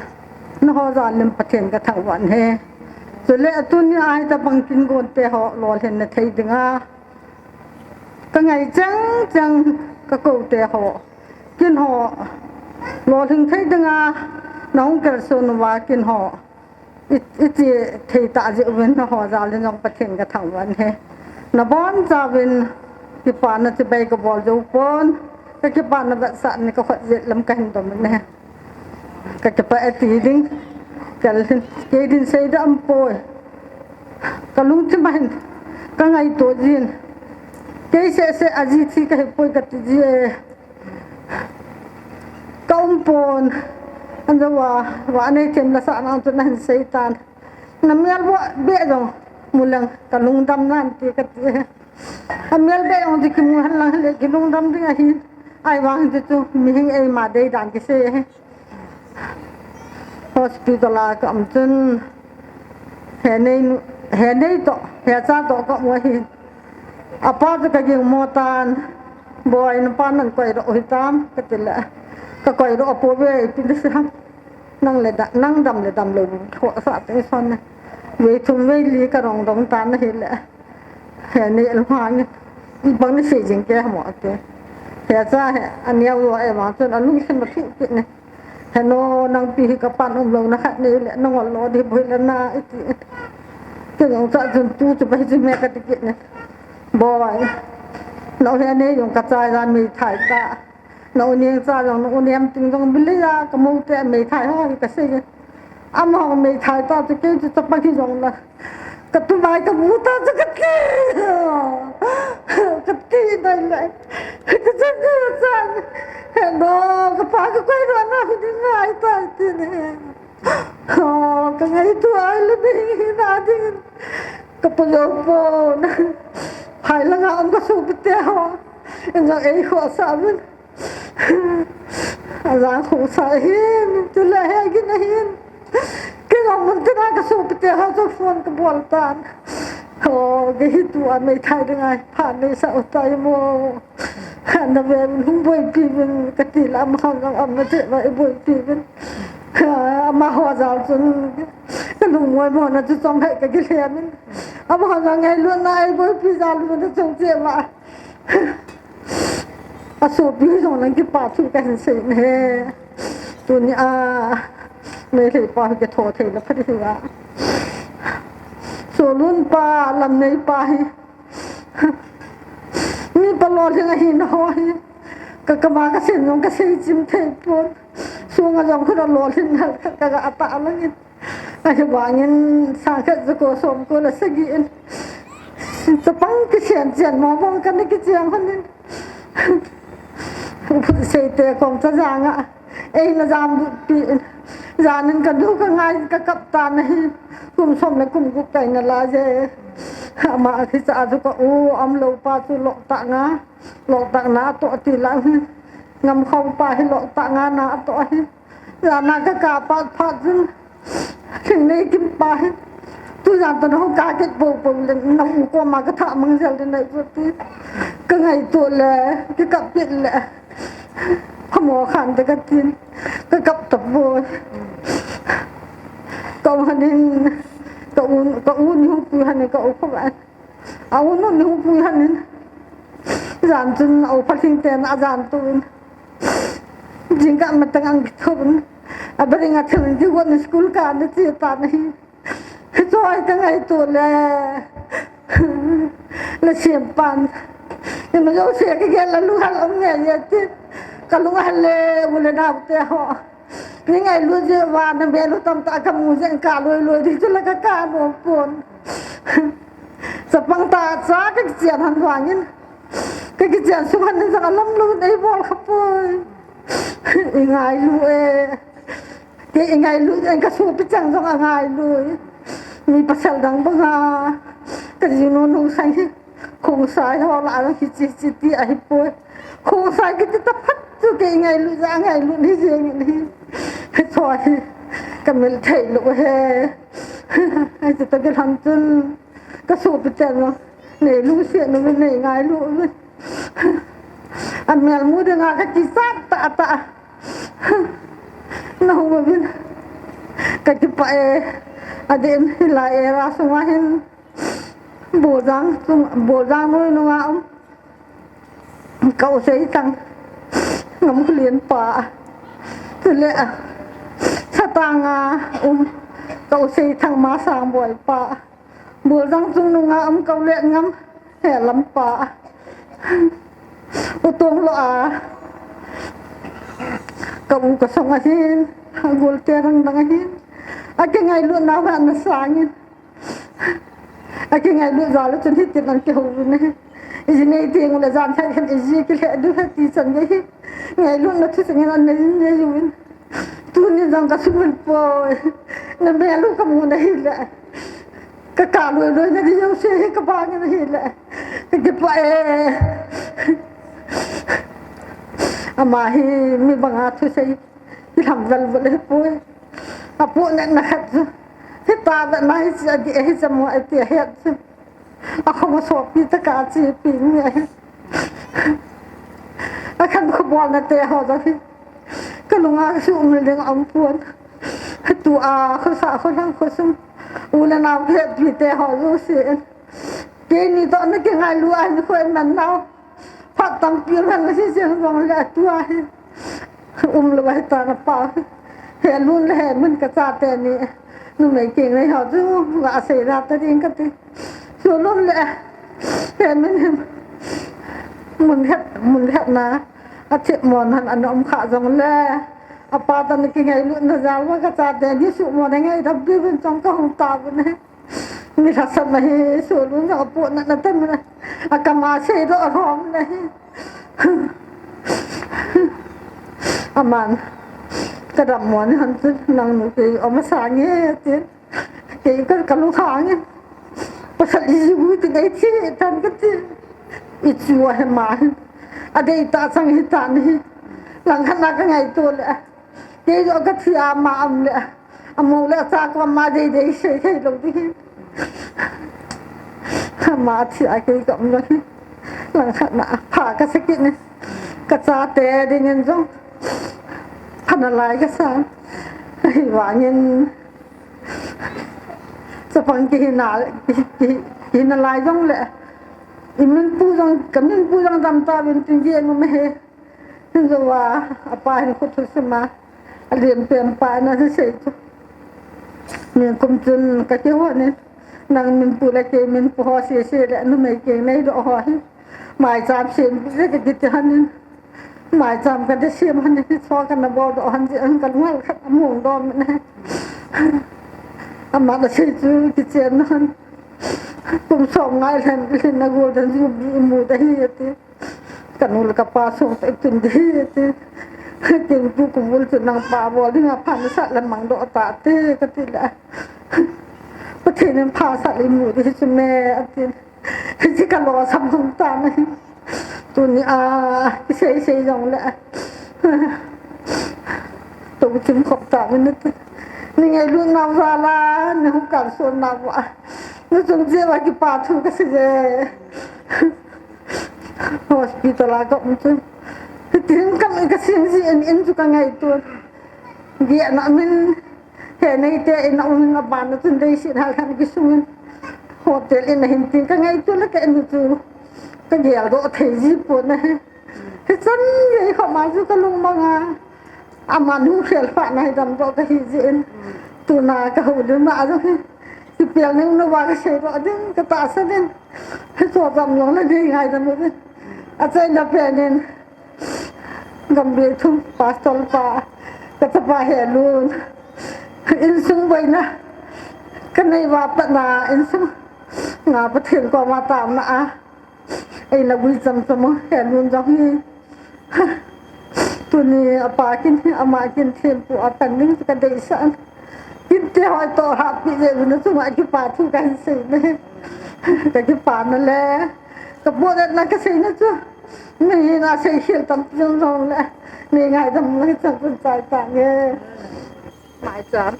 nangho jal in Pathen kathangvah e. Chule tunia hitabang kin gon te ho lolhin na thei dinga kangai cheng cheng kakou te ho, kin ho lolhing thei dinga nahung kalson uva kin ho i, iche thei tah jeh uvin nangho jal in jong Pathen kathangvah e. Nabonchauvin kipana chibai kabol jou pon, kakipana vetsahna kakhut jet lam kahin dom e. Kakipah e ti ding, kal hin, kei din seida aumpoi. Kalungthim a hin kangaito jin, kei seh seh aji thi kahipoi kati ji e. Kaum pon, anjouva, vah nei themna sah nang chu nahin seitan. Namel beh jong mu leng kalungdam nante kati. Amel beh jong chu kimu henlang hile kilungdam ding ahi. Ahivang chu chu mihing eima deidan kisei ahi. Hospital a kaum chun Henei, Henei toh, Hecha toh kaum u ahi. Apa chu kagingmo tan, Boi, napa nakoidoh u hitam, katile, kakoidoh apouve, ipi nasei ham. Nang le da, nang dam le damlou, khohsah teng son ne. Vei thum vei li karong dong tan ahile, Henei alhang in, ibang nasei jing ke ham ati. Hecha hi aneo jo e vang chun alungthim athuh kit ne. Heno, nangpi hi kapan umlouna khat neile, nangol lo ding boi le na iti. Kei jong cha chun tu chu bai chu me kati kit ne. Boi, nau Henei jong kachai ja meithai ta. Nau Neng cha jong, nau Nemting jong, bilei a kamu te meithai ho hi kasei. Amaho meithai ta chu kei chu chapang hijongle, katumai kamu ta chu kati. Kati naile, kachanu chan, heno, kapa kakoidoh na hi ding ngai tai tin, kangaito a le ding hina ding, kapo jou pon. Hai langa um kasopi te ho jong eikhohsah uvin. Ajang khohsah ahin, chule hegin ahin. Kei jong muntina kasopi te ho chu phone kabol tan. O, kei hi tua meithai dinga phat neisah u tai mo. Nave uvin hung boipi uvin kati le amaho jong ama cheh uva eiboipi uvin. Amaho jal chun kalungmong mona chu chomkhat kakilhem in. Amaho jong ngailutna eiboipi jal uvin achung cheh uva. Asopi jong lang kipa thu kahin sei e. Tunia Meitei pa hi kitho thei le phat hi a. Solun pa, Lamnei pa hi, mi palolhing ahina ho hi, kakam a kasen jong kasei chim thei pon. Sunga jong khut alolhin hal khat kaga tah langin. Ahivangin sangkhat jako somko le sagi in chapang kisen chen mo bang kana kicheng hon in. Seite kom cha janga eina jamlutpi in, janin kanu kangai kakap tan ahi. Kum som le kum gup kaina lai je. Ama kicha chu ka u aumlou pa chu loktah nga, loktah na atoh ti lang hi. Ngamkhong pa hi loktah nga na atoh ahi. Jana kakap phat phat chun Lhingneikim pa hi, tujan toh nahung kap kit poupou le, na u koma katha mang jel ding ahi chu ti. Kangaito le, kikap kit le, phamo khan te katin, kakap tapoi. Ka u hanin, ka u, ka u ni hung pui hanin ka u khovah in. A u nu ni hung pui hanin. Jan chun a u phalhing ten ajan toh in. Jingkah mateng ang kithou in. Abering a thil in kigon in school ka na che tan ahi. Hiche hi kangaito le. Nasem pan. Ima jouse kagel a lunghel um nge ye ti. Kalunghel le u le nao te ho. Nei ngailut jeh uva namel u tamtah kamu jeh in kap loi loi ding chu la kakap nom pon. Chapang tah cha kakichen han vangin, kakichen sung han in jong alamlou in eibol khapoi. Ingailu e. Kei ingailu e, kasopi chang jong angailu e. Mi pasal dang banga kajinu nung sang hi. Khongsai ho lah a hiche hiche ti ahipoi. Khongsai kiti taphat Tu kei ngailut ja ngailut hi jeng in hi. Hi choi hi. Ka mil thei lou he. Ai chu ta ke han chun. Ka sopi ten lo. Nei lungset nu nei ngailut. A mel mu dinga ka kisat ta ta. Na hu vin. Ka kipah e. Adin hilai era sunga hin. Boljang chung, Boljang noi nunga um. Ka u Seithang. Ngamkhulen pa. Chule. Satanga um. Ka u Seithang Masangboi pa. Boljang chung nunga um ka u Letngam. Helam pa. U Tonglo a. Ka u ka song ahin. Golte rang dang ahin. A kingailut nau ha na sangin. A kingailut jal chun hitin an kihou ne. Iji nei teng le jan thak hen iji kile du ha ti chan ge hi. Ngailut na thu chang an nei nei yu in. Tuni jang ka sumil poi. Na mel u ka mu na hi le. Ka ka loi loi na di jo se hi ka ba nge na hi le. Ka kipah e. Ama hi mi banga thusei. Hi lam vel vel hi poi. A pu ne na khat chu. Hi ta ve na hi chi a di hi cha mo a ti het chu. A khom a sopi ta ka chi pi ni a hi. A khan khu bol na te ho da hi. Ka lunga su um le ding am puan. Tu a khu sa khu lang khu sum. U le nau ke pi te ho lu si. Keini toh na kingailu a ni khu man nau. Phat tampi man la si jeng jong le a tu a hi. Um lou ahi ta na pa. He lun le he mun ka chate ni. Numei keng nei ho chu va sei ra ta ding ka ti. Su lun le. He mun him. Mun het, mun het na. A thip mon han an um kha jong le. A pa ta na kingailu na jal va ka chate ni su mon ngai dap bi vin chong ka hung ta bu ne. Ni lhasam ahi, su lun jong a pu na na tam na. A kama sei doh a hom na hi. Aman. Ka dam mo ni han chu nang nu kei o ma sa nge ti. Kei ka ka lu kha nge. Pasal i ji bu ti nei ti tan ka ti. I chu a he ma hi. A dei ta chang hi ta ni hi. Lang khan na ka ngaito le. Kei jong ka thi a ma am le. A mo le a cha ko ma dei dei sei thei lou ding hi. Ma thi a kei ka um lou hi. Lang khat na pha ka sa kit ni. Ka chate ding in jong. Pha na lai ka sa. Hi vangin. Chapang ki hi na, ki, ki, ki hi na lai jong le. I min pu jong, ka min pu jong dam ta vin tin ki enu me he. Hin jo va, a pa hin khu thu sima, a liam pen pa na se sei chu. Ni kum chun ka kihou ni, nang min pu le kei min pu ho se se le, numei keng nei doh ho hi. Maicham sem le ka kiti han in. Maicham ka de sem han in, so ka na bol doh han ji an ka lungal khat a mong dom ne. Ama na sei chu kichen han. Kum som ngai lhen, lhen na gol dan ju bi mu da hi ti. Ka nu le ka pa sung te tun di ti. Kin tu ku bul tu nang pa bol ding a phan sa la mang doh ta te ka ti la. Pathen in pha sa le mu di chu me a ti. Hi chi ka lo sam hung ta na hi. Tuni a, ki sei sei jong le. Tu chim khop ta mi na ti. Ni ngailut nau ja la, ni hung kalson nau va. Ni chung je va kipa thu ka sei je. Hospital a ka um chu. Tin kam ka sing ji in in chu ka ngaito. Ge na min he nei te in a um in a ban na chun dei si hal han ki sung in. Hotel in a hin tin ka ngaito le ka in chu. Ka gel doh thei ji pon na he. Hi chan ge kho ma chu ka lung mang a. Ama nu khel pha na hi dam doh ka hi ji in. Tuna ka hou ding ma jong hi. Ki pel ning nu va ka sei doh ding ka tahsan in. Hi cho dam jong le dei ngai dam ding. A chai na pen in. Gambih thum pastor pa. Ka chapa he lun. Insung boina. Ka nei va pat na insung. Nga Pathen koma tam na a. Ei na gui cham cham o, he lun jong hi. Tuni a pa kin hi, ama kin thempu a tan ding ka deisah. Kin te hoi to ha pi je na chu ma kipa thu ka hin sei ne. Ka kipa na le. Ka bo na ka sei na chu. Ni na sei khel tam jong jong le. Mi ngaidam lou hi chan chun chai tange. Maicham.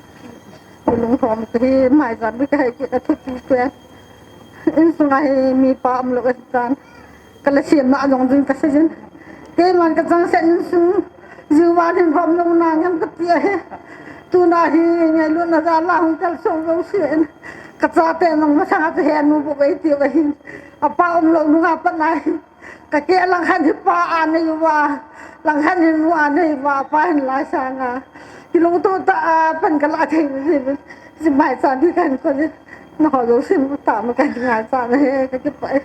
Lung hom hi maicham mi kahi kit a thupi pen. Insung a hi mipa umlou ahi tan. Kala siam na jong jing kasei jin. Keiman kachang seh insung. Jiu van hin hom lou na ngam kati ahi. Tuna hi ngailutna jal a hung kalsong jouse in. Kachate nung masanga chu henu bou bei ti ahi. Apa umlou nunga pat na hi. Kakeh langkhat hi pa anei uva, langkhat hi nu anei uva, pa hin lai sanga. Kilungto tah a pan kalah thei uve. Simai chan hi kahin koi. Naho jouse in tama kahin ngai chan ahi, kakipah e.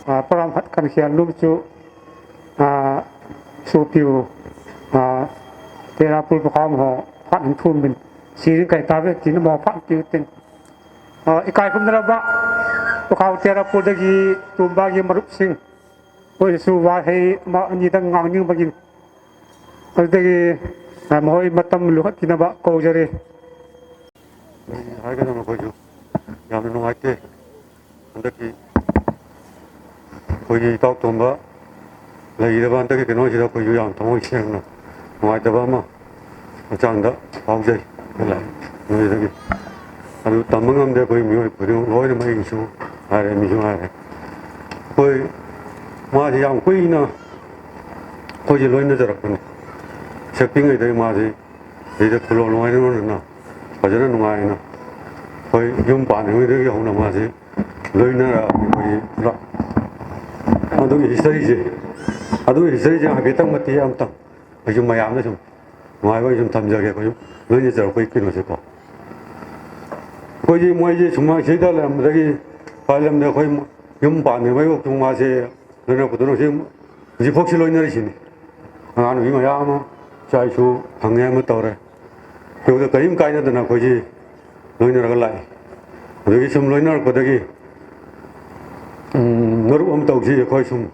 A, program khat kahin khel nom chu, a, sopiu, a, Terapur Pakham ho phat hin thum bin. Siring kai tave tin mo phat tiu tin. A, ikai khum dara ba. Pakham Terapur dagi Tumba gi Marup Singh. Koi su va hei ma ni dang ngang ning bangin. Adagi, a, mahoi matam lu khat tina ba ko jare. Hai ka na ko ju. Yam nu ai te. Andaki. Koi tau tom ba. Lai da ban andaki ke no ji da koi ju yam tam hoi siang na. Ngai da ba ma. Achang da, pau jai, lai, noi dagi. Adu tam ngam de koi miho, koi loi na mai su, are mi su are. Koi, ma si yam koi na, koi ji loi na jarak ni. Shopping ai dai ma si, dai da kulo loi na na. Pajana nungai na. Koi yum pa ni, noi dagi hau na ma si. Loi na ra, koi ra. Adu history ji. Adu history ji, ha betang mati am tang. Koi yum ma yam na sum. Ngai ba jum tham jage koi, loi ni jal koi kino se ko. Koi ji moi ji suma se da lam dagi, pa lam da koi yum pa ni mai ko tung ma se, loi na ko to no se, ji phok se loi na ri sin. Anu hi ma ya ma, chai su, phang ya ma to re. Ko da kaim kai na da na koi ji, loi na ra ka lai. Dagi sum loi na ko dagi. Ngaru am tau ji koi sum.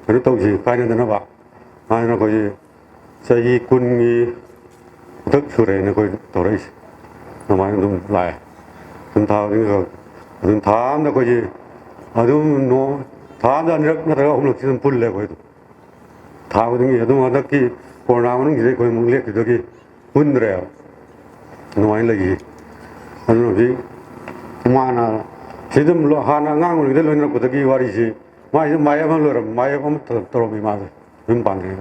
Ngaru tau ji, kai na da na ba. Ai na koi ji. Chahi kun ngi tak su re na koi to re. Na mai dum lai. Dum tha ding ko. Dum tha na koi ji. Adum no. Tha da ni na ta hum lo sim pul le koi. Tha ding adum adak ki corona ngi koi mung le ki do ki. Hun re. No ai le ki. Adum ji. Ma na. Sidum lo ha na ngang lo de lo na ko ta ki wari ji. Mai mai ma lo ram mai ma to ro mi ma. Yum pan he.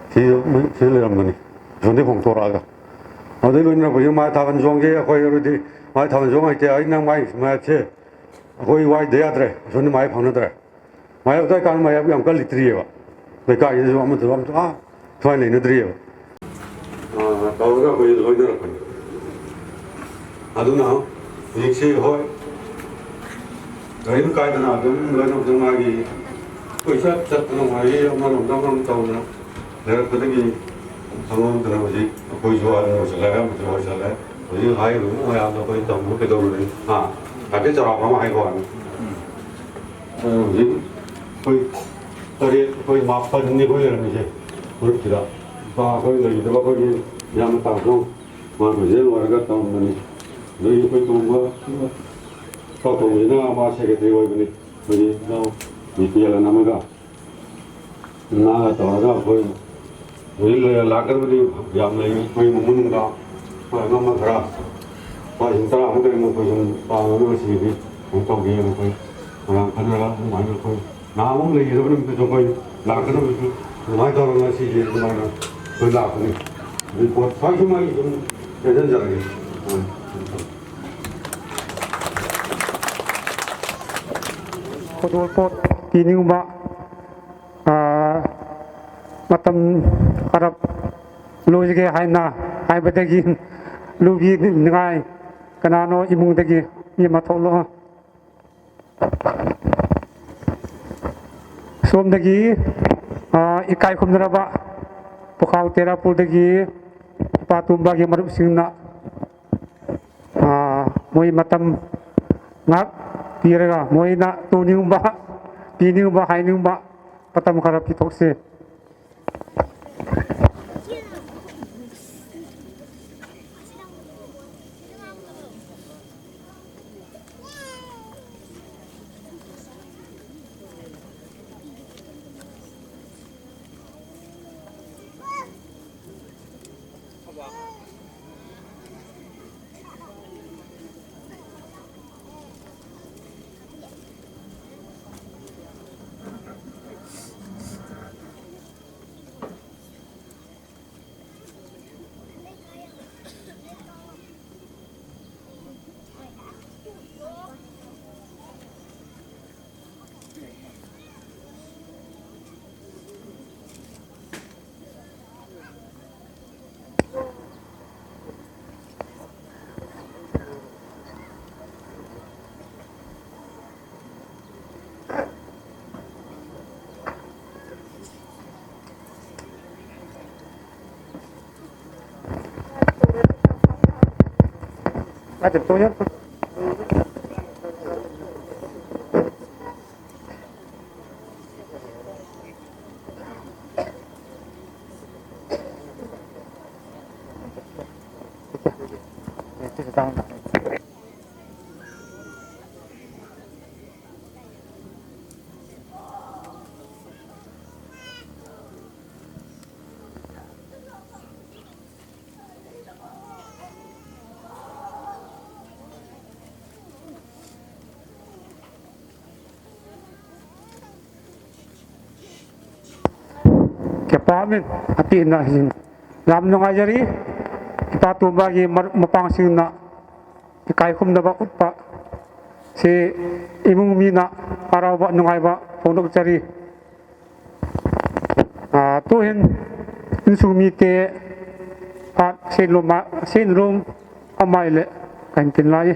Si, si le ram ni. Jong de phong to ra ga. Ade lo ni na ko yum mai tha van jong ge, ko ro de. Mai tha van jong ai te ai na mai, mai che. Ko wai de ya tre. Jong ni mai phong na tre. Mai ta kan mai yam ka litri ba. Le ka ye jong ma to am to a. Thoi le na tri ba. A, ta ga ko lo ni ra ko. Aduna, ni si hoi. Garim kai na dum, loi na dum agi. Koi sat sat na mai, ma rom dam rom tau na. Lera ko dagi, tangom tana ji, koi jo a no sala, mo jo sala. Ji hai ru, mo ya no koi tam mo ke do ni. Ha, ka ke chara pa ma hai ko an. Ji, koi, tare, koi ma pa ni koi ni je. Koi kira. Pa koi ni, ba koi ni, ya ma ta ko. Ma ko je, wa ga tam ni. Ji koi tum ba. Ka ko ni na ma secretary wa ni. Koi ni, no, ni pia la na ma ga. Na tawh a koi, koi le la kar budi yam le koi mun ga, koi ngam ma khara. Koi hin tara mo koi mo koi jong pa mo si bi, mo to ge mo koi. Na kan ra mo mai koi. Na mo le ye ro mo koi la kar budi, mo mai to na si ye mo na. Koi la koi. Report pa ki mai jong, ye jan ja ge. Khodol pot ti ning ba. A, matam kharap lo jige hai na, hai ba dagi, lubi ngai, kana no imung dagi, ima thok lo. Som dagi, a, ikai khum na ba, Pakhao Terapur dagi, Pa Tumba gi Marup Singh na, a, moi matam ngak, ti rega, moi na, tu ning ba, ti ning ba, hai ning ba, Patam kharap kithok se. Kepamin ati na hin. Lam nungai jari, ipa tu bagi mar-, mapang sing na, ikai khum na ba utpa. Si imung mi na, arau ba nungai ba, ponok jari. Ah, tuhin, insung mite, ah, sin lum, ah, sin lum, amai le, kahin tin lai.